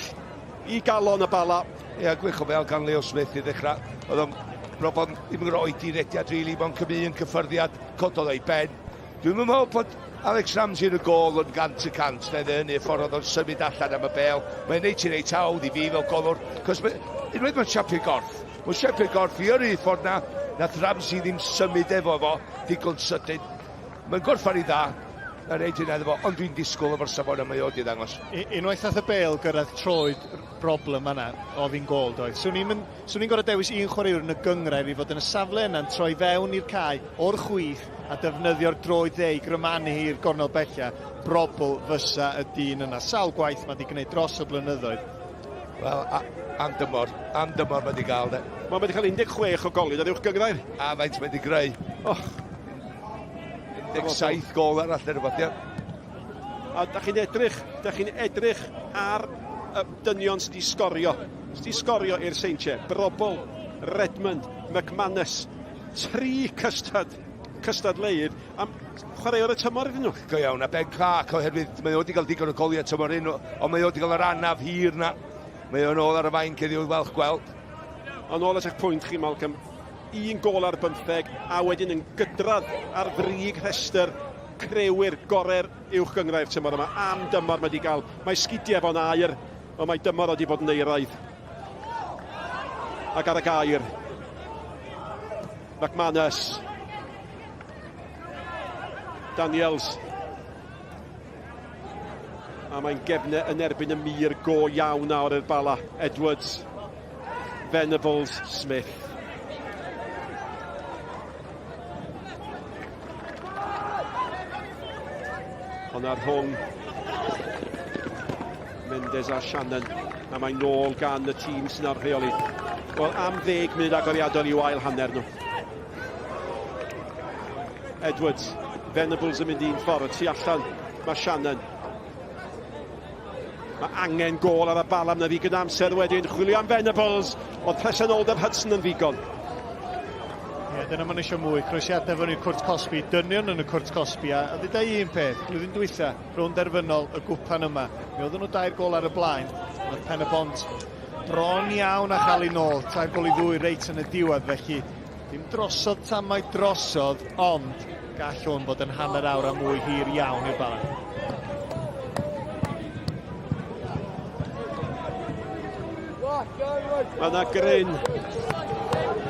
i galon y Bala. Ia, gwych o bêl gan Leo Smith i ddechrau. Oedd o'n broblem ddim yn rhoi dirediad rili, mewn cymryd un cyffyrddiad, cododd o'i ben. Dwi'm yn meddwl bod Alex Ramsey yn y gôl yn 100%, na i hynny, y ffordd oedd o'n symud allan am y bêl. Mae'n neud ti'n reit hawdd i fi fel golwr, cos unwaith mae'n siapio'r gorff, mae'n siapio'r gorff i yrru ffordd na, nath Ramsey ddim symud efo fo, digon sydyn. Mae'n gorffan i dda, na neud hynna iddo fo, ond dwi'n disgwyl efo'r safon yma i o di ddangos. Unwaith nath y bêl gyrraedd troed broblem yna, oedd hi'n gôl doedd. Swn i'n swn i'n gorfod dewis un chwaraewr yn y gynghrair i fod yn y safle yna'n troi fewn i'r cae o'r chwith a defnyddio'r droed dde i grymanu hi i'r gornel bella. Brobbel fysa y dyn yna. Sawl gwaith mae wedi gwneud dros y blynyddoedd. Wel, am dymor, am dymor mae wedi gael de. Mae wedi cael 16 o goliau ar uwch gynghrair. A faint mae wedi greu? Oh. 17 gôl arall neu rhywbeth, ie. A da chi'n edrych, da chi'n edrych ar y dynion sydd wedi sgorio. Sydd wedi sgorio i'r Seintiau. Brobbel, Redmond, McManus. Tri cystad, cystadleuydd am chwaraewr y tymor iddyn nhw. Go iawn, a Ben Clark, oherwydd mae o wedi cael digon o goliau tymor hyn, ond mae o wedi cael yr anaf hir na. Mae o'n ôl ar y fainc heddiw, falch gweld. Ond ôl at eich pwynt chi, Malcolm, un gôl ar bymtheg, a wedyn yn gydradd ar frig rhestr crewyr gorau'r uwch gynghrair tymor yma. Am dymor mae wedi cael, mae sgidiau fo'n aur, ond mae dymor wedi bod yn eiraidd. Ac ar y gair, McManus, Daniels, a mae'n gefnau yn erbyn y mur go iawn nawr i'r Bala. Edwards, Venables, Smith. Honna rhwng Mendes a Shannon, a mae'n nôl gan y tîm sy'n ar rheoli. Wel, am 10 munud agoriadol i'w ail hanner nhw. Edwards, Venables yn mynd un ffordd, y tu allan mae Shannon. Mae angen gôl ar y Bala, na ddigon amser wedyn, chwilio am Venables, oedd presenoldeb Hudson yn ddigon. Ie, dyna ma'n eisiau mwy, croesiadau fyny cwrt cosbi, dynion yn y cwrt cosbi, a ddeuda i un peth, blwyddyn dwytha, rownd derfynol y gwpan yma, mi oedden nhw 2 gôl ar y blaen, ond Pen y Bont bron iawn a chael ei nôl, 3 gôl i 2 reit yn y diwedd, felly dim drosodd tamaid drosodd, ond gall hwn fod yn hanner awr a mwy hir iawn i'r Bala. Mae yna gryn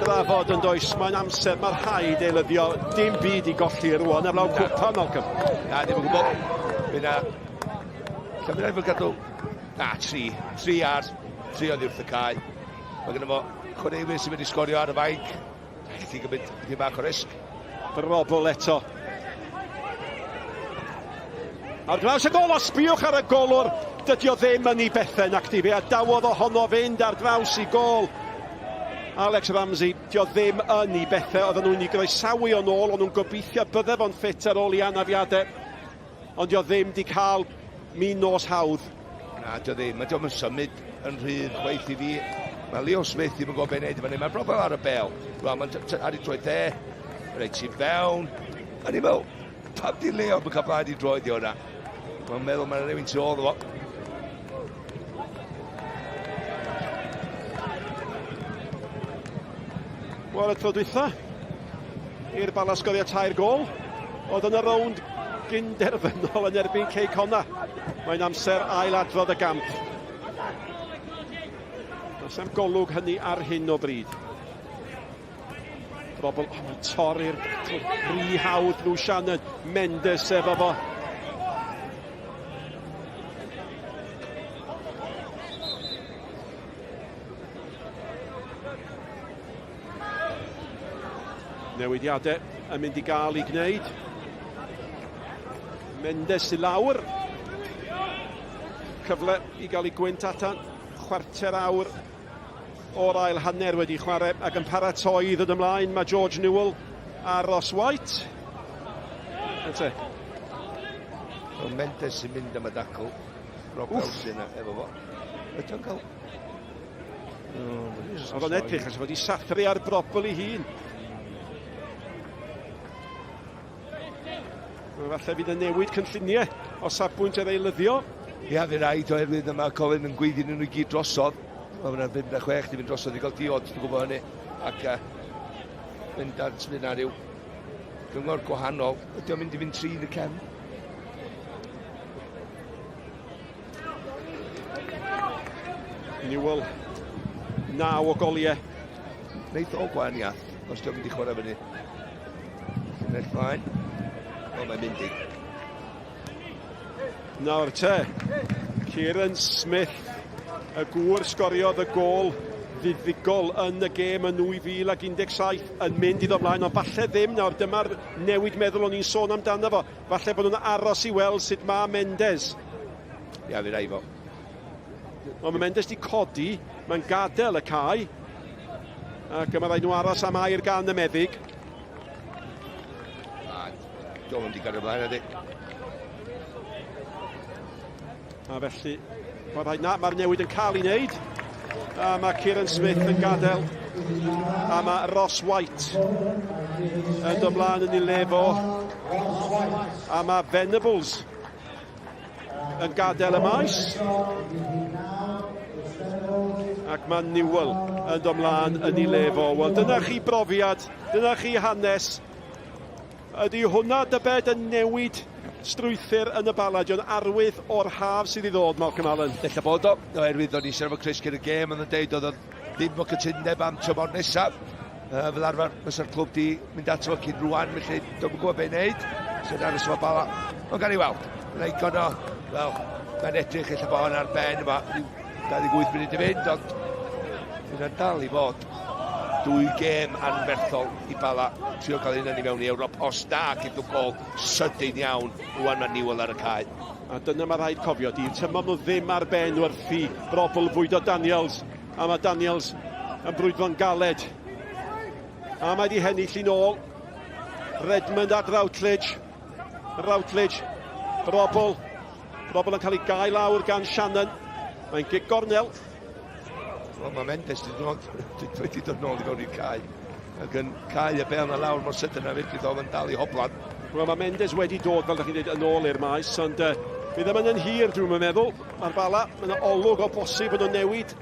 drafod yn does, mae'n amser, mae'r rhaid eilyddio, dim byd i golli rwan, ar law cwpan, Malcolm. Na, ddim yn gwybod. Mae yna... Lle mae'n rhaid fod gadw... Na, 3. 3 ar, 3 oddi wrth y cae. Mae gynno fo chwaraewyr sy'n mynd i sgorio ar y fainc. Rhaid i ti gymryd dipyn bach o risg. Brobbel eto. Ar draws y gol, os sbiwch ar y golwr, dydy o ddim yn ei bethau nac di. Fe adawodd ohono fynd ar draws i gôl. Alex Ramsey, dio ddim yn ei bethau, oedden nhw'n ei groesawu o'n ôl, o'n nhw'n gobeithio bydde fo'n ffit ar ôl i anafiadau, ond dio ddim di cael min nos hawdd. Na, dio ddim, mae dio'm yn symud yn rhydd chwaith i fi. Mae Leo Smith ddim yn gwybod beth wneud efo ni, mae'r broblem ar y bêl. Wel, mae'n ar ei troed dde, reit i fewn. A ni'n meddwl, pam di Leo yn cael blaen i droed i hwnna? Mae'n meddwl mae'n rhywun tu ôl fo. Wel, y tro dwytha, i'r Bala sgorio 3 gôl, oedd yn y rownd gynderfynol yn erbyn Cei Connah. Mae'n amser ailadrodd y gamp. Does am golwg hynny ar hyn o bryd. Brobbel, oh, mae'n torri'r rhy hawdd drwy Shannon. Mendes efo fo. Newidiadau yn mynd i gael ei gwneud. Mendes i lawr. Cyfle i gael ei gwynt atan. Chwarter awr o'r ail hanner wedi chwarae ac yn paratoi i ddod ymlaen mae George Newell a Ross White. Ynte. Wel, Mendes sy'n mynd am y dacl. Rob Elson efo fo. Ydy o'n cael... Oedd o'n edrych as fod i sathru ar brobl ei hun. Falle fydd yn newid cynlluniau o safbwynt yr eilyddio. Ia, fe rhaid oherwydd yma Colin yn gweiddi nhw i gyd drosodd. Mae hwnna'n 5 a 6 di fynd drosodd i gael diod, dwi'n gwybod hynny. Ac bendant fydd na ryw gyngor gwahanol. Ydy o'n mynd i fynd trin y cefn? Newell, 9 o goliau. Wneith o gwahaniaeth os di'n mynd i chwarae fyny. Llinell flaen. O, mae'n mynd i. Nawr te, Kieran Smith, y gŵr sgoriodd y gôl fuddugol yn y gêm yn 2017 yn mynd iddo ymlaen, ond falle ddim nawr, dyma'r newid meddwl o'n i'n sôn amdano fo. Falle bod nhw'n aros i weld sut mae Mendes. Ia, fi rai fo. Ond mae Mendes di codi, mae'n gadael y cae, ac mae rhaid nhw aros am air gan y meddyg. A, diolch yn di gario ymlaen, ydy. A felly, mae rhaid na, mae'r newid yn cael ei wneud. A mae Kieran Smith yn gadael. A mae Ross White yn dod mlaen yn ei le fo. A mae Venables yn gadael y maes. Ac mae Newell yn dod mlaen yn ei le fo. Wel, dyna chi brofiad, dyna chi hanes. Ydy hwnna dybed yn newid strwythur yn y Bala? Ydy o'n arwydd o'r haf sydd i ddod, Malcolm Allen? Ella bod o, oherwydd o'n i siarad efo Chris cyn y gêm, oedd yn deud oedd o ddim o cytundeb am tymor nesaf. Fel arfer, fysa'r clwb di mynd ato fo cyn rwan, felly dwi'm yn gwybod beth i wneud. Sy'n aros efo Bala. Ond gawn ni weld. Mae'n ddigon o, wel, mae'n edrych ella bod hwn ar ben yma, rhyw 28 munud i fynd, ond fydd dal i fod dwy gêm anferthol i Bala trio cael hynny i mewn i Ewrop. Os na, gyda nhw gol sydyn iawn, rwan mae Newell ar y cae. A dyna mae rhaid cofio, di'r tymor nhw ddim ar ben wrth i Brobl fwydo Daniels, a mae Daniels yn brwydro'n galed. A mae di hennill i nôl. Redmond at Routledge. Routledge. Brobl. Brobl yn cael ei gael lawr gan Shannon. Mae'n gic gornel. Wel, mae Mendes wedi dod nôl i fewn i'r cae. Ac yn cael y bel na lawr mor sydyn a fedrith oedd yn dal i hoblan. Wel, mae Mendes wedi dod, fel ydych chi'n dweud, yn ôl i'r maes, ond fydd ddim yn hir, dwi'n meddwl. Mae'r Bala, mae yna olwg o bosib yn nhw'n newid.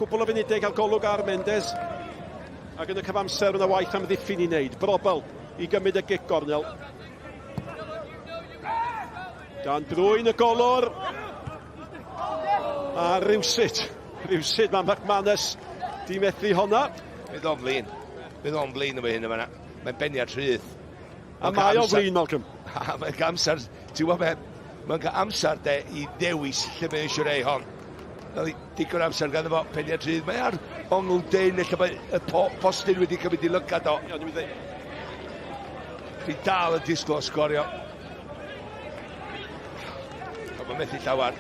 Cwpl o funudau cael golwg ar Mendes. Ac yn y cyfamser, mae yna waith am ddiffyn i wneud. Brobel i gymryd y gic gornel. Dan drwy'n y golwr. A rywsut, rywsut mae McManus di methu honna. Bydd o'n flin. Bydd o'n flin efo hyn yma. Mae'n beniad rhydd. A mae o'n flin, Malcolm. A mae'n cael amser, ti'n gwybod be, mae'n cael amser de i ddewis lle mae eisiau rei hon. Fel digon amser ganddo fo, peniad rhydd. Mae ar ongl dyn, lle mae y postyn wedi cymryd i lygad o. Fi dal yn disgwyl o sgorio. Ond mae'n methu llawer.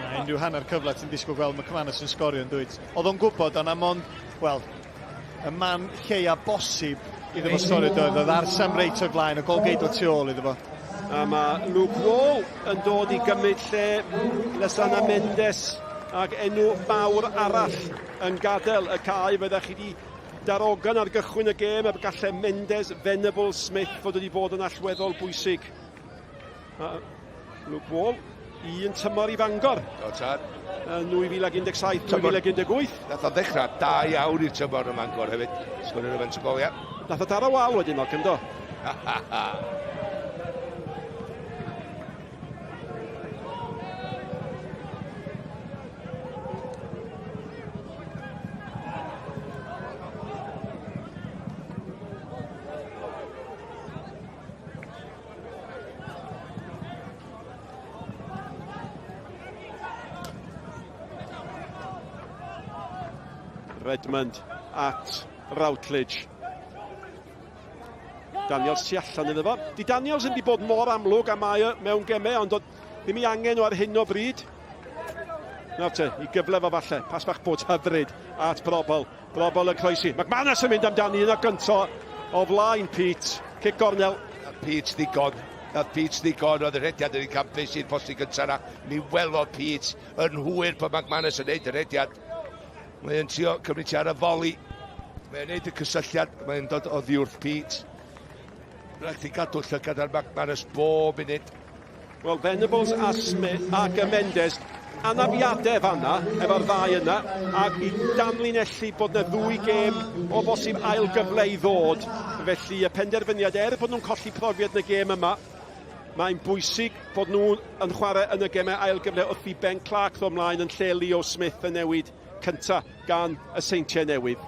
Na, unrhyw hanner cyfle ti'n disgwyl gweld McManus yn sgorio yn dwyt. Oedd o'n gwybod ond am ond, wel, y man lleia bosib iddo fo sgorio doedd. Oedd ar Sam reit o'i flaen, y golgeidwad tu ôl iddo fo. A mae Luke Wall yn dod i gymryd lle Lysana Mendes ac enw mawr arall yn gadael y cae. Fyddech chi wedi darogan ar gychwyn y gêm a gallai Mendes, Venable, Smith fod wedi bod yn allweddol bwysig. Luke Wall, un tymor i Fangor. O, tad. Yn 2017, 2018. Nath o ddechrau da iawn i'r tymor ym Mangor hefyd. Sgwrdd rhywfaint o goliau. Nath o daro wal wedyn, Malcolm, do? Redmond at Routledge. Daniels tu allan iddo fo. Di Daniels ddim wedi bod mor amlwg a mae o mewn gemau, ond ddim ei angen o ar hyn o bryd. Nawr te, i gyfle fo falle. Pas bach bod hyfryd at Brobol. Brobol yn croesi. McManus yn mynd amdani un o gynto o flaen Pete. Cic gornel. Pete ddigon. Nath Pete ddigon oedd y rhediad yn ei campus i'r posti gyntaf na. Mi welodd Pete yn hwyr pan McManus yn neud y rhediad. Mae'n trio cymryd ti ar y foli. Mae'n neud y cysylltiad, mae'n dod oddi wrth Pete. Rhaid ti gadw llygad ar McManus bob munud. Wel, Venables a Smith ac y Mendes, anafiadau fanna efo'r ddau yna, ac i danlinellu bod yna ddwy gêm o bosib ail gyfle i ddod. Felly y penderfyniad, er bod nhw'n colli profiad yn y gêm yma, mae'n bwysig bod nhw yn chwarae yn y gemau ail gyfle wrth i Ben Clark ddod mlaen yn lle Leo Smith y newid cynta gan y Seintiau Newydd.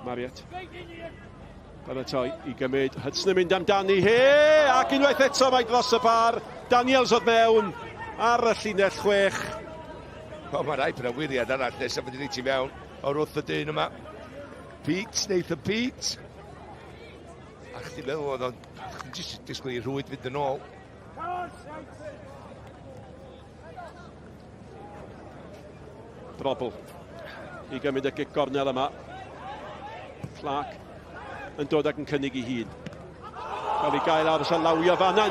Mariet. Paratoi i gymryd Hudson yn mynd amdani hi, ac unwaith eto mae dros y bar. Daniels oedd mewn ar y llinell chwech. O, mae rhaid bod yna wiriad arall nesaf wedi ti mewn o'r wrth y dyn yma. Pete, Nathan Pete. A chdi meddwl oedd o'n... Chdi jyst disgwyl i rhwyd fynd yn ôl. Drobl i gymryd y gic gornel yma. Clark yn dod ac yn cynnig i hun. Cael ei gael ar y lawio fanna.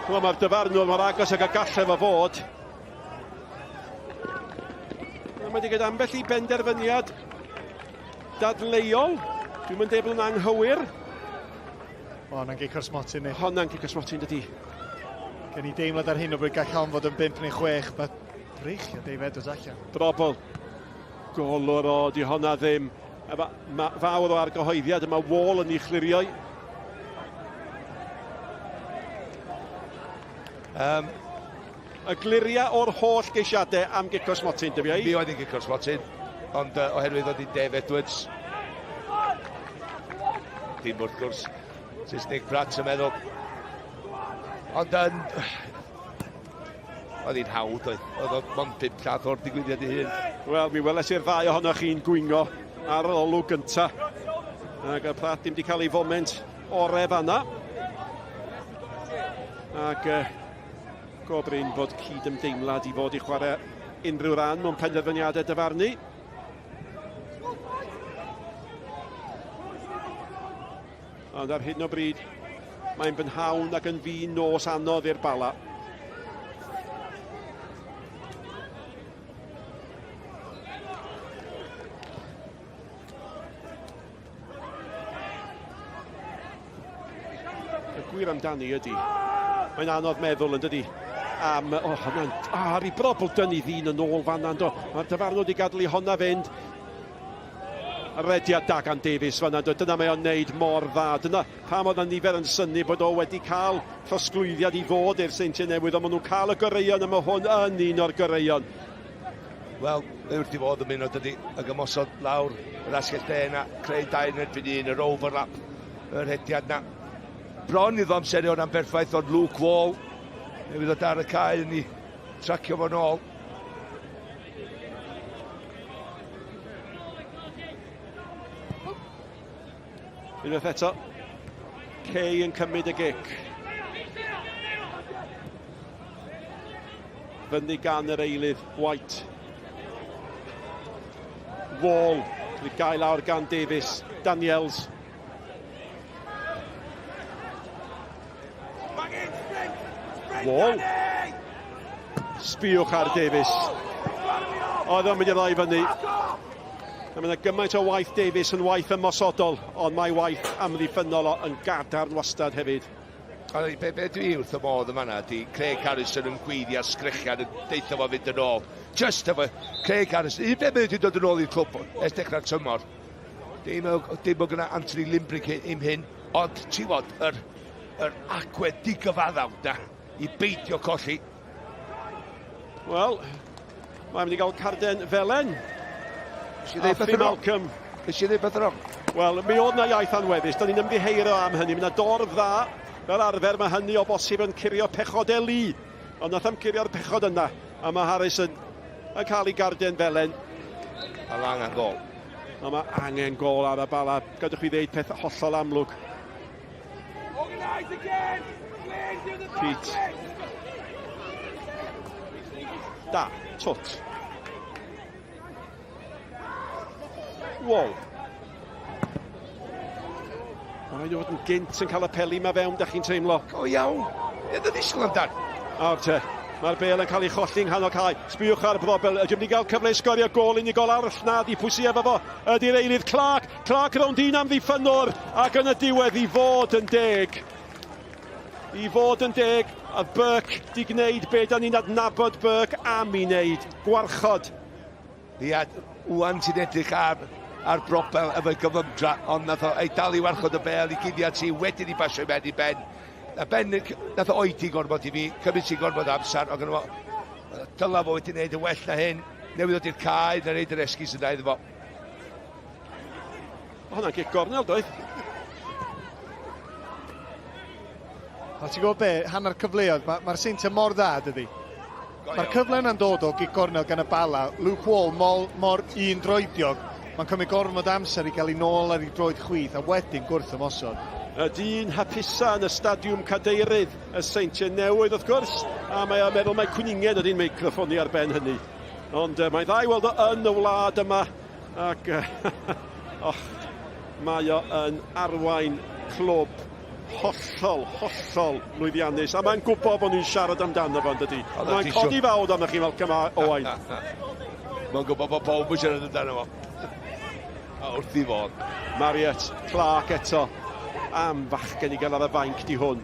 Wel, mae'r dyfarnwr mor agos ag y gallai fo fod. Mae wedi gyda ambell i benderfyniad dadleuol. Dwi'n mynd dweud bod yn anghywir. O, hwnna'n gic o'r smotyn ni. Honna'n gic o'r smotyn, dydy. Gen i deimlad ar hyn o bryd gall hon fod yn 5 neu 6. Mae breichio Dave Edwards allan. Drobl. Golwr o, di honna ddim. Efo ma, fawr o argyhoeddiad, yma Wall yn ei chlirio. Um, y gliria o'r holl geisiadau am gic o'r smotyn, dyfi Mi oedd hi'n gic o'r smotyn, ond uh, oherwydd oedd hi'n Dave Edwards. Dim wrth gwrs, Sys Nick Pratt yn meddwl. Ond yn... Oedd hi'n hawdd, oedd. Oedd o'n mond pum llath o'r digwyddiad ei hun. Wel, mi weles i'r ddau ohonoch chi'n gwingo ar yr olwg gynta. Ac y Pratt ddim wedi cael ei foment ore fanna. Ac uh, go brin bod cyd-ymdeimlad i fod i chwarae unrhyw ran mewn penderfyniadau dyfarnu. Ond ar hyn o bryd, mae'n bynhawn ac yn fin nos anodd i'r Bala. Y gwir amdani ydy, mae'n anodd meddwl yn dydy, am, o, oh, hwnna'n, oh, ar ei brobl dynnu ddyn yn ôl fanna, ynddo. Mae'r dyfarnwr wedi gadael i honna fynd. Rediad da gan Davies fanna, ynddo. Dyna mae o'n neud mor dda. Dyna pam oedd nifer yn synnu bod o wedi cael trosglwyddiad i fod i'r Seintiau Newydd, ond maen nhw'n cael y goreuon, a mae hwn yn un o'r goreuon. Wel, mae wrth i fod yn mynd o dydy, ag ymosod lawr yr asgell dde yna, creu dau yn erbyn un, yr overlap, yr hediad na. Bron iddo amseru hwnna'n berffaith, ond Luke Wall, newydd ddod ar y cae yn ei tracio fo'n ôl. Unwaith eto, Kay yn cymryd y gic. Fyny gan yr eilydd, White. Wall, wedi gael lawr gan Davies. Daniels. Wall. Sbiwch ar Davies. Oedd o'n mynd i ddau fyny. A mae yna gymaint o waith Davies yn waith ymosodol, ond mae waith amddiffynnol o yn gadarn wastad hefyd. Be, be dwi wrth y modd yma na, di Craig Harrison yn gweiddi a sgrechian yn deutha fo fynd yn ôl. Just efo Craig Harrison, un beth mae wedi dod yn ôl i'r clwb ers dechrau'r tymor. Dim, dim bod gyda Anthony Limbrick im hyn, ond ti fod, yr, yr agwedd digyfaddawd na i beidio colli. Wel, mae'n mynd i gael carden felen. Alfie Malcolm. Nes i ddweud beth wrong? Wel, mi oedd na iaith anweddus. Da ni'n ymddiheuro am hynny. Mae yna dorf dda. Fel arfer, mae hynny o bosib yn curio pechod Eli. Ond nath am curio'r pechod yna. A mae Harris yn, yn cael ei garden felen. A lang am gol. Ond mae angen gol ar y Bala. Gadwch fi ddeud peth hollol amlwg. Pete. Da, twt. Wall. Mae'n rhaid i fod yn gynt yn cael y peli ma fewn, da chi'n teimlo. Go iawn. Ie, dy ddisgwyl amdan. Nawr te, mae'r bel yn cael ei cholli yng nghanol cae. Sbiwch ar y brobel, ydym ni gael cyfle i sgorio gol unigol arall na di pwy sy efo fo. Ydy'r eilydd Clark. Clark rownd un am ddiffynnwr ac yn y diwedd i fod yn deg. I fod yn deg, a Burke di gwneud be da ni'n adnabod Burke am i wneud, gwarchod. Ia, wan ti'n edrych ar, ar brobel efo'i gyflymdra, ond nath o ei dal i warchod y bel i guddiad ti wedyn i basio i mewn i Ben. A Ben, nath o oedi gormod i fi, cymryd ti gormod o amser, ond gynno fo, dyla fo wedi gwneud yn well na hyn, newydd ddod i'r cae, na reid yr esgus yna iddo fo. O, hwnna'n gic gornel, doedd? A ti'n gwybod be, hanner cyfleoedd, mae'r ma Seintiau mor dda, dydy. Mae'r cyfle yna'n dod o gic gornel gan y Bala. Luke Wall mor, mor un droediog. Mae'n cymryd gormod amser i gael ei nôl ar ei droed chwith a wedyn gwrth ymosod. Y dyn hapusa yn y stadiwm cadeirydd y Seintiau Newydd wrth gwrs, a mae o'n meddwl mai cwningen ydy'n meicroffoni ar ben hynny. Ond mae'n dda i weld o yn y wlad yma, ac oh, mae o yn arwain clwb hollol, hollol lwyddiannus. A mae'n gwybod bod ni'n siarad amdano fo, yn dydy? Mae'n codi fawd arnoch chi, Malcolm Owain. Mae'n gwybod bod pawb yn siarad amdano fo. A wrth i fod. Marriott, Clark eto. Am fachgen i gael ar y fainc di hwn.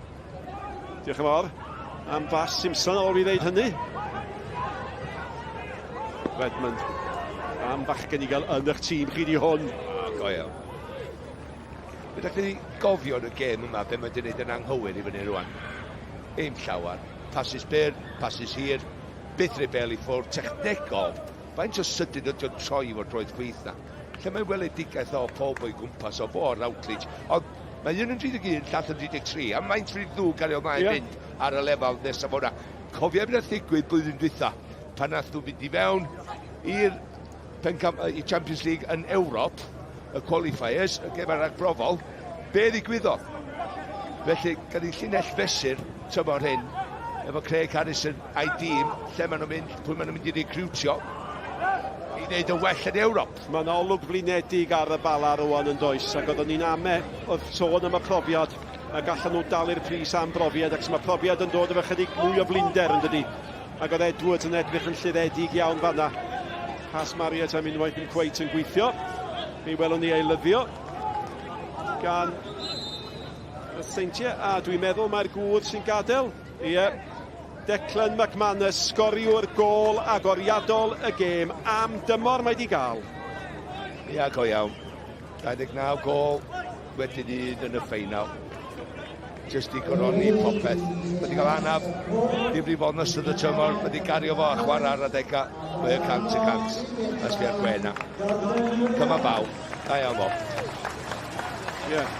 Diolch yn fawr. Am fas Simpson ar ôl i ddeud hynny. Redmond. Am fachgen i gael yn eich tîm chi di hwn. O, go iawn. Be ydych chi gofio yn y gêm yma, be mae wedi gwneud yn anghywir i fyny rwan? Dim llawer. Pasys byr, pasys hir, byth rhoi bel i ffwrdd, technegol. Faint o sydyn ydy o'n troi efo'r droed chwith na? Lle mae weledigaeth o pob o'i gwmpas o fo Routledge. Ond mae un yn 31, llall yn 33, a maint rhy ddw gario ymlaen yeah. fynd ar y lefel nesaf o'na. Cofia beth nath ddigwydd blwyddyn dwytha, pan nath nhw fynd i fewn i'r pencam i Champions League yn Ewrop, y qualifiers, y gemau ragbrofol, be ddigwyddodd? Felly, gan i llinell fesur tymor hyn, efo Craig Harrison a'i dîm, lle maen nhw'n mynd, pwy maen nhw'n mynd i recrwtio, i wneud yn well yn Ewrop. Mae'n olwg flinedig ar y Bala rwan yn does, ac oeddwn ni'n ame wrth sôn am y profiad, a gallan nhw dalu'r pris am brofiad, ac mae profiad yn dod efo chydig mwy o flinder yn dydy. Ac oedd Edwards yn edrych yn lluddedig iawn fanna. Pas Marriott am unwaith yn cweit yn gweithio. Mi welwn ni ei lyddio gan y Seintiau, a dwi'n meddwl mae'r gŵr sy'n gadael. Ie, Declan McManus, sgoriwr gôl agoriadol y gêm am dymor mae di gael. Ia, go iawn. 29 gôl, wedyn un yn y ffeinal. Jyst i goroni popeth. Mae wedi cael anaf difrifol yn ystod y tymor, mae wedi gario fo a chwarae ar adegau, mae o 100 y cant. A sbia'r gwên na. Cyma baw. Da iawn fo. Ie. Yeah.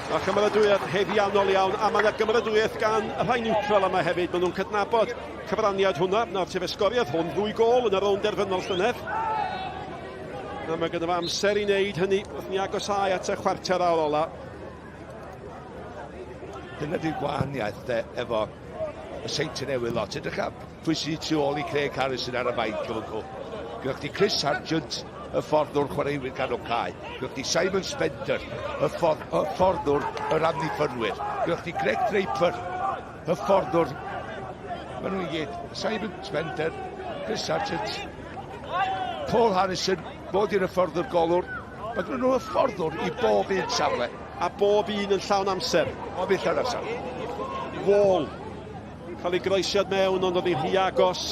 Mae cymeradwyaeth haeddiannol iawn, a mae yna gymeradwyaeth gan y rhai niwtral yma hefyd. Maen nhw'n cydnabod cyfraniad hwnna. Nawr, te fe sgoriodd hwn ddwy gôl yn y rownd derfynol llynedd. Na, mae gyda fo amser i wneud hynny wrth ni agosáu at y chwarter awr ola. Dyna di'r gwahaniaeth de, efo y Seintiau Newydd lot. Edrych ar pwy sydd tu ôl i Craig Harrison ar y fainc efo nhw. Gyda chdi Chris Sargent, y fforddwr chwaraewyr ganol cae. Gyda chdi Simon Spender, y, ffordd, y fforddwr yr amddiffynwyr. Gyda chdi Greg Draper, y fforddwr... Maen nhw i gyd. Simon Spender, Chris Sargent, Paul Harrison, fod i'r hyfforddwr golwr. Mae gen nhw hyfforddwr i bob un safle. A bob un yn llawn amser. Bob un llawn amser. Wall. Cael ei groesiad mewn, ond oedd hi'n rhy agos.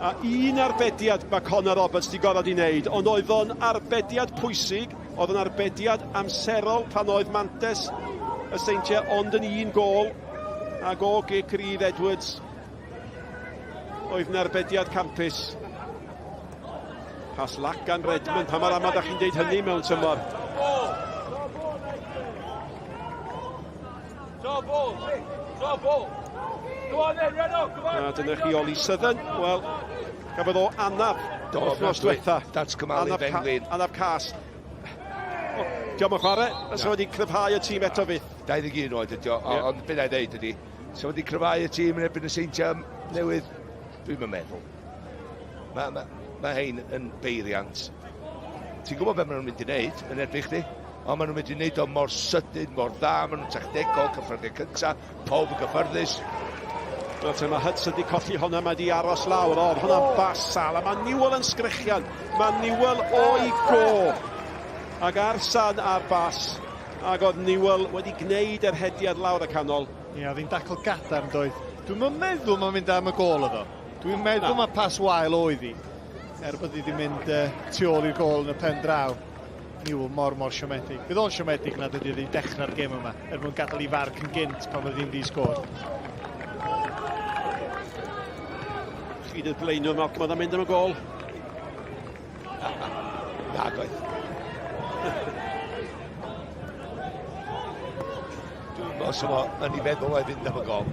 A un arbediad mae Connor Roberts di gorfod i wneud, ond oedd o'n arbediad pwysig, oedd o'n arbediad amserol pan oedd mantes y Seintiau ond yn un gôl, ac o gic rydd Edwards oedd yn arbediad campus. Pas lac gan Redmond, pa mor aml da chi'n deud hynny mewn tymor? A dyna chi Oli Southern. Wel, gafodd o anaf. Do, Wythnos diwetha. Datgymalu Fenglin. Anaf Cas. Diolch yn chwarae, so wedi cryfhau y tîm eto fydd. 21 oed ydi o, yeah. Ond beth na i ddeud ydi, so wedi cryfhau y tîm yn erbyn y Seintiau newydd, dwi'n meddwl. Mae ma, ma hein yn beiriant. Ti'n gwybod beth maen nhw'n mynd i wneud yn erbyn chdi? Ond maen nhw'n mynd i wneud o mor sydyn, mor dda, maen nhw'n tactegol, cyffyrddiau cyntaf, pawb yn gyffyrddus. Wel te, mae Hudson wedi colli hwnna, mae wedi aros lawr. O, hwnna'n basal, a mae Newell yn sgrechian. Mae Newell o'i go. Ac Arsan ar bas, ac oedd Newell wedi gwneud yr hediad lawr y canol. Ie, oedd hi'n dacl gadarn doedd. Dwi'm yn meddwl mae'n mynd am y gôl oedd o. Dwi'n meddwl mae pas wael oedd hi, er bod hi wedi mynd uh, tu ôl i'r gôl yn y pen draw. Newell mor mor siomedig. Bydd o'n siomedig nad ydy wedi dechrau'r gêm yma, er mwyn gadael i farc yn gynt pan oedd hi'n ddi-sgôr. Trydydd blaenwr Malcolm oedd yn mynd am y gôl. Na, doedd. Dwi'n meddwl os o yn ei feddwl o'i fynd am y gol.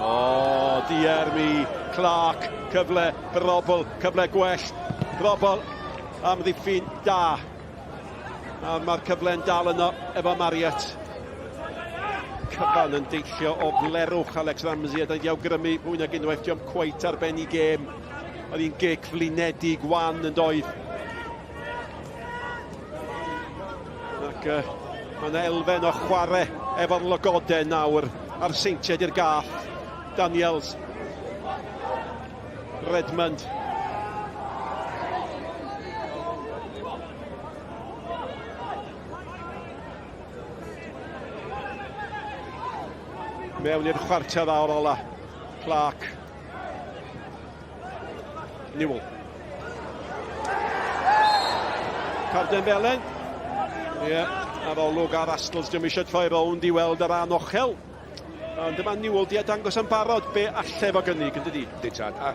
O, oh, diar mi, Clark, cyfle, Brobl, cyfle gwell, Brobl am ddiffyn da. A mae'r cyfle'n dal yno efo Marriott. Cyfan yn deillio o flerwch Alex Ramsey a da wedi awgrymu fwy nag unwaith, diolch cweit ar ben i gêm. Oedd hi'n gic flinedig wan yn doedd. Ac uh, mae yna elfen o chwarae efo'r logoden nawr a'r seintiau i'r gath. Daniels. Redmond. Mewn i'r chwarter awr ola. Clark. Newell. Carden Felen. Ie, yeah, ar olwg ar Astles, dim eisiau troi rownd i weld yr anochel. Ond dyma Newell di a dangos yn barod be alle fo gynnig, yn dydi? Yndi tad. A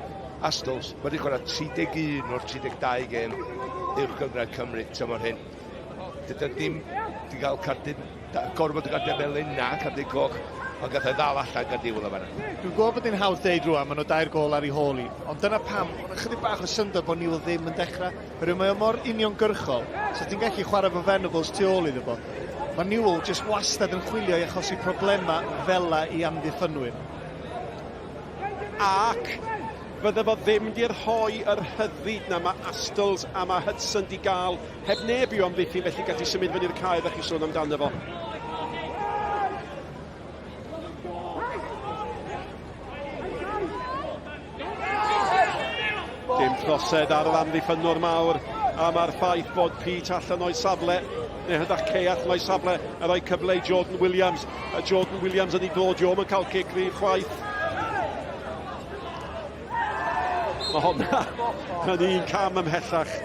Astles, mae wedi chwarae 31 o'r 32 gêm uwch gynghrair Cymru tymor hyn. Dydy ddim wedi cael cardyn, gorfod y gardyn felyn na, cardyn coch, ond gath ei ddal allan gan diwedd o fanna. Dwi'n gwybod bod hi'n hawdd deud rwan, maen nhw dair gol ar ei hôl i, ond dyna pam, mae'n ychydig bach o syndod bod Newell ddim yn dechrau. Oherwydd mae o mor uniongyrchol, so ti'n gallu chwarae fo Venables tu ôl iddo fo. Mae Newell jyst wastad yn chwilio i achosi problemau fela i amddiffynwyr. Ac fydde fo ddim di rhoi yr rhyddid na mae Astles a mae Hudson di gael heb neb i'w amddiffyn, felly gallu symud fyny'r cae ddech chi sôn amdano fo. Dim trosedd ar yr amddiffynnwr mawr, a mae'r ffaith bod Pete allan o'i safle, neu hydach Kay allan o'i safle, a rhoi cyfle i Jordan Williams. A Jordan Williams yn ei dod, Diolch yn cael cic rif chwaith. Mae honna yn un cam ymhellach.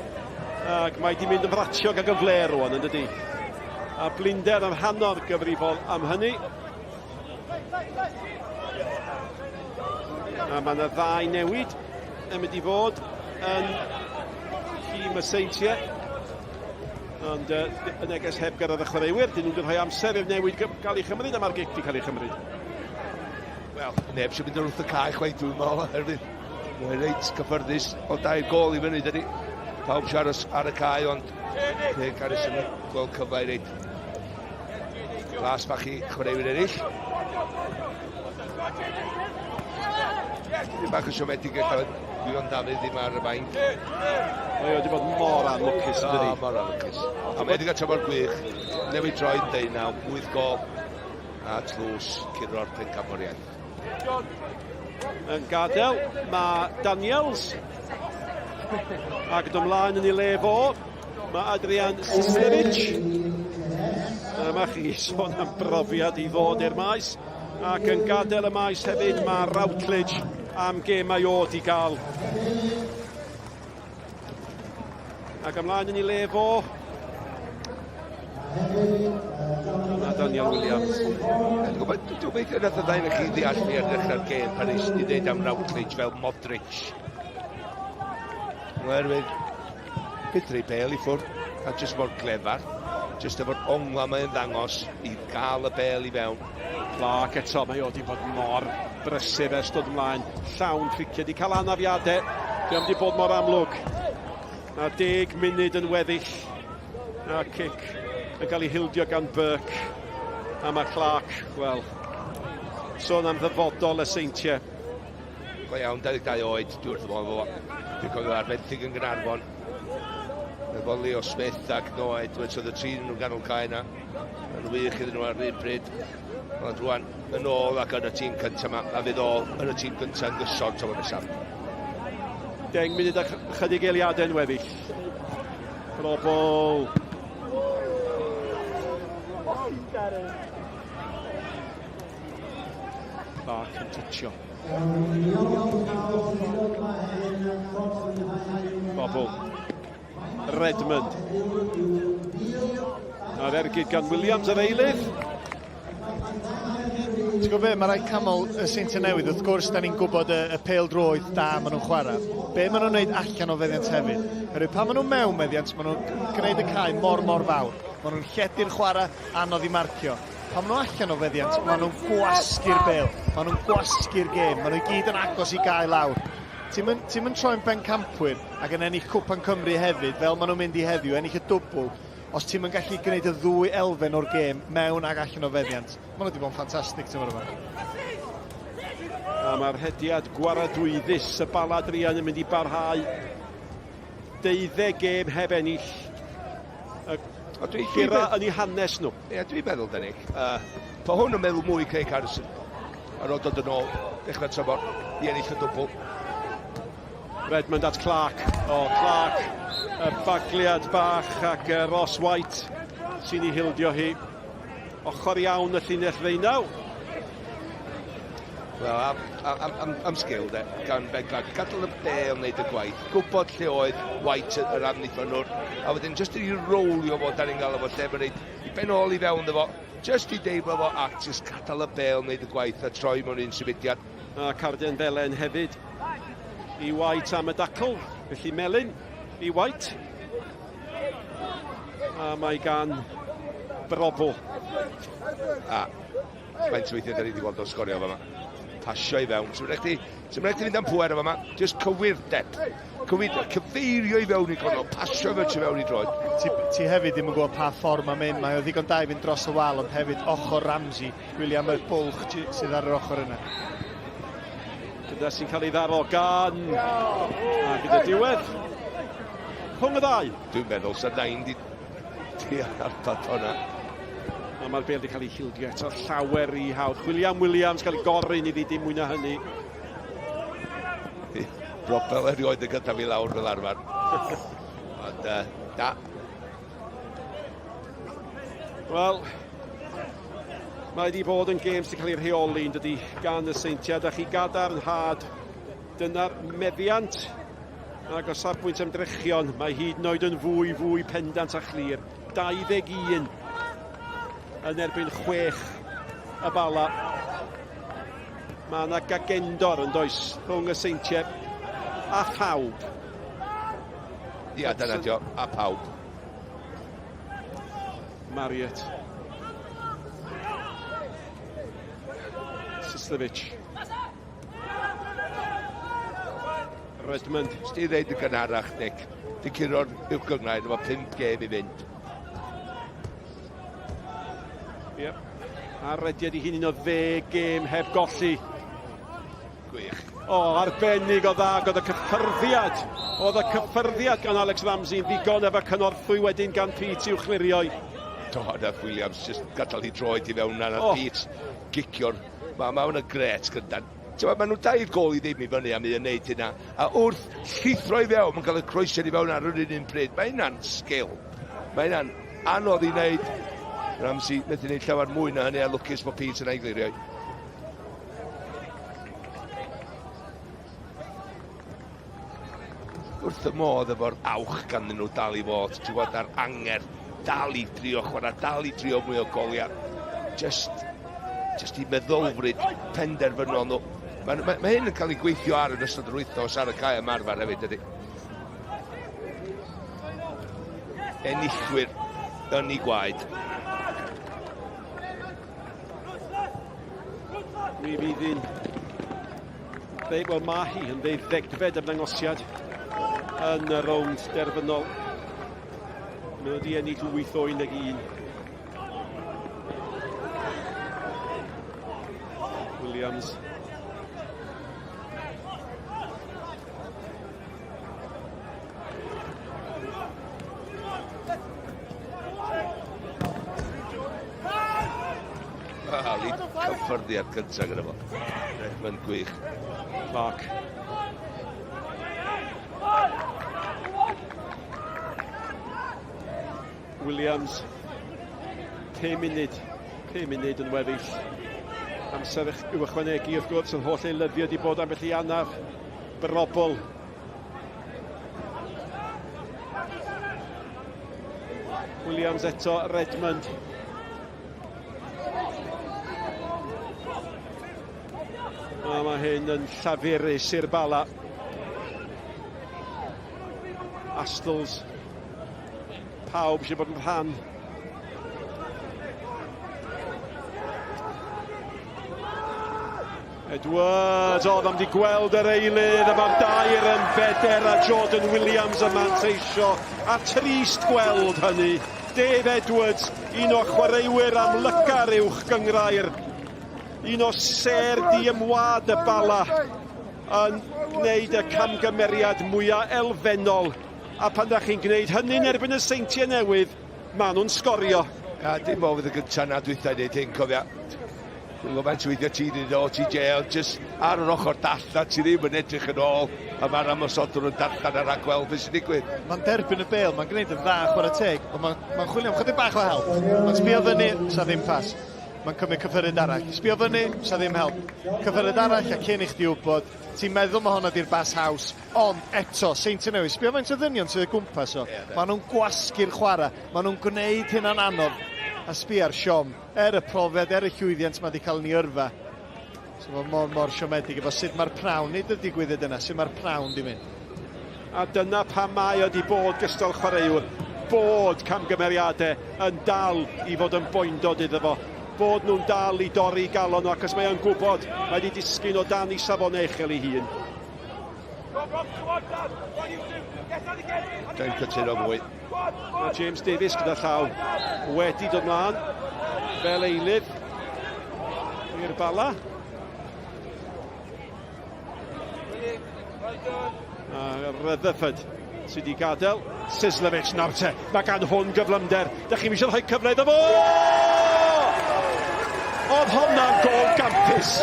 Ac mae di mynd yn fratiog ac yn fler rwan, yn dydi? A blinder yn rhannol gyfrifol am hynny. A mae yna ddau newid yn mynd i fod yn tîm y Seintiau. Ond uh, y neges heb gyrraedd y chwaraewyr, dyn nhw'n rhoi amser i'r newid gael ei chymryd, a mae'r gic wedi cael ei chymryd. Wel, neb sy'n mynd wrth y cae chwaith, dwi'n meddwl, oherwydd mae'n reit cyffyrddus o dair gol i fyny, dydy. Pawb siarad ar y cae, ond Craig Harrison yn gweld cyfle i reid Glas bach i chwaraewyr eraill. Dipyn bach o siomedig gael Gwion Dafydd ddim ar y fainc. Mae wedi bod mor anlwcus yn dydi? O, mor anlwcus. A mae wedi cael tymor gwych. Newid droed deunaw, 8 gol a tlws curo'r pencampwriaeth. Yn gadael, mae Daniels ac yn ymlaen yn ei le fo. Mae Adrian Sislevic. Yma chi sôn am brofiad i ddod i'r maes. Ac yn gadael y maes hefyd mae Routledge am gemau o di gael. Ac ymlaen yn ei le fo. A Daniel Williams. Dwi'n gwybod, dwi'n gobeithio nath y ddau chi ddeall fi ar ddechrau'r gêm pan nes i ddeud am Routledge fel Modric. Oherwydd Byth rhoi bêl i ffwrdd, a jyst mor glefar. Jyst efo'r ongla mae'n ddangos i gael y bêl i fewn. Clark eto, mae o wedi bod mor Brysur ers dod ymlaen, llawn triciau, di cael anafiadau, di am di bod mor amlwg. A 10 munud yn weddill. A cic yn cael ei hildio gan Burke. A mae Clark, wel, sôn am ddyfodol y Seintiau. Go iawn, 22 oed, dwi wrth y modd efo fo. Dwi'n cofio ar fenthyg yn Gaernarfon. Efo Leo Smith ac Noah Edwards, oedd y tri nhw'n ganol cae yna. Yn wych iddyn nhw ar un pryd. Ond rwan, yn ôl ac yn y tîm cyntaf yma, a fydd o yn y tîm cyntaf yn gyson tymor nesaf. 10 munud a chydig eiliadau yn weddill. Robol. Clark yn tytio. Bobl. Redmond. A'r ergyd gan Williams yr eilydd. Ti'n gwybod be, mae rhaid canmol y Seintiau Newydd, wrth gwrs, da ni'n gwybod y, y pêl droed da maen nhw'n chwarae. Be maen nhw'n gwneud allan o feddiant hefyd? Oherwydd pan maen nhw mewn meddiant, maen nhw'n gwneud y cae mor, mor fawr. Maen nhw'n lledu'r chwarae, anodd i marcio. Pan maen nhw allan o feddiant, maen nhw'n gwasgu'r bêl, maen nhw'n gwasgu'r gêm, maen nhw i gyd yn agos i gael lawr. Ti'n mynd, ti mynd troi'n bencampwyr ac yn ennill Cwpan Cymru hefyd, fel maen nhw'n mynd i heddiw, ennill y dwbl, os ti'n mynd gallu gwneud y ddwy elfen o'r gêm mewn ac allan o feddiant. Maen nhw wedi bod yn ffantastig tymor yma. A mae'r rhediad gwaradwyddus y Bala druan yn mynd i barhau. Deuddeg gêm heb ennill. Y gura yn eu hanes nhw. Ie, dwi'n meddwl, Denig. Uh, pa hwn yn meddwl mwy Craig Harrison. Ar ôl dod yn ôl, dechrau tymor, i ennill y dwbl. Redmond at Clark. O, oh, Clark, y bagliad bach ac uh, Ross White sy'n ei hildio hi. Ochr iawn y llinell ddeunaw. Wel, am, am, am, am sgil, de, gan Ben Clark. Gadael y bel wneud y gwaith. Gwybod lle oedd White yr amddiffynnwr. A wedyn jyst i rowlio fo, da ni'n gael efo lle mae'n neud i ben ôl i fewn fo. Jyst i deimlo fo ac jyst gadael y bel wneud y gwaith a troi mewn un symudiad. A carden felen hefyd i White am y dacl. Felly melyn i White. A mae gan Brobl. A faint o weithiau da ni wedi gweld o'n sgorio fama. Pasio i fewn. Ti'n rhaid ti fynd am pwer fama. Just cywirdeb. Cywirdeb. Cyfeirio i fewn i gornel. Pasio fe tu fewn i droed. Ti, ti hefyd ddim yn gwybod pa ffordd mae'n mynd. Mae o ddigon da i fynd dros y wal, ond hefyd ochr Ramsey. Gwylio am y bwlch sydd ar yr ochr yna. Gyda sy'n cael ei ddaro gan... A gyda diwedd. Rhwng y ddau. Dwi'n meddwl sa nain di, di arbad hwnna. A mae'r bel wedi cael ei hildio eto llawer i hawdd. William Williams cael ei gorin iddi dim mwy na hynny. Robel erioed yn gyda fi lawr fel arfer. Ond, na. Wel, mae wedi bod yn gêm sy'n cael ei rheoli yn dydi gan y Seintiau. Da chi gadarnhad, dyna'r meddiant. Ac o safbwynt ymdrechion, mae hyd yn oed yn fwy, fwy pendant a chlir. 21 yn erbyn 6 y Bala. Mae yna gagendor yn does rhwng y Seintiau a phawb. Ia, dyna dio, a pawb. Marriott. Sislevic. Redmond. Sti ddeud yn gynharach, Nick, di curo'r uwch gynghrair efo 5 gêm i fynd. Yep. A rediad i hun un o ddeg gêm heb golli. Gwych. O, arbennig o dda, oedd y cyffyrddiad. Oedd y cyffyrddiad gan Alex Ramsey yn ddigon efo cynorthwy wedyn gan Pete i'w chlirio. Do, nath Williams just gadael i droed i fewn na, nath oh. Pete gicio'r... Mae ma hwnna'n gret gyda. Ti'n ma nhw dair gol i ddim i fyny am un wneud hynna. A wrth llithro i fewn, mae'n cael y croesiad i fewn ar yr un un pryd. Mae hynna'n sgil. Mae hynna'n anodd i wneud. Ramsey methu wneud llawer mwy na hynny a lwcus bod Pete yna i glirio. Wrth y modd efo'r awch ganddyn nhw dal i fod, ti'n gwybod, a'r angerdd dal i drio chwarae, dal i drio mwy o goliau. Just, just i meddylfryd penderfynol nhw. Mae, mae, mae hyn yn cael ei gweithio ar yn ystod yr wythnos ar y cae ymarfer hefyd, dydy. Enillwyr yn ei gwaed. Mi fydd hi'n Dweud, wel mae hi yn ddeuddegfed ymddangosiad yn y rownd derfynol. Mae wedi ennill 8 o 11. Williams. Wel, i cyffyrddiad cyntaf gyda fo. Redmond gwych. Clark. Williams. 5 munud. 5 munud yn weddill. Amser i'w ychwanegu wrth gwrs, yr holl eilyddiau wedi bod ambell i anaf. Brobl. Williams eto, Redmond. A mae hyn yn llafurus i'r Bala. Astles. Pawb eisiau bod yn rhan. Edwards, oedd am di gweld yr eilydd, a mae'r dair yn feder a Jordan Williams yn manteisio. A trist gweld hynny. Dave Edwards, un o chwaraewyr amlyca'r uwch gynghrair, un o sêr diymwad y Bala, yn gwneud y camgymeriad mwyaf elfennol. A pan da chi'n gwneud hynny'n erbyn y Seintiau Newydd, maen nhw'n sgorio. A dim o fydd y gyntaf na dwytha i wneud hyn, cofia. Dwi'n gwybod faint o weithiau ti wedi dod TJ, ond jyst ar yr ochr dall na ti ddim yn edrych yn ôl, a mae'r ymosodwr yn darllen a rhagweld beth sy'n digwydd. Mae'n derbyn y bêl, mae'n gwneud yn dda chwarae teg, ond mae'n ma chwilio am chydig bach o help. Mae'n sbio fyny, sa ddim pas. Mae'n cymryd cyffyryd arall. Sbio fyny, sa ddim help. Cyffyryd arall, a cyn i chdi wybod, ti'n meddwl mae honna di'r bas haws, ond eto, Seintiau Newydd, sbio faint o ddynion sydd o gwmpas o. Yeah, Maen nhw'n gwasgu'r chwarae, maen nhw'n gwneud hynna'n anodd, a sbio ar siom. Er y profiad, er y llwyddiant mae wedi cael yn ei yrfa, so mae mor, mor siomedig efo sut mae'r pnawn, nid y digwyddiad yna, sut mae'r pnawn di mynd. A dyna pam mae o wedi bod gystal chwaraewr, bod camgymeriadau yn dal i fod yn boendod iddo fo, bod nhw'n dal i dorri galon o, achos mae o'n gwybod mae wedi disgyn o dan ei safonau uchel ei hun. Dwi'n cytuno mwy. Mae James Davies gyda llaw wedi dod mlaen fel eilydd i'r Bala. A Rutherford sydd wedi gadael. Sislevic nawr te. Mae gan hwn gyflymder. Da chi'n eisiau rhoi cyfle iddo fo! Oedd honna'n gol gampus.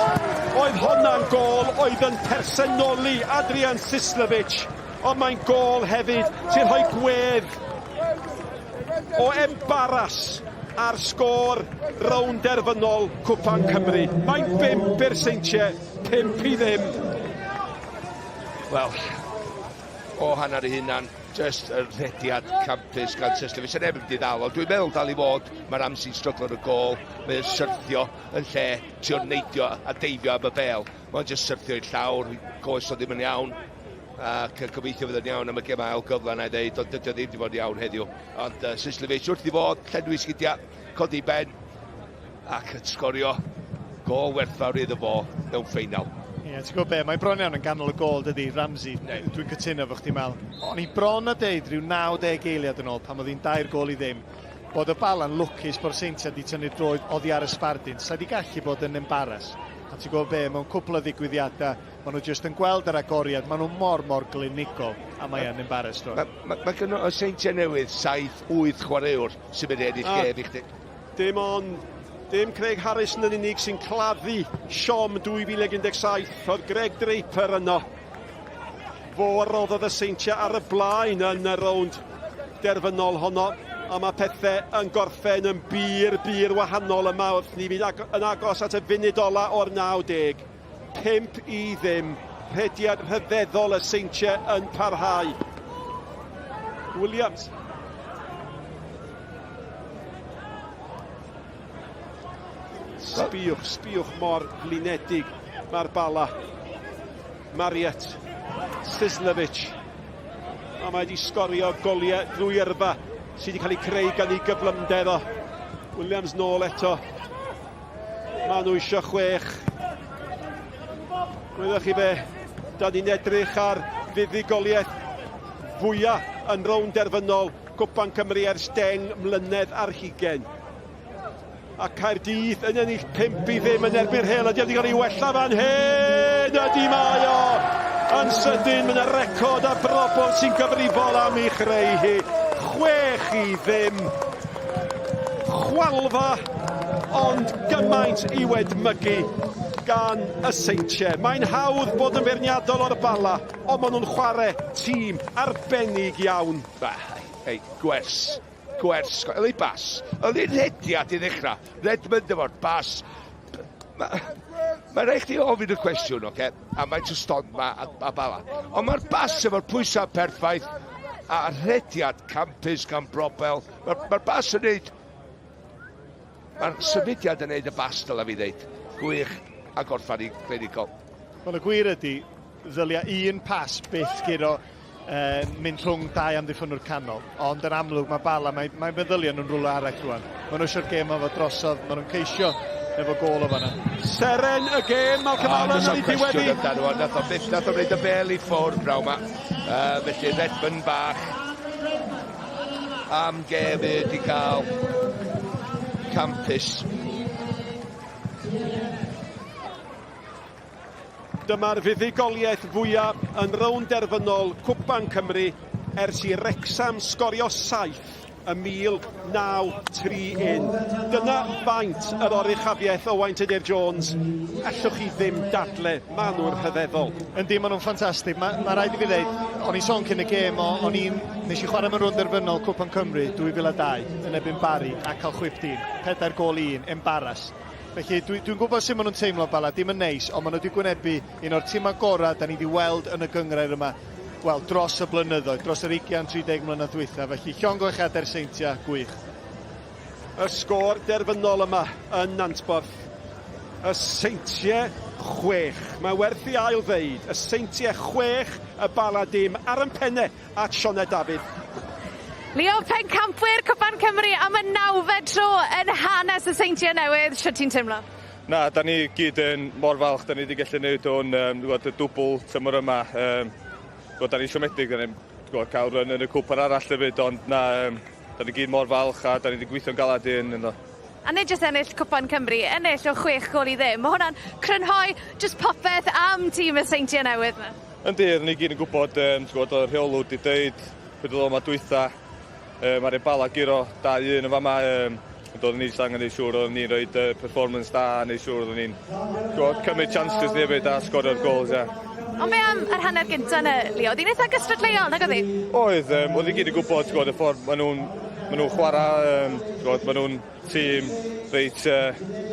Oedd honna'n gol oedd yn personoli Adrian Sislevic. Ond mae'n gol hefyd sy'n rhoi gwedd o embaras ar sgôr rownd derfynol Cwpan Cymru. Mae'n bump i'r Seintiau, 5-0. Wel, o hanner ei hunan, just y rhediad campus gan Sislevic. Fysa neb yn mynd i ddal o. Dwi'n meddwl dal i fod, mae Ramsey'n stryglo ar y gôl, mae'n syrthio yn lle, trio neidio a deifio am y bêl. Mae'n just syrthio i'r llawr, goes o ddim yn iawn. Ac gobeithio fydd yn iawn am y gem ail gyfle na i ddeud, ond dydy o ddim wedi bod yn iawn heddiw. Ond Sislevic wrth i fod, llenwi sgidiau, codi ben, ac yn sgorio gôl werthfawr iddo fo mewn ffeinal. Ie, yeah, ti'n gwybod be, mae bron iawn yn ganol y gôl dydy, Ramsey, dwi'n cytuno efo chdi Mel. O'n i bron a deud rhyw 90 eiliad yn ôl pan oedd hi'n 3-0, bod y Bala'n lwcus bod Seintiau wedi tynnu'r droed oddi ar y sbardun. Sa di gallu bod yn embarrass. A ti'n gwybod be, mewn cwpl o ddigwyddiadau, maen nhw jyst yn gweld yr agoriad, maen nhw mor, mor glinigol, a mae yn embarrass rwan. Mae ma, ma gen y Seintiau Newydd 7-8 chwaraewr sy'n mynd i ennill gêm i chdi. Dim ond, dim Craig Harrison yn unig sy'n claddu siom 2017. Oedd Greg Draper yno. Fo roddodd y Seintiau ar y blaen yn y rownd derfynol honno. A mae pethau yn gorffen yn bur, bur wahanol yma wrth ni fynd yn agos at y funud ola o'r 90. 5-0. Rhediad rhyfeddol y Seintiau yn parhau. Williams. Sbiwch, sbiwch mor flinedig mae'r Bala. Marriott, Sislevic. A mae wedi sgorio goliau drwy yrfa sydd wedi cael ei creu gan ei gyflymder o. Williams nôl eto. Maen nhw eisiau chwech. Gwyddoch chi be? Da ni'n edrych ar fuddugoliaeth fwyaf yn rownd derfynol Cwpan Cymru ers 10 mlynedd ar hugain. A Caerdydd yn ennill 5-0 yn erbyn Rhyl. Ydy wedi cael ei wella fan hyn? Ydy mae o! Yn sydyn, mae yna record a brobl sy'n gyfrifol am ei chreu hi. 6-0. Chwalfa, ond gymaint i'w edmygu gan y Seintiau. Mae'n hawdd bod yn feirniadol o'r Bala, ond maen nhw'n chwarae tîm arbennig iawn. Hei, gwers gwers, oedd ei bas, oedd ei rhediad i ddechrau, Redmond efo'r bas. Mae ma rhaid chdi ofyn y cwestiwn, oce, okay? A mae'n stond ma a bala. Ond mae'r bas efo'r pwysau perffaith a rhediad campus gan Brobel. Mae'r ma bas yn neud... Mae'r symudiad yn neud y bas, dyla fi ddeud. Gwych a gorffan i clinigol. Wel, y gwir ydy, ddylia un pas byth guro mynd rhwng dau amddiffynwr canol. Ond yn amlwg mae Bala, mae, mae meddyliau nhw'n rhywle arall rwan. Maen nhw eisiau'r gêm efo drosodd, maen nhw'n ceisio efo gôl o fanna. Seren y gêm, Malcolm Allen yn ei diweddu. Amdano fo, nath o byth, nath o wneud y bel i ffwrdd braw ma. Felly Redmond bach am gêm i wedi cael campus. Dyma'r fuddugoliaeth fwyaf yn rownd derfynol Cwpan Cymru ers i Wrecsam sgorio 7 ym 1931. Dyna faint yr oruchafiaeth Owain Tudur Jones. Allwch chi ddim dadle, maen nhw'n rhyfeddol. Yndi, maen nhw'n ffantastig. Mae ma rhaid i fi ddeud, o'n i'n sôn cyn y gêm, o'n i'n, nes i chwarae mewn rownd derfynol Cwpan Cymru 2002 yn erbyn Barry a cael chwip dyn. 4 gôl i 1, embarrass. Felly dwi'n dwi gwybod sut maen nhw'n teimlo Bala, dim yn neis, ond maen nhw wedi gwynebu un o'r timau gorau da ni wedi weld yn y gynghrair yma, wel, dros y blynyddoedd, dros yr 20-30 mlynedd dwytha. Felly llongyfarchiadau'r Seintiau, gwych. Y sgôr derfynol yma yn Nantporth. Y Seintiau 6. Mae werth i ail ddeud. Y Seintiau 6, y Bala dim. Ar yn penne at Sioned Dafydd. Leo, pencampwyr Cwpan Cymru am y nawfed tro yn hanes y Seintiau Newydd. Sut ti'n teimlo? Na, da ni gyd yn mor falch, da ni wedi gallu gwneud hwn, y dwbl tymor yma. Gwybod, da ni'n siomedig, da ni'n cael run yn y cwpan arall hefyd, ond na, da ni gyd mor falch a da ni wedi gweithio'n galad i hyn ynddo. A nid jyst ennill Cwpan Cymru, ennill o 6 gôl i ddim. Mae hwnna'n crynhoi jyst popeth am tîm y Seintiau Newydd yma. Yndi, ni gyd yn gwybod, ti'n gwybod, o'r rheolwr wedi dweud pryd oedd o yma dwytha, a'r Bala guro 2-1 yn fama, doeddwn ni jyst angen neud siŵr oeddwn ni'n rhoi performance da, a neud siŵr oeddwn ni'n gwybod, cymryd chances ni hefyd a sgorio'r goals, ie. Ond be am yr hanner gyntaf yna, Leo? Oedd hi'n eitha gystadleuol, nag oedd hi? Oedd, oedd i gyd yn gwybod, ti'n gwybod, y ffordd maen nhw'n ma nhw chwarae, ti'n gwybod, maen nhw'n tîm reit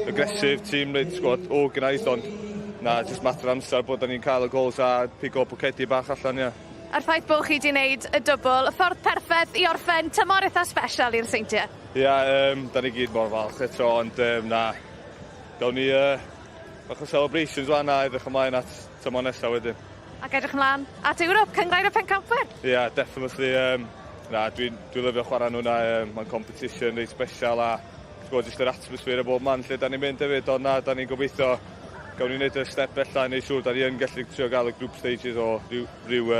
aggressive, tîm reit, ti'n gwybod, organised, ond na, just mater amser bod ni'n cael y goals a pigo pocedi bach allan, ie. A'r ffaith bod chi wedi gwneud y dwbl, y ffordd perffaith i orffen tymor eitha special i'r Seintiau. Ia, da ni gyd mor falch eto, ond na, gawn ni bach o celebrations fan a edrych ymlaen at tymor nesaf wedyn. Ac edrych ymlaen at Ewrop, Cynghrair y Pencampwyr. Ia, yeah, definitely. Na, dwi'n dwi lyfio chwarae nhw na, mae'n competition reit special a ti'n gwybod, jyst yr atmosphere o bob man lle da ni'n mynd hefyd, ond na, da ni'n gobeithio gawn ni wneud y step bella a neud siŵr da ni yn gallu trio gael y group stages o rhyw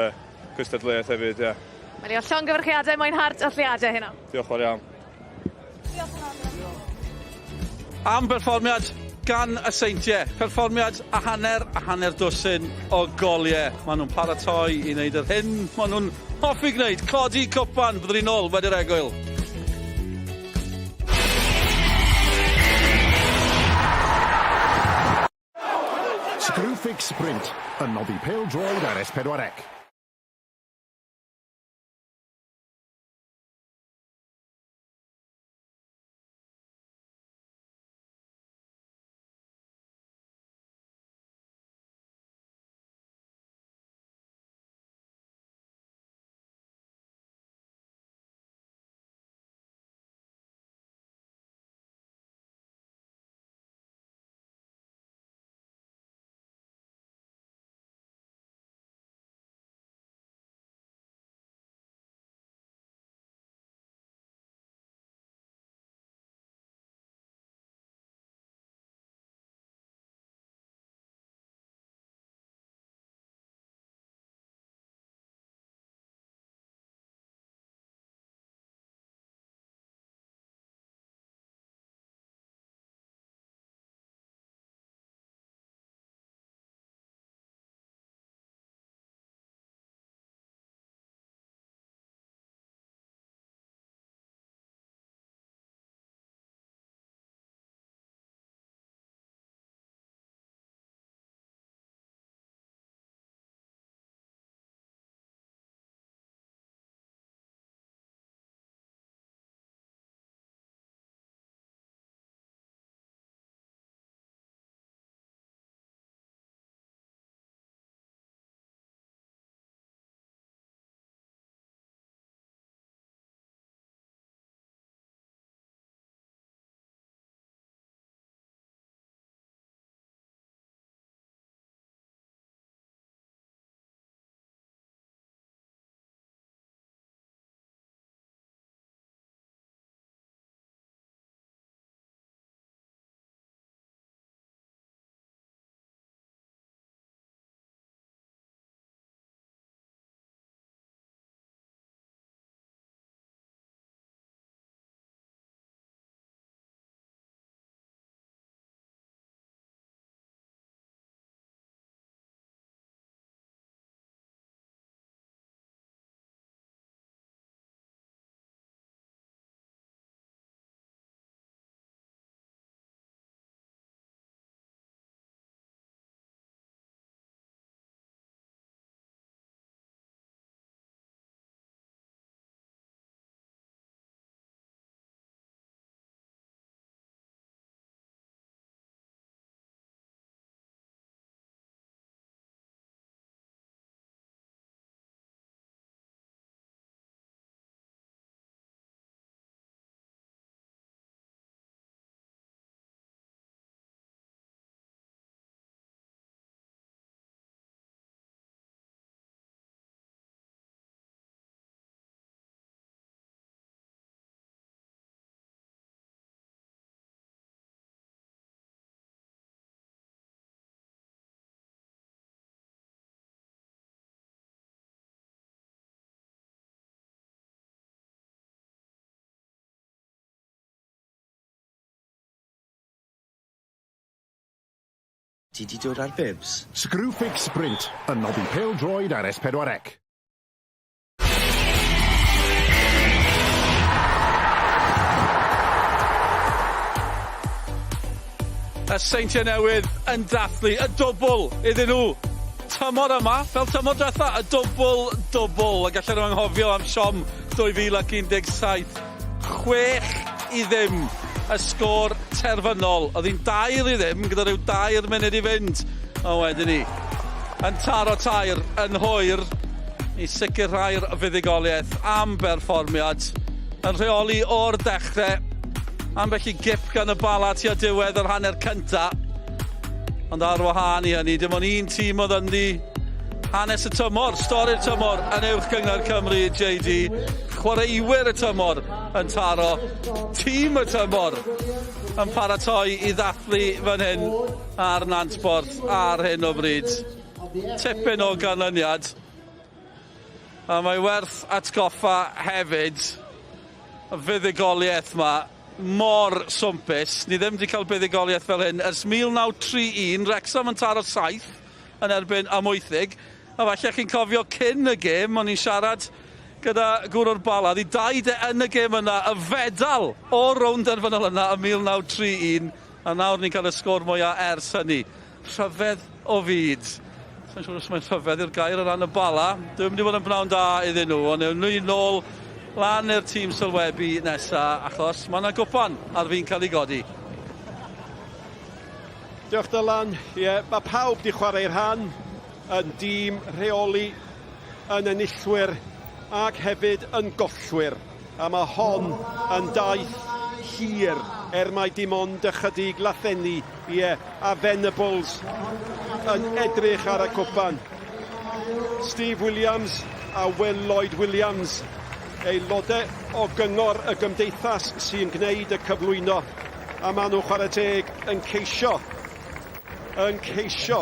cystadleuaeth hefyd, ie. Yeah. Wel, Leo, llongyfarchiadau, mwynha'r dathliadau heno. Diolch yn fawr iawn. Am berfformiad gan y Seintiau. Perfformiad a hanner dwsin o goliau. Maen nhw'n paratoi i wneud yr hyn maen nhw'n hoffi gwneud. Codi cwpan, byddwn ni'n ôl wedi'r egwyl. Screwfix Sprint yn noddi pêl-droed ar S4C. Ti 'di dod ar bibs? Screwfix Sprint yn noddi pêl-droed ar S4C. Y Seintiau Newydd yn dathlu y dwbl iddyn nhw. Tymor yma, fel tymor diwetha, y dwbl dwbl. A gallen nhw anghofio am siom 2017. 6-0 y sgôr terfynol. Oedd hi'n 2-0 gyda rhyw dair munud i fynd. A wedyn ni, yn taro tair yn hwyr i sicrhau'r fuddugoliaeth am berfformiad yn rheoli o'r dechrau. Ambell i gip gan y Bala tua diwedd yr hanner cynta. Ond ar wahân i hynny, dim ond un tîm oedd ynddi hanes y tymor, stori'r tymor yn Uwch Gynghrair Cymru, JD. Chwaraewyr y tymor yn taro, tîm y tymor yn paratoi i ddathlu fan hyn ar Nantporth ar hyn o bryd. Tipyn o ganlyniad. A mae werth atgoffa hefyd y fuddugoliaeth 'ma mor swmpus. Ni ddim wedi cael buddugoliaeth fel hyn ers 1931, Wrexham yn taro 7 yn erbyn Amwythig. A falle chi'n cofio cyn y gêm, o'n i'n siarad gyda gŵr o'r Bala, oedd ei daid e yn y gêm yna, y fedal o'r rownd derfynol yna ym 1931, a nawr ni'n cael y sgôr mwya ers hynny. Rhyfedd o fyd. Sa'n siŵr os mae'n rhyfedd yw'r gair o ran y Bala. Dwi'n mynd i fod yn bnawn da iddyn nhw, ond ewn ni nôl lan i'r tîm sylwebu nesa, achos mae yna gwpan ar fin cael ei godi. Diolch Dylan. Ie, yeah, mae pawb di chwarae rhan yn dîm rheoli, yn enillwyr ac hefyd yn gollwyr. A mae hon yn daith hir, er mai dim ond ychydig lathenni, ie, a Venables yn edrych ar y cwpan. Steve Williams a Will Lloyd Williams, aelodau o gyngor y gymdeithas sy'n gwneud y cyflwyno, a maen nhw chwarae teg yn ceisio yn ceisio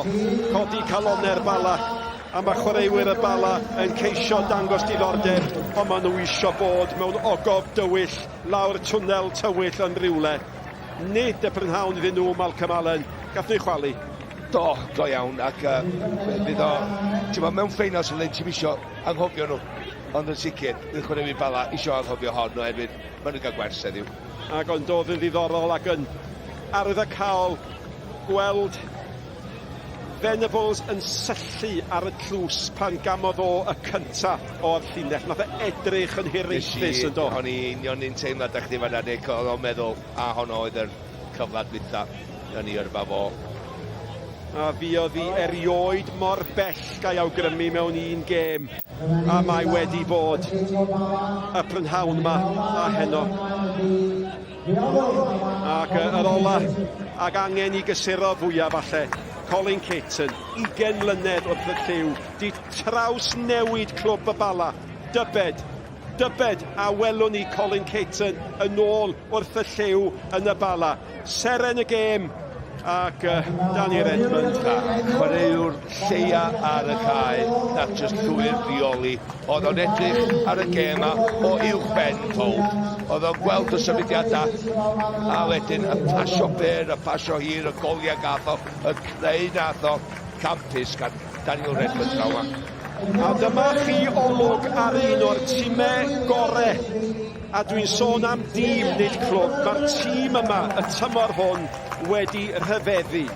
codi calonnau'r Bala a mae chwaraewyr y Bala yn ceisio dangos diddordeb ond maen nhw eisiau bod mewn ogof dywyll lawr twnnel tywyll yn rhywle. Nid y prynhawn iddyn nhw, Malcolm Allen. Gath nhw'i chwalu. Do, go iawn, ac uh, fydd o, ti'n mewn ffeinals fel hyn, ti'n isio anghofio nhw, ond yn sicr, fydd chwaraewyr Bala isio anghofio hon oherwydd maen nhw'n cael gwers heddiw. Ac ond doedd yn ddiddorol ac yn arwyddocaol gweld Venables yn syllu ar y tlws pan gamodd o y cynta o'r llinell. Nath e edrych yn hiraethus yn do? O'n i union un teimlad â chdi fan'na Nick, o'dd o'n meddwl a honno oedd yr cyfle dwytha yn ei yrfa fo. A fuodd hi erioed mor bell ga'i awgrymu mewn un gêm a mae wedi bod y prynhawn 'ma a heno. Ac yr ola ag angen i gysuro fwyaf falle, Colin Caton, 20 mlynedd wrth y llyw, di trawsnewid clwb y Bala. Dybed, dybed a welwn ni Colin Caton yn ôl wrth y llyw yn y Bala. Seren y gêm ac uh, Danny Redmond. Chwaraewr lleia ar y cae, nath jyst llwyr reoli. Oedd o'n edrych ar y gêm a o uwch ben pawb. Oedd o'n gweld y symudiadau a wedyn y pasio byr, y pasio hir, y goliau gath o, y creu nath o, campus gan Daniel Redmond draw 'ma. A dyma chi olwg ar un o'r timau gore. A dwi'n sôn am dîm, nid clwb. Mae'r tîm yma, y tymor hwn, wedi rhyfeddu.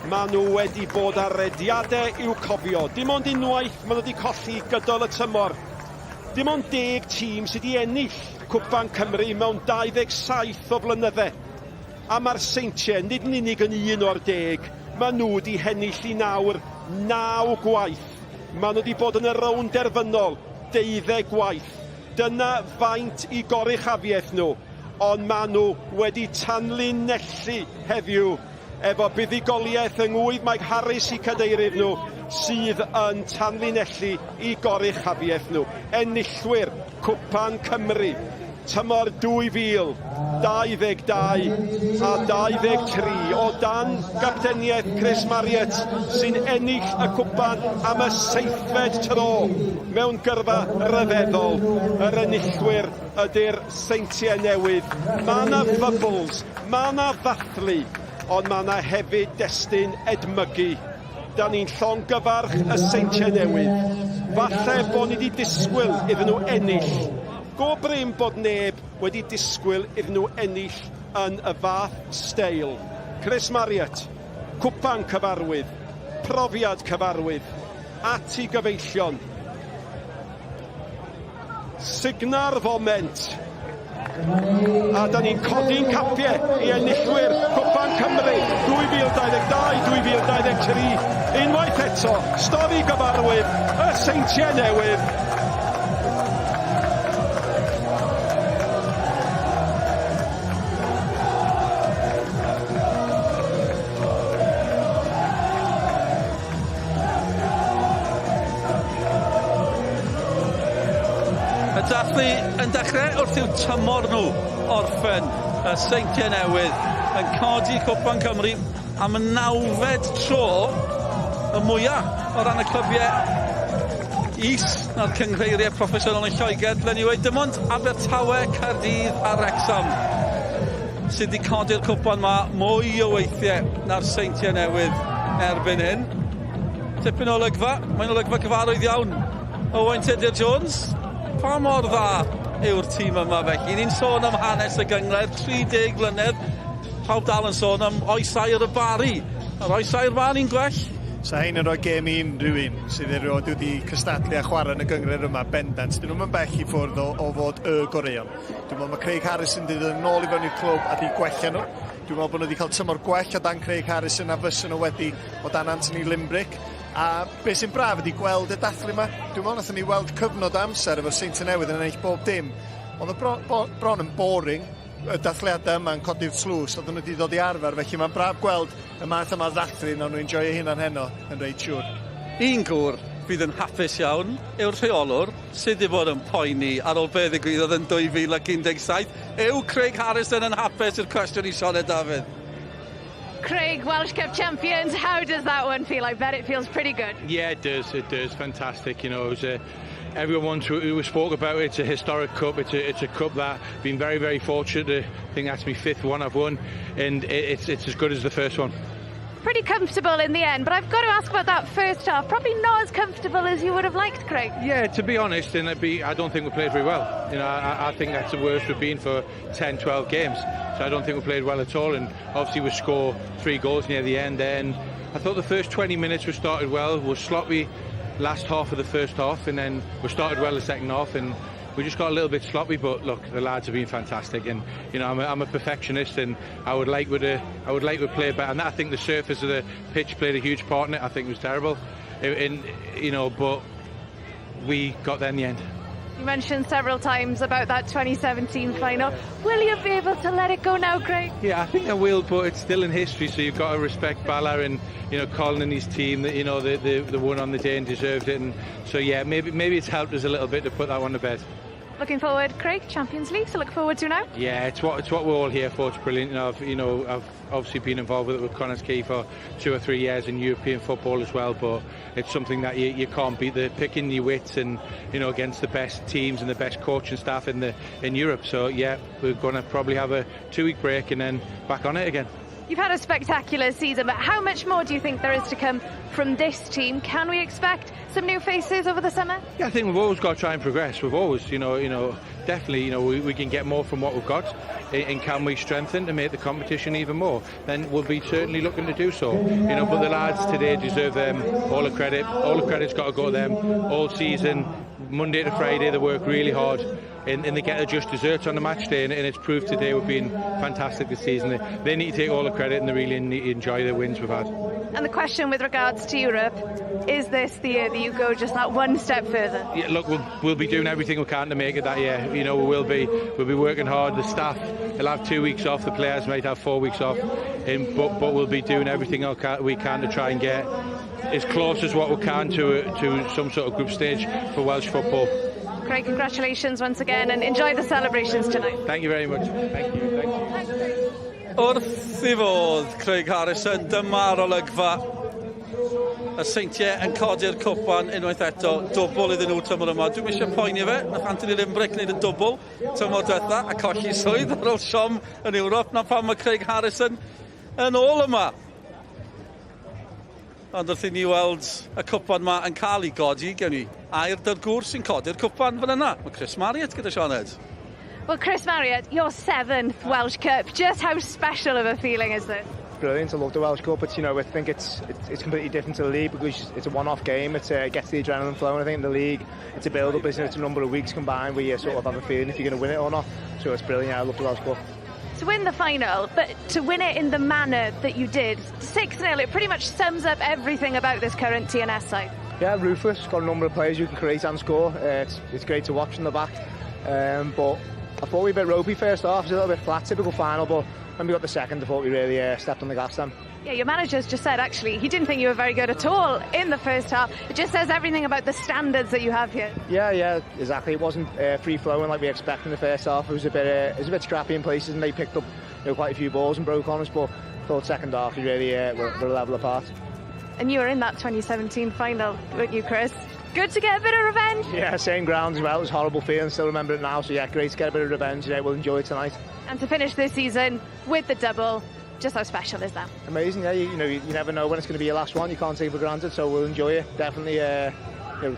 Maen nhw wedi bod ar rediadau i'w cofio. Dim ond unwaith maen nhw wedi colli gydol y tymor. Dim ond deg tîm sydd wedi ennill Cwpan Cymru mewn 27 o flynydde. A mae'r Seintiau, nid yn unig yn un o'r deg, maen nhw wedi hennill i nawr naw gwaith. Maen nhw wedi bod yn y rownd derfynol deuddeg gwaith. Dyna faint i goruchafiaeth nhw, ond maen nhw wedi tanlinellu heddiw efo buddugoliaeth yng ngŵydd Mike Harris i cadeirydd nhw sydd yn tanlinellu i goruchafiaeth nhw. Enillwyr Cwpan Cymru tymor 2022 a 23 o dan gapteniaeth Chris Marriott sy'n ennill y cwpan am y seithfed tro mewn gyrfa ryfeddol. Yr enillwyr ydy'r Seintiau Newydd. Mae yna fybls, mae yna ddathlu. ond mae yna hefyd destun edmygu. Da ni'n llongyfarch y Seintiau Newydd. Falle bod ni wedi disgwyl iddyn nhw ennill. Go brin bod neb wedi disgwyl iddyn nhw ennill yn y fath steil. Chris Marriott, cwpan cyfarwydd, profiad cyfarwydd, at i gyfeillion. Signa'r foment. A da ni'n codi'n capiau i enillwyr Cwpan Cymru 2022-2023. Unwaith eto, stori gyfarwydd, y Seintiau Newydd. Y dathlu yn dechrau wrth i'w tymor nhw orffen. Y Seintiau Newydd yn codi Cwpan Cymru am y nawfed tro, y mwyaf o ran y clybiau is na'r cynghreiriau proffesiynol yn Lloegr. Dylen ni weud dim ond Abertawe, Caerdydd a Wrecsam sydd wedi codi'r cwpan ma mwy o weithiau na'r Seintiau Newydd erbyn hyn. Tipyn o olygfa, mae'n olygfa cyfarwydd iawn. Owain Tudur Jones, pa mor dda yw'r tîm yma felly? Ni'n sôn am hanes y gynghrair, 30 mlynedd, pawb dal yn sôn am oes aur y Bari. Yr oes aur ma ni'n gwell? Sa hein yn rhoi gêm i unrhyw un sydd erioed wedi cystadlu a chwarae yn y gynghrair yma, bendant. Dyn nhw'm yn bell i ffwrdd o, o fod y goreuon. Dwi'n meddwl mae Craig Harrison wedi dod yn ôl i fewn i'r clwb a di gwella nhw. Dwi'n meddwl bod nhw wedi cael tymor gwell o dan Craig Harrison a fysa nhw wedi o dan Anthony Limbrick. A beth sy'n braf ydy gweld y dathlu yma. Dwi'n meddwl nathon ni weld cyfnod amser efo'r Seintiau Newydd yn ennill bob dim. Oedd y bron, bron yn boring y dathliadau yma yn codi'r tlws, oedden nhw wedi dod i arfer, felly mae'n braf gweld y math yma o ddathlu, nawn nhw enjoio hunan heno, yn reit siŵr. Un gŵr fydd yn hapus iawn yw'r rheolwr sydd wedi bod yn poeni ar ôl be ddigwyddodd yn 2017. Yw Craig Harrison yn hapus yw'r cwestiwn i Sioned Dafydd. Craig, Welsh Cup champions, how does that one feel? I bet it feels pretty good. Yeah, it does. It does. Fantastic. You know, it was a, everyone who, who spoke about it, it's a historic cup. It's a cup that I've been very, very fortunate. I think that's my fifth one I've won, and it's as good as the first one. Pretty comfortable in the end, but I've got to ask about that first half. Probably not as comfortable as you would have liked, Craig. Yeah, to be honest, and I don't think we played very well. You know, I think that's the worst we've been for 10, 12 games. So I don't think we played well at all, and obviously we score three goals near the end. And I thought the first 20 minutes we started well. We were sloppy last half of the first half, and then we started well the second half, and we just got a little bit sloppy. But look, the lads have been fantastic, and you know I'm a perfectionist, and I would like to play better. And I think the surface of the pitch played a huge part in it. I think it was terrible, and you know, but we got there in the end. You mentioned several times about that 2017 final. Will you be able to let it go now, Craig? Yeah, I think I will, but it's still in history, so you've got to respect Bala and Colin and his team that they won on the day and deserved it, and so yeah, maybe it's helped us a little bit to put that one to bed. Looking forward, Craig, Champions League to look forward to now. Yeah, it's what we're all here for. It's brilliant. You know, I've obviously been involved with it with Connah's Quay for 2 or 3 years in European football as well. But it's something that you can't beat, the picking your wits and against the best teams and the best coaching staff in Europe. So yeah, we're going to probably have a 2-week break and then back on it again. You've had a spectacular season, but how much more do you think there is to come from this team? Can we expect some new faces over the summer? Yeah, I think we've always got to try and progress. We've always, definitely, we can get more from what we've got, and can we strengthen to make the competition even more? Then we'll be certainly looking to do so. But the lads today deserve all the credit. All the credit's got to go to them all season, Monday to Friday. They work really hard. And they get the just desserts on the match day, and it's proved today we've been fantastic this season. They need to take all the credit, and they really need to enjoy the wins we've had. And the question with regards to Europe, is this the year that you go just that one step further? Yeah, look, we'll be doing everything we can to make it that year. We will be. We'll be working hard. The staff will have 2 weeks off. The players might have 4 weeks off. But we'll be doing everything we can to try and get as close as what we can to some sort of group stage for Welsh football. Craig, congratulations once again and enjoy the celebrations tonight. Thank you very much. Thank you. Thank you. Wrth i fodd, Craig Harrison, dyma'r olygfa. Y Seintiau yn codi'r cwpan unwaith eto, dwbl iddyn nhw tymor yma. Dwi'm eisiau poeni fe, nath Anthony Limbrick wneud y dwbl tymor diwetha a colli swydd ar ôl siom yn Ewrop. Na pam mae Craig Harrison yn ôl yma. Ond wrth i ni weld y cwpan yma yn cael ei godi, gewn ni air 'da'r gŵr sy'n codi'r cwpan fan yna. Mae Chris Marriott gyda Sioned. Well, Chris Marriott, your seventh Welsh Cup. Just how special of a feeling is this? Brilliant. I love the Welsh Cup. But I think it's completely different to the league because it's a one-off game. It gets the adrenaline flowing. I think in the league, it's a build-up, isn't it? It's a number of weeks combined where you sort of have a feeling if you're going to win it or not. So it's brilliant. I love the Welsh Cup. To win the final, but to win it in the manner that you did, 6-0, it pretty much sums up everything about this current TNS side. Yeah, ruthless. Got a number of players who can create and score. It's great to watch in the back. But I thought we were a bit ropey first half. It was a little bit flat, typical final, but when we got the second, I thought we really stepped on the gas then. Yeah, your manager's just said, actually, he didn't think you were very good at all in the first half. It just says everything about the standards that you have here. Yeah, exactly. It wasn't free-flowing like we expected in the first half. It was a bit scrappy in places, and they picked up quite a few balls and broke on us. But I thought second half we really were a level apart. And you were in that 2017 final, weren't you, Chris? Good to get a bit of revenge. Yeah, same ground as well. It was a horrible feeling. Still remember it now. So yeah, great to get a bit of revenge. Yeah, we'll enjoy it tonight. And to finish this season with the double, just how special is that? Amazing, yeah. You never know when it's going to be your last one. You can't take it for granted, so we'll enjoy it. Definitely,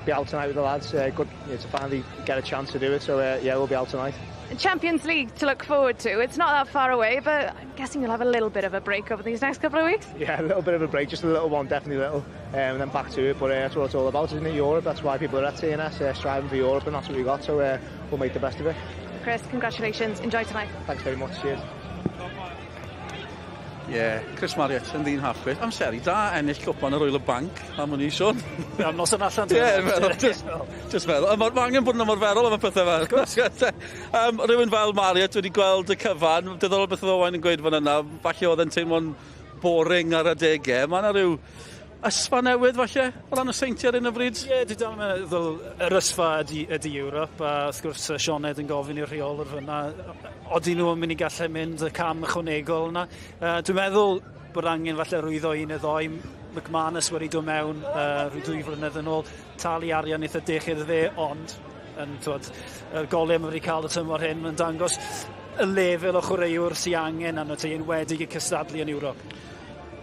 be out tonight with the lads. Good to finally get a chance to do it. So yeah, we'll be out tonight. Champions League to look forward to. It's not that far away, but I'm guessing you'll have a little bit of a break over these next couple of weeks. Yeah, a little bit of a break, just a little one, definitely little, and then back to it. But that's what it's all about, isn't it? Europe. That's why people are at TNS, striving for Europe, and that's what we got. So we'll make the best of it. Chris, congratulations. Enjoy tonight. Thanks very much. Cheers. Ie, yeah, Chris Marriott yn ddyn hapus. Amseru da ennill cwpan ar ôl y banc, am o'n i sôn. Am noson allan. Ie, meddwl, just meddwl. Mae angen bod yn ymarferol am y pethau fel. Rhywun fel Marriott wedi gweld y cyfan, diddorol beth oedd Owain yn gweud fan yna, falle oedd e'n teimlo'n boring ar adegau. Mae yna rhyw ysfa newydd falle, o ran y Seintiau ar un o bryd? Ie, yeah, dwi dal yn meddwl yr ysfa ydy Ewrop, a wrth gwrs Sioned yn gofyn i'r rheolwr fyna, odi nhw yn mynd i gallu mynd y cam ychwanegol yna. Dwi'n meddwl bod angen falle rwyddo un neu ddoi. McManus wedi dod mewn rhyw 2 flynedd yn ôl, talu arian eitha dech iddo fe, ond yn, twod, y golau mae wedi cael y tymor hyn, mae'n dangos y lefel o chwaraewr sy'n angen arno ti, enwedig y cystadlu yn Ewrop.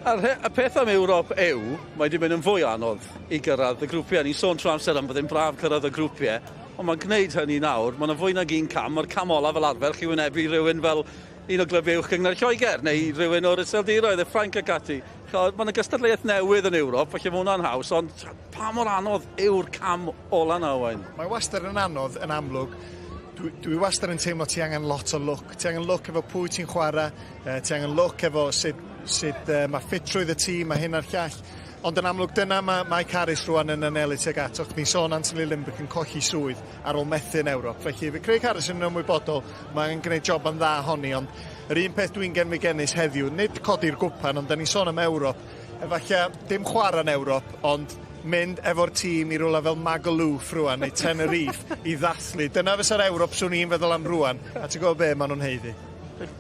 A'r y peth am Ewrop yw, mae wedi mynd yn fwy anodd i gyrraedd y grwpiau. Ni'n sôn trwy amser am byddai'n braf cyrraedd y grwpiau, ond mae'n gwneud hynny nawr. Mae'n fwy nag un cam. Mae'r cam olaf fel arfer, chi wynebu rhywun fel un o glybiau uwch gynghrair Lloegr, neu rhywun o'r Iseldiroedd, y Ffrainc ac ati. Mae yna gystadleuaeth newydd yn Ewrop, felly mae hwnna'n haws, ond pa mor anodd yw'r cam ola na, Owain? Mae wastad yn anodd yn amlwg. Dwi wastad yn teimlo ti angen lot o lwc. Ti angen lwc efo pwy ti'n chwarae, ti angen lwc efo sut mae ffitrwydd y tîm, mae hyn a'r llall. Ond yn amlwg dyna mae Mike Harris rwan yn anelu tuag at. O'ch ni'n sôn Anthony Limbrick yn colli swydd ar ôl methu yn Ewrop. Felly fe Craig Harris yn ymwybodol, mae'n gwneud job yn dda honni, ond yr un peth dwi'n genfigennus heddiw, nid codi'r gwpan, ond da ni'n sôn am Ewrop. Efallai dim chwarae yn Ewrop, ond mynd efo'r tîm i rywle fel Magaluf rwan, neu Tenerife, i ddathlu. Dyna fysa'r Ewrop swn i'n feddwl am rwan, a ti'n gwybod be maen nhw'n haeddu.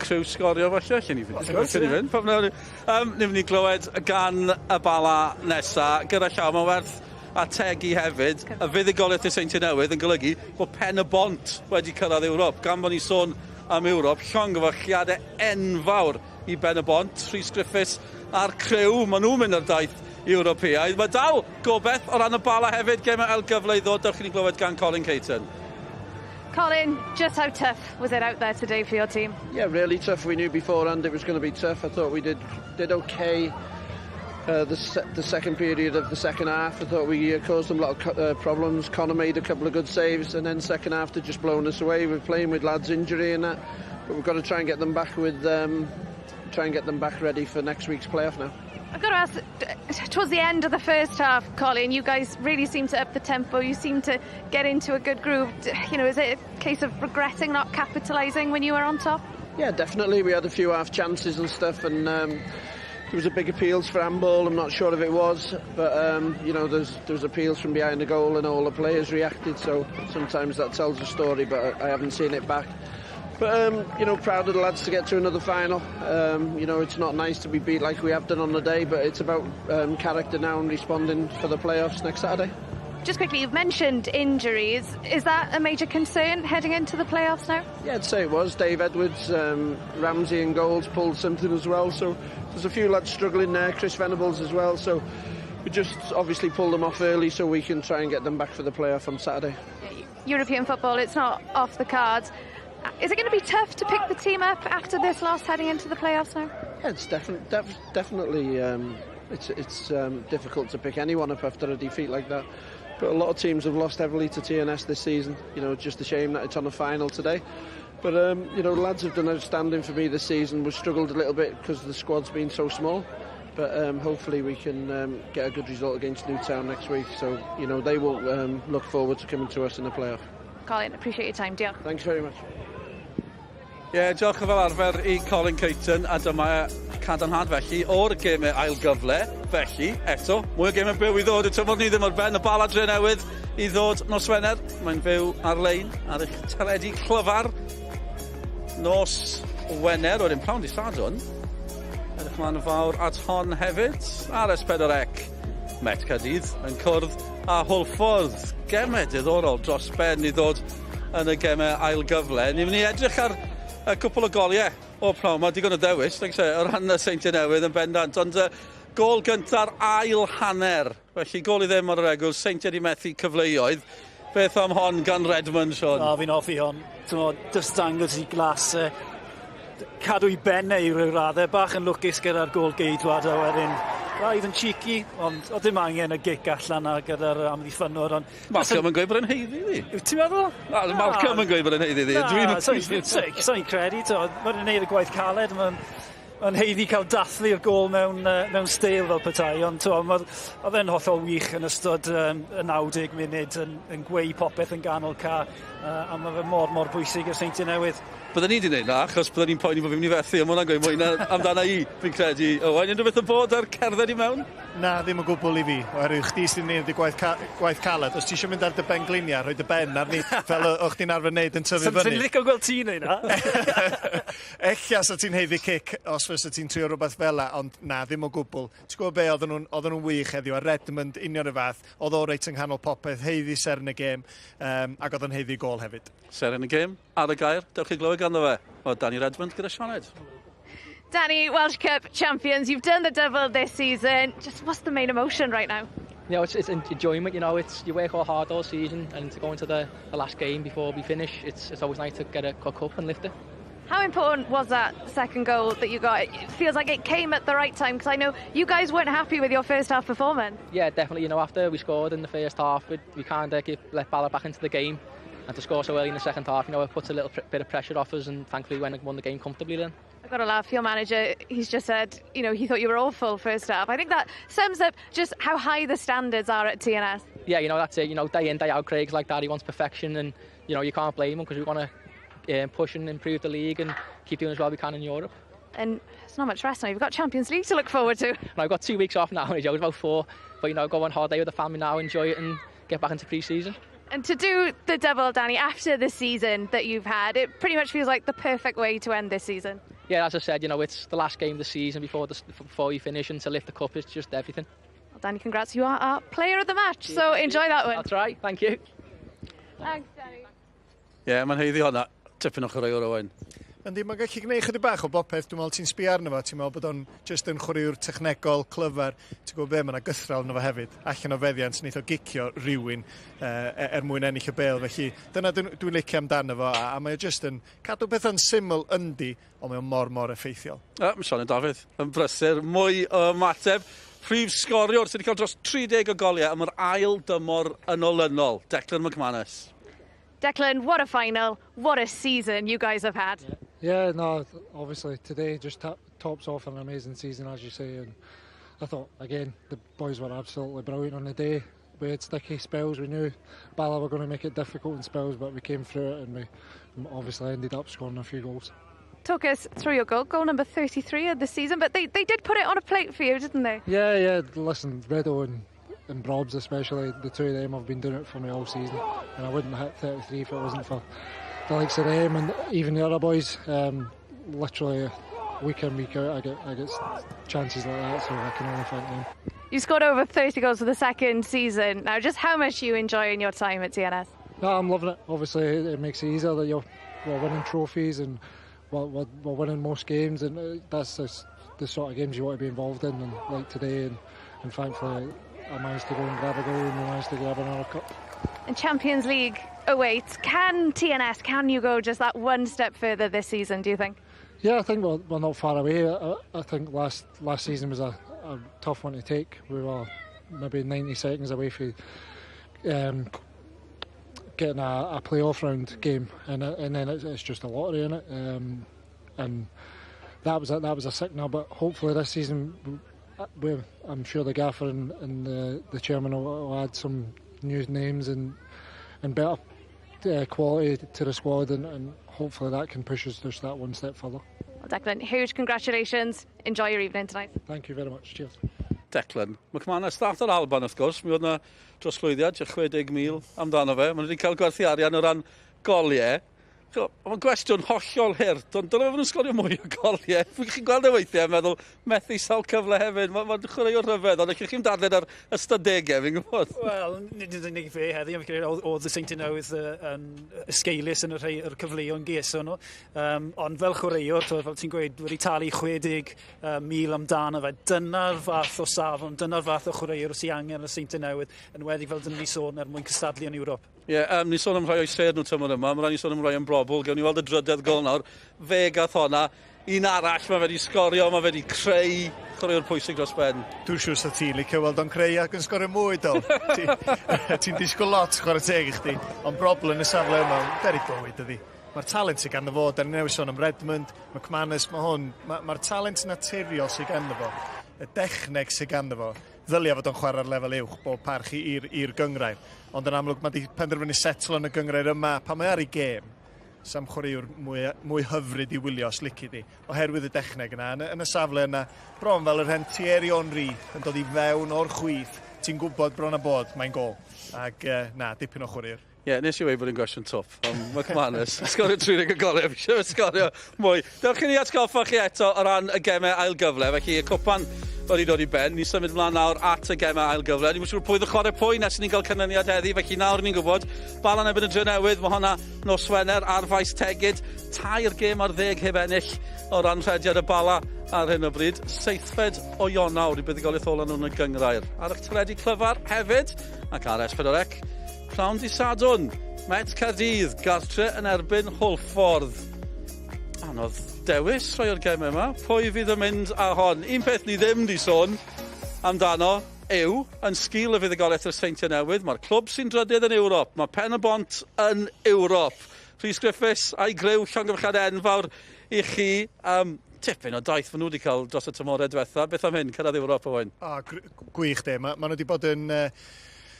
Criw Sgorio falle, lle ni fynd. Lle ni fynd. Pam ni'n mynd i glywed gan y Bala nesa. Gyda llaw, mae'n werth ategu hefyd. Y fuddugoliaeth y Seintiau Newydd yn golygu bod Pen y Bont wedi cyrraedd Ewrop. Gan bod ni'n sôn am Ewrop, llongyfarchiadau enfawr i Ben y Bont. Rhys Griffiths a'r criw, maen nhw'n mynd ar daith Ewropeaidd. Mae dal gobeith o ran y Bala hefyd, gemau ail gyfle i ddod. Dewch i ni glywed gan Colin Caton. Colin, just how tough was it out there today for your team? Yeah, really tough. We knew beforehand it was going to be tough. I thought we did okay. The second period of the second half, I thought we caused them a lot of problems. Connor made a couple of good saves, and then second half they just blown us away. We're playing with lads' injury and that, but we've got to try and get them back ready for next week's playoff now. I've got to ask, towards the end of the first half, Colin, you guys really seem to up the tempo. You seem to get into a good groove. Is it a case of regretting not capitalising when you were on top? Yeah, definitely. We had a few half chances and stuff, and there was a big appeals for handball. I'm not sure if it was, but there's appeals from behind the goal, and all the players reacted. So sometimes that tells a story, but I haven't seen it back. But proud of the lads to get to another final. It's not nice to be beat like we have done on the day, but it's about character now and responding for the playoffs next Saturday. Just quickly, you've mentioned injuries. Is that a major concern heading into the playoffs now? Yeah, I'd say it was. Dave Edwards, Ramsey and Goals pulled something as well. So there's a few lads struggling there, Chris Venables as well. So we just obviously pulled them off early so we can try and get them back for the playoff on Saturday. European football, it's not off the cards. Is it going to be tough to pick the team up after this loss heading into the playoffs now? Yeah, it's definitely it's difficult to pick anyone up after a defeat like that. But a lot of teams have lost heavily to TNS this season. You know, just a shame that it's on a final today. But, you know, lads have done outstanding for me this season. We've struggled a little bit because the squad's been so small. But hopefully we can get a good result against Newtown next week. So, you know, they will look forward to coming to us in the playoff. Colin, appreciate your time. Diolch. Thanks very much. Ie, yeah, diolch fel arfer i Colin Caton, a dyma cadarnhad felly o'r gemau ail gyfle. Felly, eto, mwy o gemau byw i ddod. Y tymor ni ddim ar ben, y Bala Drenewydd i ddod nos Wener. Mae'n fyw ar-lein ar eich teledu clyfar. Nos Wener, wedyn pnawn dydd Sadwrn. Edrych mlaen yn fawr at hon hefyd. Ar S4C, Met Caerdydd yn cwrdd â Hwlffordd. Gemau diddorol dros ben i ddod yn y gemau ail gyfle. Ni'n mynd i edrych ar y cwpl o goliau o pnawn. Mae digon o ddewis, like I say, o ran y Seintiau Newydd yn bendant. Ond gôl gynta'r ail hanner. Felly gôl i ddim ar yr egwyl, Seintiau wedi methu cyfleoedd. Beth am hon gan Redmond, Sean? O, fi'n hoffi hon. Just dangos i glas e. Cadw i bennau i ryw raddau. Bach yn lwcus gyda'r gôl geidwad a wedyn braidd yn cheeky, ond o ddim angen y gic allan a gyda'r amddiffynwr. Ond Malcolm yn gweud bod e'n haeddu ddi. Ti'n meddwl? Na, Malcolm yn gweud bod e'n haeddu ddi. Na, so'n credu. Mae'n gwneud y gwaith caled. Mae'n haeddu cael dathlu'r gôl mewn steil fel petai, ond oedd e'n hollol wych yn ystod y 90 munud yn gweu popeth yn ganol ca, a mae fe mor, mor bwysig i'r Seintiau Newydd. Byddwn ni wedi gwneud na, achos byddwn ni'n poeni bod fi'n mynd i fethu, ond mae hwnna'n gweud mwy na amdana i, fi'n credu. Owain, unrhyw beth yn bod ar cerdded i mewn? Na, ddim o gwbl i fi, oherwydd chdi sy'n neud y gwaith caled. Os ti eisiau mynd ar dy ben gliniau, rhoi dy ben arni fel o'ch chdi'n arfer wneud yn tyfu fyny. Sy'n licio gweld ti'n neud na? Ella sa ti'n haeddu cic os fysa ti'n trio rhywbeth fel 'na, ond na, ddim o gwbl. Ti'n gwybod be, oedden nhw'n wych heddiw, a Redmond union y fath, oedd o reit yng nghanol popeth, haeddu seren y gêm, ac oedd yn haeddu gôl hefyd. Seren y gêm, ar y gair, dewch i glywed ganddo fe. O, Danny Redmond gyda Sioned. Danny, Welsh Cup champions, you've done the double this season. Just what's the main emotion right now? You know, it's enjoyment, you know, it's you work all hard all season, and to go into the last game before we finish, it's always nice to get a cup and lift it. How important was that second goal that you got? It feels like it came at the right time, because I know you guys weren't happy with your first half performance. Yeah, definitely. You know, after we scored in the first half, we kind of let Bala back into the game, and to score so early in the second half, you know, it puts a little bit of pressure off us, and thankfully we went and won the game comfortably then. I've got to laugh, your manager, he's just said, you know, he thought you were awful first half. I think that sums up just how high the standards are at TNS. Yeah, you know, that's it. You know, day in, day out, Craig's like that. He wants perfection, and, you know, you can't blame him, because we want to push and improve the league and keep doing as well as we can in Europe. And it's not much rest now. You've got Champions League to look forward to. And I've got 2 weeks off now, it's about 4. But, you know, go on holiday with the family now, enjoy it and get back into pre-season. And to do the double, Danny, after the season that you've had, it pretty much feels like the perfect way to end this season. Yeah, as I said, you know, it's the last game of the season before you finish, and to lift the cup is just everything. Well, Danny, congrats. You are our player of the match, so enjoy that one. That's right, thank you. Thanks, Danny. Yeah, mae'n haeddu hwnna. Tipyn o chwaraewr, Owain. Yndi, mae'n gallu gwneud chydig bach o bopeth. Dwi'n meddwl ti'n sbio arno fo, ti'n meddwl bod o'n just yn chwaraewr technegol, clyfar. Ti'n gwybod be, mae yna gythral yno fo hefyd. Allan o feddiant, wneith o gicio rhywun er mwyn ennill y bêl. Felly dyna dwi'n licio amdano fo, a mae o just yn cadw pethau'n syml yndi, ond mae o mor, mor effeithiol. Mae Sioned Dafydd yn brysur, mwy o ymateb. Prif sgoriwr sydd wedi cael dros 30 o goliau am yr ail dymor yn olynol, Declan McManus. Declan, what a final, what a season you guys have had. Yeah, no, obviously today just tops off an amazing season, as you say, and I thought, again, the boys were absolutely brilliant on the day. We had sticky spells, we knew Bala were going to make it difficult in spells, but we came through it and we obviously ended up scoring a few goals. Talk us through your goal, goal number 33 of the season, but they did put it on a plate for you, didn't they? Yeah, listen, Reddo and Brobs especially, the two of them have been doing it for me all season, and I wouldn't hit 33 if it wasn't for the likes of them and even the other boys. Literally week in, week out, I get chances like that, so I can only thank them. You scored over 30 goals for the second season. Now, just how much are you enjoying your time at TNS? No, I'm loving it. Obviously, it makes it easier that you're we're winning trophies and we're, we're, we're winning most games, and that's the, the sort of games you want to be involved in, and like today, and, and thankfully I managed to go and grab a goal and we managed to grab another cup. And Champions League awaits. Can TNS, can you go just that one step further this season, do you think? Yeah, I think we're, we're not far away. I, I think last last season was a, a tough one to take. We were maybe 90 seconds away from um, getting a, a playoff round game, and and then it's, it's just a lottery in it. Um, and that was a, that was a sickener. But hopefully this season, we, I'm sure the gaffer and, and the, the chairman will, will add some new names and and better uh, quality to the squad, and, and hopefully that can push us just that one step further. Well, Declan, huge congratulations. Enjoy your evening tonight. Thank you very much. Cheers. Declan McManus, ddath o'r Alban wrth gwrs, mi oedd yna drosglwyddiad, 60,000 amdano fe. Maen nhw wedi cael gwerthu arian o ran goliau. Mae'n gwestiwn hollol hurt, ond dylai fod yn sgorio mwy o goliau. Chi'n gweld e weithiau yn meddwl, methu sawl cyfle hefyd. Mae'n ma chwaraewr rhyfedd, ond allwch chi'n darllen ar ystadegau, fi'n gwybod. Wel, nid yn unig fe heddi, ond fi'n credu oedd y Seintiau Newydd yn esgeulus yn y rhai o'r cyfleon geson nhw. Um, ond fel chwaraewr, to, fel ti'n gweud, wedi talu 60,000 amdano fe. Dyna'r fath o safon, dyna'r fath o chwaraewr sy'n angen y Seintiau Newydd, yn wedi fel dyn ni sôn er mwyn cystadlu yn Ewrop. Ie, yeah, um, ni sôn am rhai o'i sêr nhw tymor yma, mae rhaid ni sôn am Ryan Brobbel, gewn ni weld y drydedd gol nawr. Fe gath honna, un arall, mae fe wedi sgorio, mae fe wedi creu chwaraewr pwysig dros ben. Dwi'n siŵr sa ti'n licio weld o'n creu ac yn sgorio mwy, do. Ti'n ti disgwyl lot, chwarae teg i chdi. Ond Brobbel yn y safle yma, deryg bywyd ydi. Mae'r talent sydd ganddo fo, da ni newydd sôn am Redmond, McManus, mae hwn, mae'r ma talent naturiol sydd ganddo fo, y dechneg sydd ganddo fo, ddylia fod o'n chwarae ar lefel uwch bob parch i'r gynghrair. Ond yn amlwg mae wedi penderfynu setlo yn y gynghrair yma pan mae ar ei gêm. Sam chwaraewr mwy, mwy hyfryd i wylio os lici di, oherwydd y dechneg yna. Yn, yn y safle yna, bron fel yr hen Thierry Henry yn dod i fewn o'r chwith, ti'n gwybod bron a bod, mae'n gol. Ac na, dipyn o chwaraewr. Ie, yeah, nes i weud bod yn gwestiwn twp, ond McManus, sgorio 30 o goliau, fi eisiau sgorio mwy. Dewch i ni atgoffa chi eto o ran y gemau ail gyfle, felly y cwpan wedi dod i ben. Ni symud mlaen nawr at y gemau ail gyfle. Ni'n siŵr pwy oedd y chwarae pwy nes ni'n cael canlyniad heddi, felly nawr ni'n gwybod. Bala'n erbyn y Drenewydd, mae hwnna nos Wener ar faes Tegid. Tair gêm ar ddeg heb ennill o ran rhediad y Bala ar hyn o bryd. Seithfed o Ionawr i buddugoliaeth ola nhw'n y gynghrair. Ar eich teledu clyfar hefyd, ac ar S4C, Pnawn di Sadwrn, Met Caerdydd, gartre yn erbyn Hwlffordd. Anodd dewis rhai o'r gemau yma. Pwy fydd yn mynd â hon? Un peth ni ddim di sôn amdano yw, yn sgil y fuddugoliaeth i'r Seintiau Newydd, mae'r clwb sy'n drydydd yn Ewrop, mae Pen y Bont yn Ewrop. Rhys Griffiths a'i griw llongyfarchiadau enfawr i chi. Um, tipyn o daith maen nhw wedi cael dros y tymorau diwetha. Beth am hyn, cyrraedd Ewrop, Owain? O, gwych de. Mae ma nhw wedi bod yn... Uh,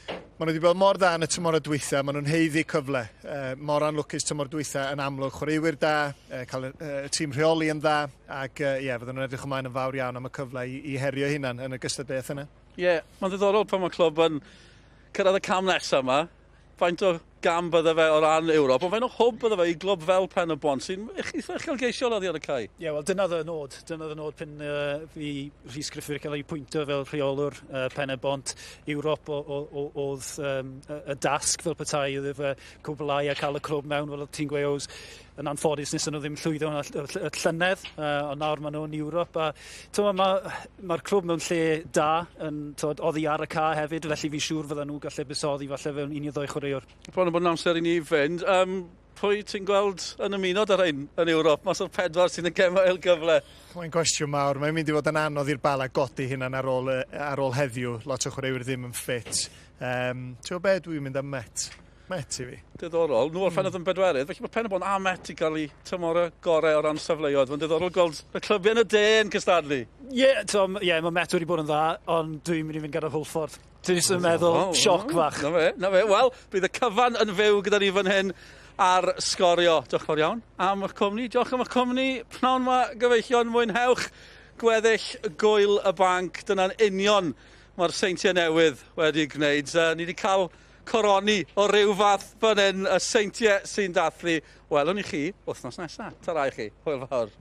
Maen nhw wedi bod mor dda yn y tymor y dwytha, maen nhw'n haeddu cyfle. Uh, mor anlwcus tymor dwytha yn amlwg, chwaraewyr da, uh, cael y uh, tîm rheoli yn dda, ac ie, uh, yeah, fydden nhw'n edrych ymlaen yn fawr iawn am y cyfle i, i herio hunan yn y gystadleuaeth yna. Ie, yeah, mae'n ddiddorol pan mae clwb yn cyrraedd y cam nesaf yma. Faint o gam bydde fe o ran Ewrop, ond faint o hwb bydde fe i glwb fel Pen y Bont sy'n eitha uchelgeisiol oddi ar y cae? Ie, yeah, wel dyna y nod. Dyna y nod pan uh, fi Rhys Griffith cael ei pwyntio fel rheolwr uh, Pen y Bont. Ewrop oedd um, y, y dasg fel petai oedd fe cwblhau a cael y clwb mewn, fel ti'n gweud, Ows, yn anffodus nes nhw ddim llwyddo yn y llynedd, uh, ond nawr maen nhw'n Ewrop. A mae'r ma, ma clwb mewn lle da, yn twod, oddi ar y ca hefyd, felly fi'n siŵr fydden nhw'n gallu buddsoddi falle fewn un i ddoi chwaraewr. Bron yn bod yn amser i ni fynd. Um, pwy ti'n gweld yn ymuno 'da rhain yn Ewrop? Mas o'r pedwar sy'n y gemau ail gyfle. Mae'n gwestiwn mawr. Mae'n mynd i fod yn anodd i'r Bala godi hynna'n ar ôl, ar ôl heddiw. Lot o chwaraewyr ddim yn ffit. Um, ti'n gwybod be dwi'n mynd am Met? Met i fi. Diddorol. Nhw orffennodd mm. yn bedwerydd, felly mae Pen y Bont a Met i gael eu tymor y gorau o ran safleoedd. Mae'n diddorol gweld y clybiau yn y de yn cystadlu. Ie, yeah, Tom, yeah, mae Met wedi bod yn dda, ond dwi'n mynd i fynd gyda Hwlffordd. Dwi'n jyst yn meddwl, oh, sioc fach. Na fe, na fe. Wel, bydd y cyfan yn fyw gyda ni fan hyn ar Sgorio. Diolch yn fawr iawn am eich cwmni. Diolch am eich cwmni. Pnawn ma, gyfeillion, mwynhewch gweddill gwyl y banc. Dyna'n union mae'r Seintiau Newydd wedi gwneud. Uh, ni wedi cael coroni o ryw fath fan hyn, y Seintiau sy'n dathlu. Welwn i chi wythnos nesaf. Ta-ra i chi. Hwyl fawr.